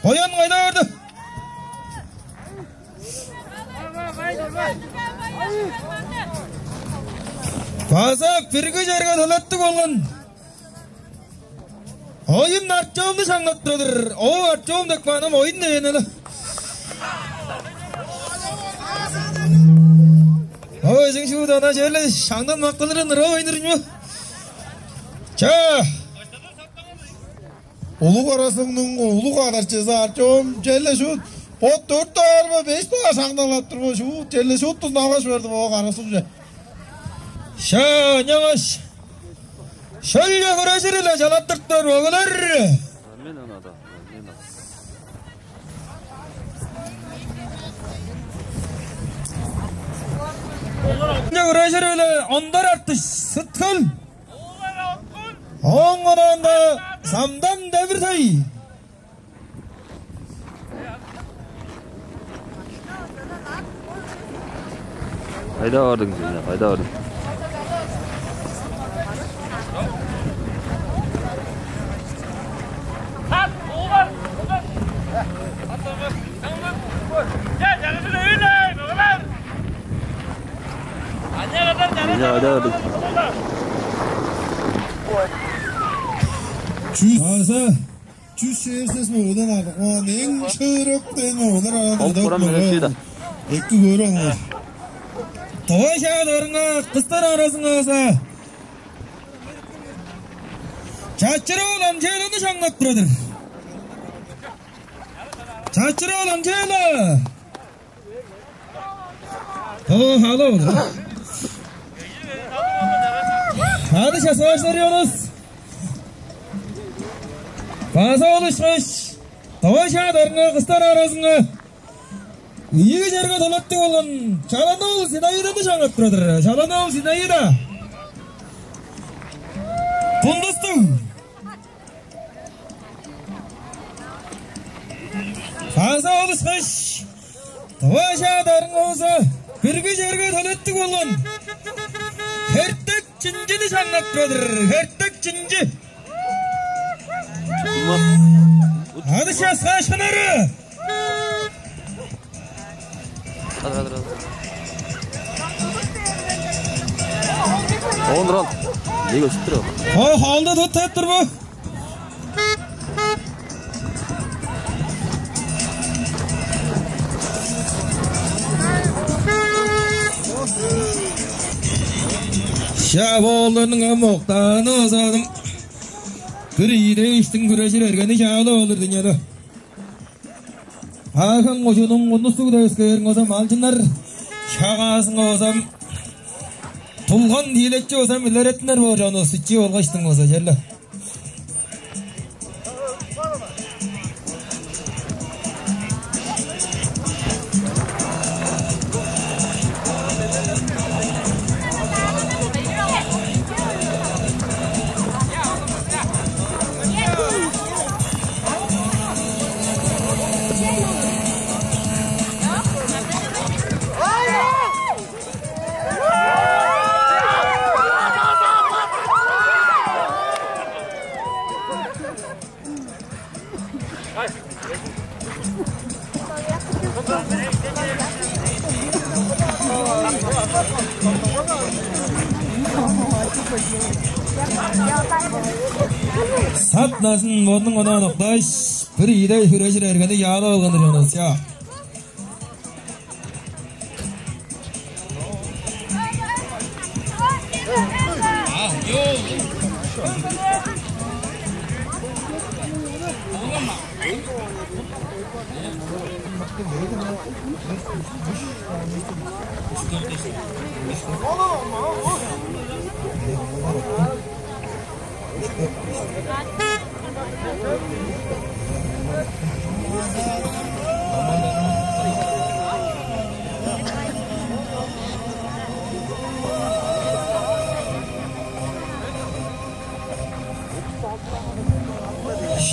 Боян кайда барды? База бирги черге төлептиг болган Оюн Артёмну шаңнап турар-дыр. Оо, Артём деп кааным Оюн дээн-не. Оо, эжиң шуут ана черле шаңдан макталырын ырап ойнурун бо. Ча. Улуг Кара-Сугнуң улуг кадарчызы Артём черле шуут бо дөрт дугаар бе, беш дугаар шаңналап тур бо, шуут черле шуут дузун алгаш берди бо Кара-Сугже. Ша, ынчангаш шөлче хүрежир-ле, чалаттыртыр бөгүлер. Мен ана да, мен ана. Шөлче хүрежир-ле, Ондар Артыш, Сүт-Хөл. Ооң онаанда Самдан Демир-Тай. Кайда бардың сен, кайда бардың? Кайда бардың? Чүс. База чүс чээрби сес мөгеден артып каан эң шыырак дээн мөгелер аразында. Ол дөрт курам мөге. Мерекчи-даа. Эки көрүңер. Тыва чаа, дарыңга, кыстар аразынга база Чачыр-оол Анжеланы шаңнап турар-дыр. Чачыр-оол Анжела. О, хало. Хады часаашнар ёнус. База ол ышкаш. Тыва чаа, дарыңга, кыстар аразынга ийиги черге төлептиг болган Чалан-оол Зинаиданы шаңнап турар-дыр. Чалан-оол Зинаида. Кундустуг. База ол ышкаш. Тыва чаа, дарыңга болза, бирги черге төлептиг болган Хертек Чинчини шаңнап турар-дыр. Хертек Чинчи. Адыш часкаашкыннары. Адыр, адыр, адыр. Оон турал. Неге өсүп тур ол? О, холду тут деп тур бу. Шаа, бо оолдарның ам октааны база-даа бир ийи-даа үштүң хүрежир эргени чаалап алыр дийин але. Аахан кожууннуң Кундустуг деп эскээрин болза, малчыннар шагаазынга болза, тулган тиилекчи болза, илереттинер боор чонувус, ичи болгаштың болза, черле. Сат назын бодунуң онаан октааш, бир ийи-даа хүрежир эргени чаалап алган-дыр чонувус, чаа.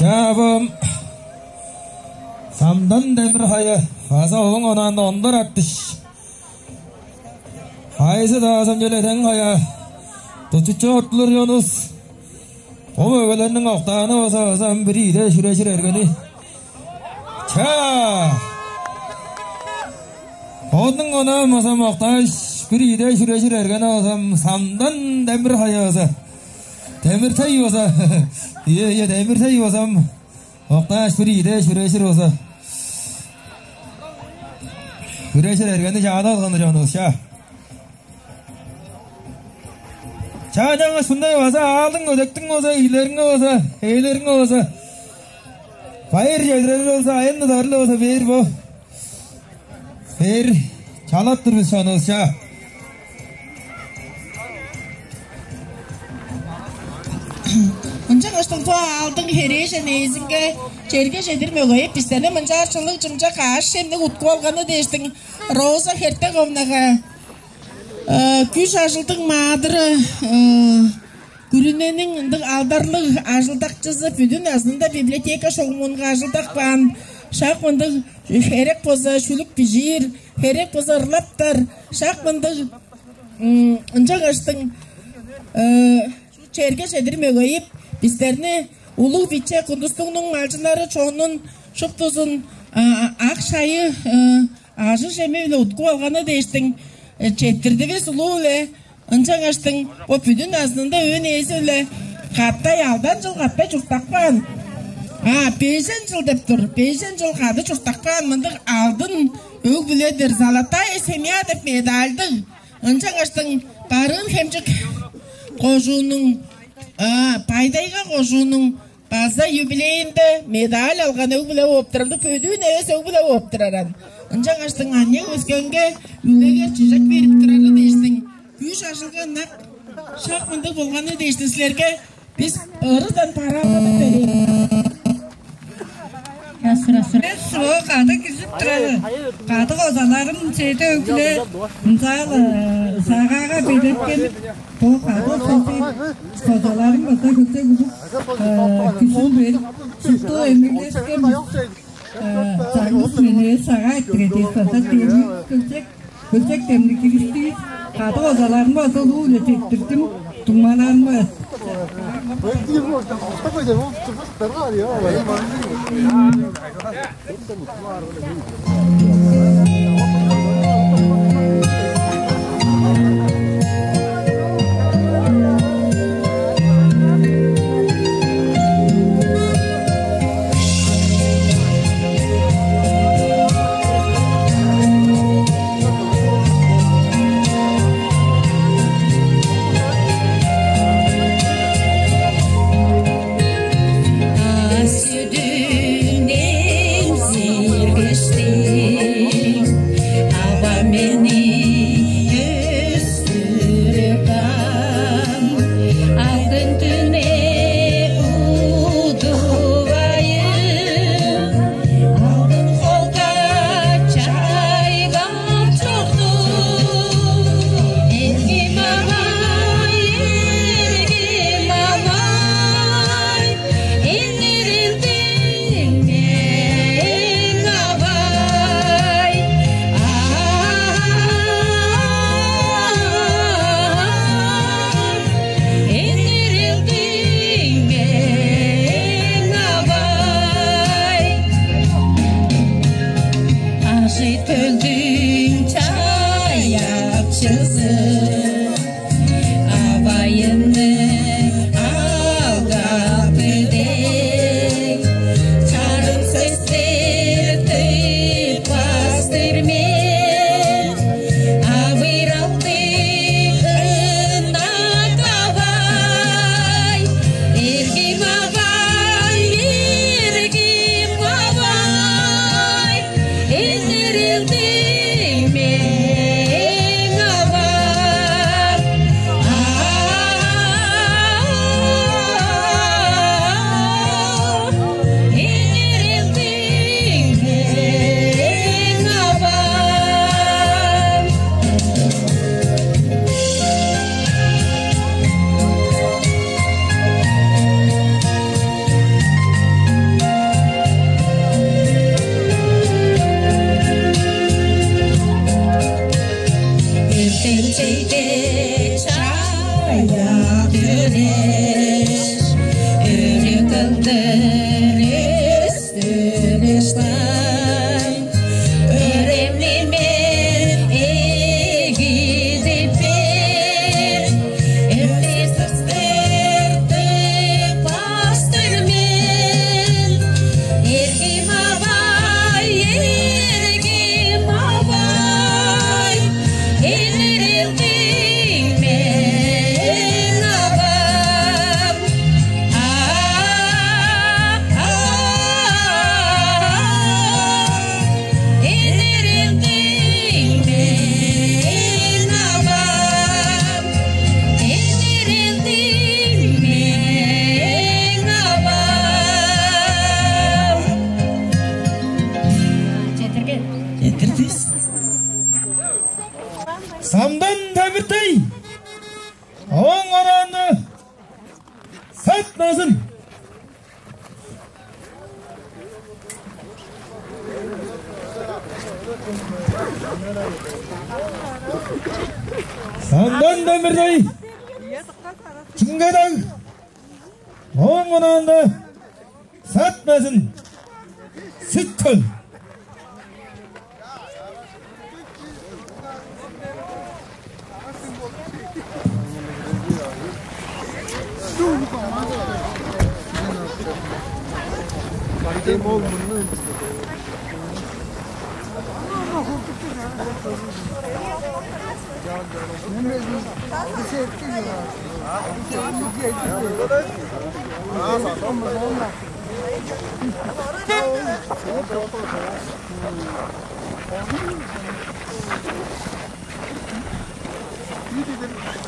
Шаавам Самдан Демир-Хая база ооң онаанда Ондар Артыш. Хайзы-даа ам чүле дең хая тутчуп чоруптулар чонувус. Бо мөгелерниң октааны болза база ам бир ийде шүрежир эргени. Чаа! Бодунуң онаан база ам октааш, бир ийде шүрежир эргени болза ам Самдан Демир-Хая база. Демиртей база. Ийе, ийе, Демиртей база ам. Октааш, бир ийде шүрежир болза. Шүрежир эргени чаада алганы чонувус, чаа. Чаа, ынчангаш мындай база аалдың, өдектиң болза, ийлериңге болза, ээлериңге болза, байыр чедирер болза, айын ыдарлы болза, бээр бо. Бээр чалап тур бис чонувус, чаа. Ынчангаштың бо аалдың херээжен ээзинге черге чедир мөгейип, бистерни мынчаар чылыг-чымчак аъш-чемниг уткуп алганы дээштиң Роза Хертековнага, э, күш-ажылдың маадыры, э, күрүнениң ындыг алдарлыг ажылдакчызы, бүдүн назынында библиотека шугумунга ажылдап каан, шак мындыг херек болза шүлүк бижиир, херек болза ырлаптар, шак мындыг, м, ынчангаштың, э, черге чедир мөгейип, бистерни улуг-биче Кундустугнуң малчыннары чонун шуптузун, а, ак шайы, э, ажы-чеми-биле уткуп алганы дээштиң, э, четтирдивис улуу-биле. Ынчангаштың бо бүдүн назынында өөн ээзи-биле катай алдан чыл катай чурттап каан. А, бежен чыл деп тур. Бежен чыл кады чурттап каан мындыг алдын өг-бүле-дир. «Золотая семья» деп медальдыг. Ынчангаштың Барыын-Хемчик кожууннуң, а, Бай-Тайга кожууннуң база юбилейинде медаль алган өг-бүле бооп турар, ындыг бөдүүн эвес өг-бүле бооп турар аан. Ынчангаштың аныяк-өскенге үлегер-чижек берип турары дээштиң, күш-ажылга ынак шак мындыг болганы дээштиң, силерге бис ырыдан бараалгадып берейн. Бис бо кады киржип турар, кады козаларым чеде өг-бүле ынчаар, э, сагаага белеткенип, бо кады созу-, козаларым база хөглеп улуг, э, күжүн берип, шупту эмнеглешкен, э, чаңгыс мени сагаа эрттирер дээш база демниг хөглеп, хөглеп демниг кириштип, кады козаларым база улуу-биле четтирдим, дуңмаларым. Өрестелештаң, өрем-не мен эгидип бер, эмнестиктерди пастыр мен. Эргим авай, эргим авай, эдирелдиң мен авам. Самдан Демиртей. Ооң онаанда Сат Назын. Самдан Демиртей. Чиңге-Даг. Ооң онаанда Сат Назын. Сүт-Хөл.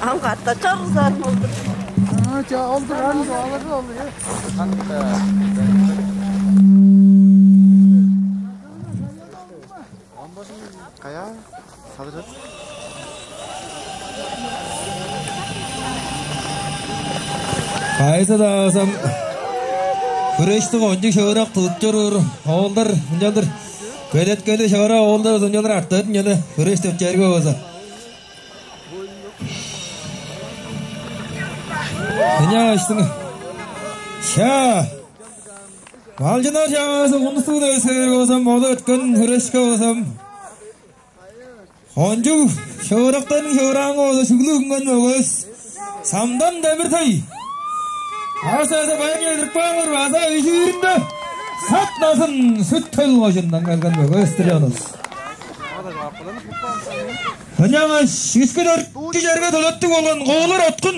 Ам катта чорузар болду. А, ча, олду, ам чугаалар ол, э. Кая? Салырат. Кайызы-даа болза, хүрешти кончуг шыырак тудуп чоруур оолдар, ынчалдыр белеткели шыырак оолдар, ынчалдыр артарын чана хүреш деп черге болза. Ынчангаштың. Ша. Малчыннар чаңгызы, Кунустуг девискээр болза, моду өткен хүрешке болза, кончуг шыырактарның шыырааң болза, шүглүг үнген мөгөс Самдан Демиртей. Аас-даа байыр чедирип кааңар, база үжүүрүнде Сат Назын, Сүт-Хөл кожуундан келген мөгөс-түр, чонувус. Ынчангаш үшкү-дөрткү черге төлептиг болган Куулар Откун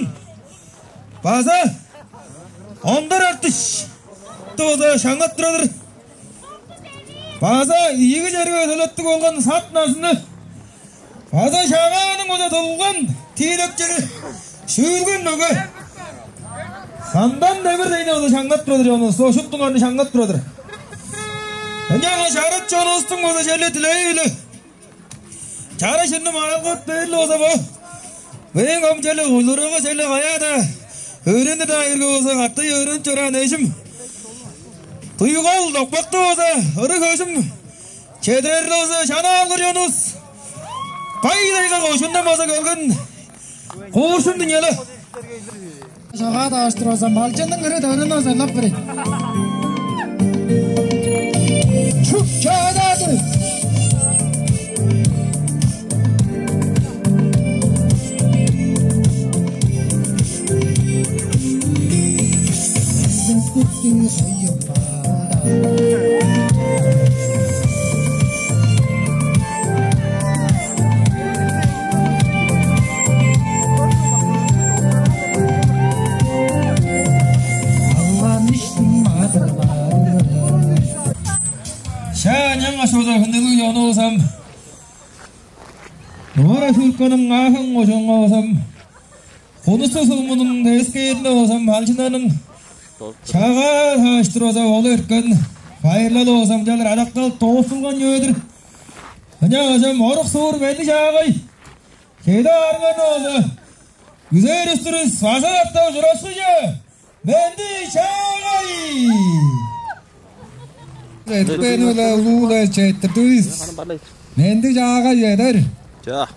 база Ондар Артыш болза шаңнап турар-дыр. База ийиги черге төлептиг болган Сат Назынны база Шагааның болза тулган тиилекчизи, шүүлген мөге Самдан Демиртейни болза шаңнап турар-дыр, чонувус, шуптуңарны шаңнап турар-дыр. Ынчангаш арат чонувустуң болза черле дилээри-биле чара шынны маалгап бээр-ле болза бо. Мээң ам черле уйларга, черле каяа-даа өөренир-даа ирге болза, каттай өөренип чораан эжим. Туйгал Допкакты болза, ыры-хөгжүм чедирер-ле болза, чана алгыр чонувус. Бай-Тайга кожуундан болза келген Кууршун Динчеле. Чагаа дааштыр болза, малчынның ыры-дырын озалап берейн. Чуп чаадады. Алган иштиң адырлары. Шаа, ынчангаш болза, хүндүлүг чонувус ам, Новая Шурканың Аахан кожуунга болза ам, Кунустуг сумунуң девискээринге болза ам, малчыннарның чагаа дааштыр болза, ол эрткен байырлалы болза ам, чалыр адакталып доостулган чүве-дир. Ынчангаш ам орук-суур, менди-чаагай, чеди аарыганы болза, күзээр-дир бис, база катап ужурашкыже, менди-чаагай! Эртпээн-биле улуу-биле четтирдивис. Менди-чаагай чедер. Чаа.